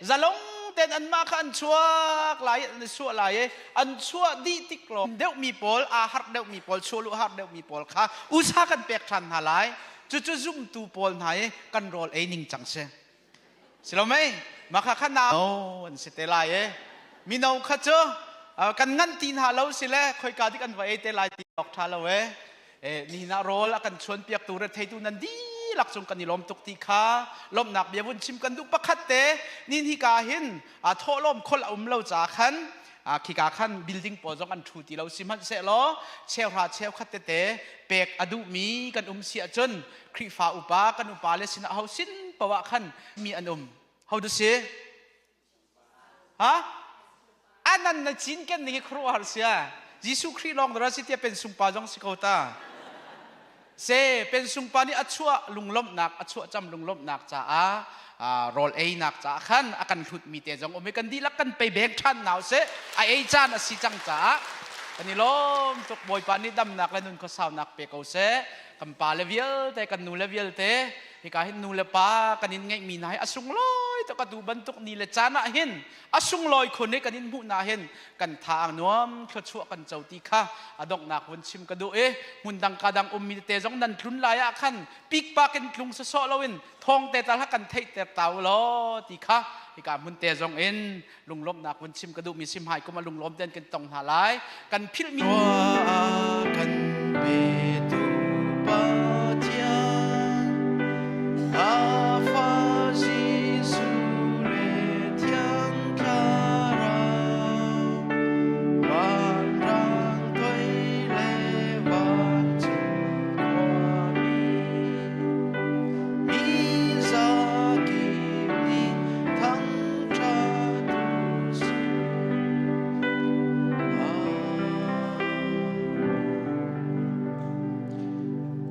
zalong ten anmah kha an chuak lai an suah lai i an chuah dih tik lawng deuhmi pawl aa harh deuhmi pawl chuah lu harh deuhmi pawl kha usa kan pek ṭhan hna lai cucu zumtu pawl hna i kan rawl ei ning cang si si lo mei mah kha kha no an si te lai e mino kha cu kan ngan ti hna lo si le khoika dik an va ei te lai ti awk ṭha lo e nihin ah rawl a kan chuan piaktu re theitu nan dihlak cung kan i lawm tuk ti kha lawmhnak bia vun chim kan duh pakhat te nin hi ka hin thawhlawm khol a um lo ca khan khika khan building pawl zong an thu ti lo sihmanhsehlaw cheuhra cheukhat tete pek a duhmi kan um si ahcun Khrihfa upa kan upa le sinah ho sin poah khan mi an um ho du si ha anan na cin ken ning hi khuaruahhar sia Jesuh Khrih lawng dara si tia pen sungpa zong si ko ta se pen sungpa nih a chuah lunglawmhnak a chuah cam lunglawmhnak caah rawl einak caah khan a kan hlut mi te zong um i kan dihlak kan pei bek ṭhan nau se a ei caan a si cang caah kan i lawm tuk Bawipa nih damnak le nun khuasaunak pe ko seh kan pa le vialte kan nu le vialte hika hin nu le pa kan in ngeihmi hna hi a sunglawi tuk atu bantuk ni le caan ah hin a sunglawi khun i kan in hmuh na hin kan tha a nuam thluachuah kan co ti kha a donghnak vun chim ka duh i hmun dang ka dang ummi tete zong nan tlun lai ah khan pikpak in tlung sawsawh loin thawng te tal kan theihter ta u law ti kha hika hmun te zong in lunglawmhnak vun chim ka duhmi sim hai kum a lunglawm ten kan tong hna lai kan philhmi kan petu Pathian Afa Jesuh le Thiang Thlarau vanrang toi le vancung khuami mi zakip nih thangṭhat u sih.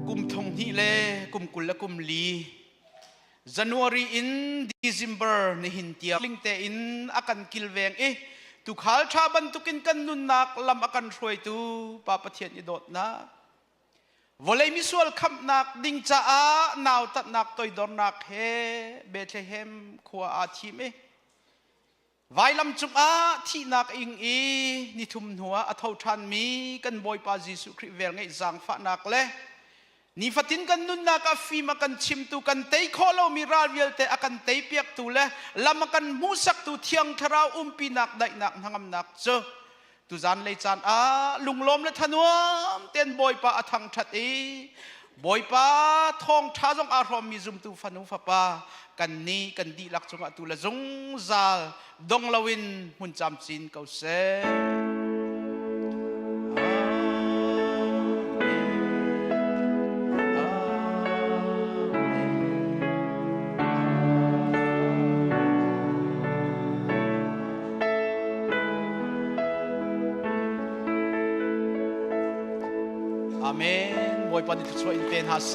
Kum thong hnih le kum 20 le kum li January in December nihin tiang tling tein a kan kilveng i tukhal ṭha bantukin kan nunnak lam a kan hruaitu Pa Pathian i dawtnak Vawlei misual khamhnak ding caah nautatnak toidornak he Bethlehem khua aa thim i vailam cungah thihnak ing i nithum hnuah a tho ṭhanmi kan Bawipa Jesuh Khrih velngeih zaangfahnak le nifatin kan nunnak ah fim a kan chimtu kan tei khawh lomi ral vialte a kan teipiaktu le lam a kan hmuhsaktu Thiang Thlarau umpinak daihnak hnangamnak cu Tuzan lei caan ah lunglawm le thanuam tein Bawipa a thangṭhat i Bawipa thawngṭha zong aa hrawmmi zumtu fanu fapa kan nih kan dihlak cungah tu le zungzal dong loin hmun camcin ko seh. Amen. Amen. Bawipa nih thluachuah in pe hna seh.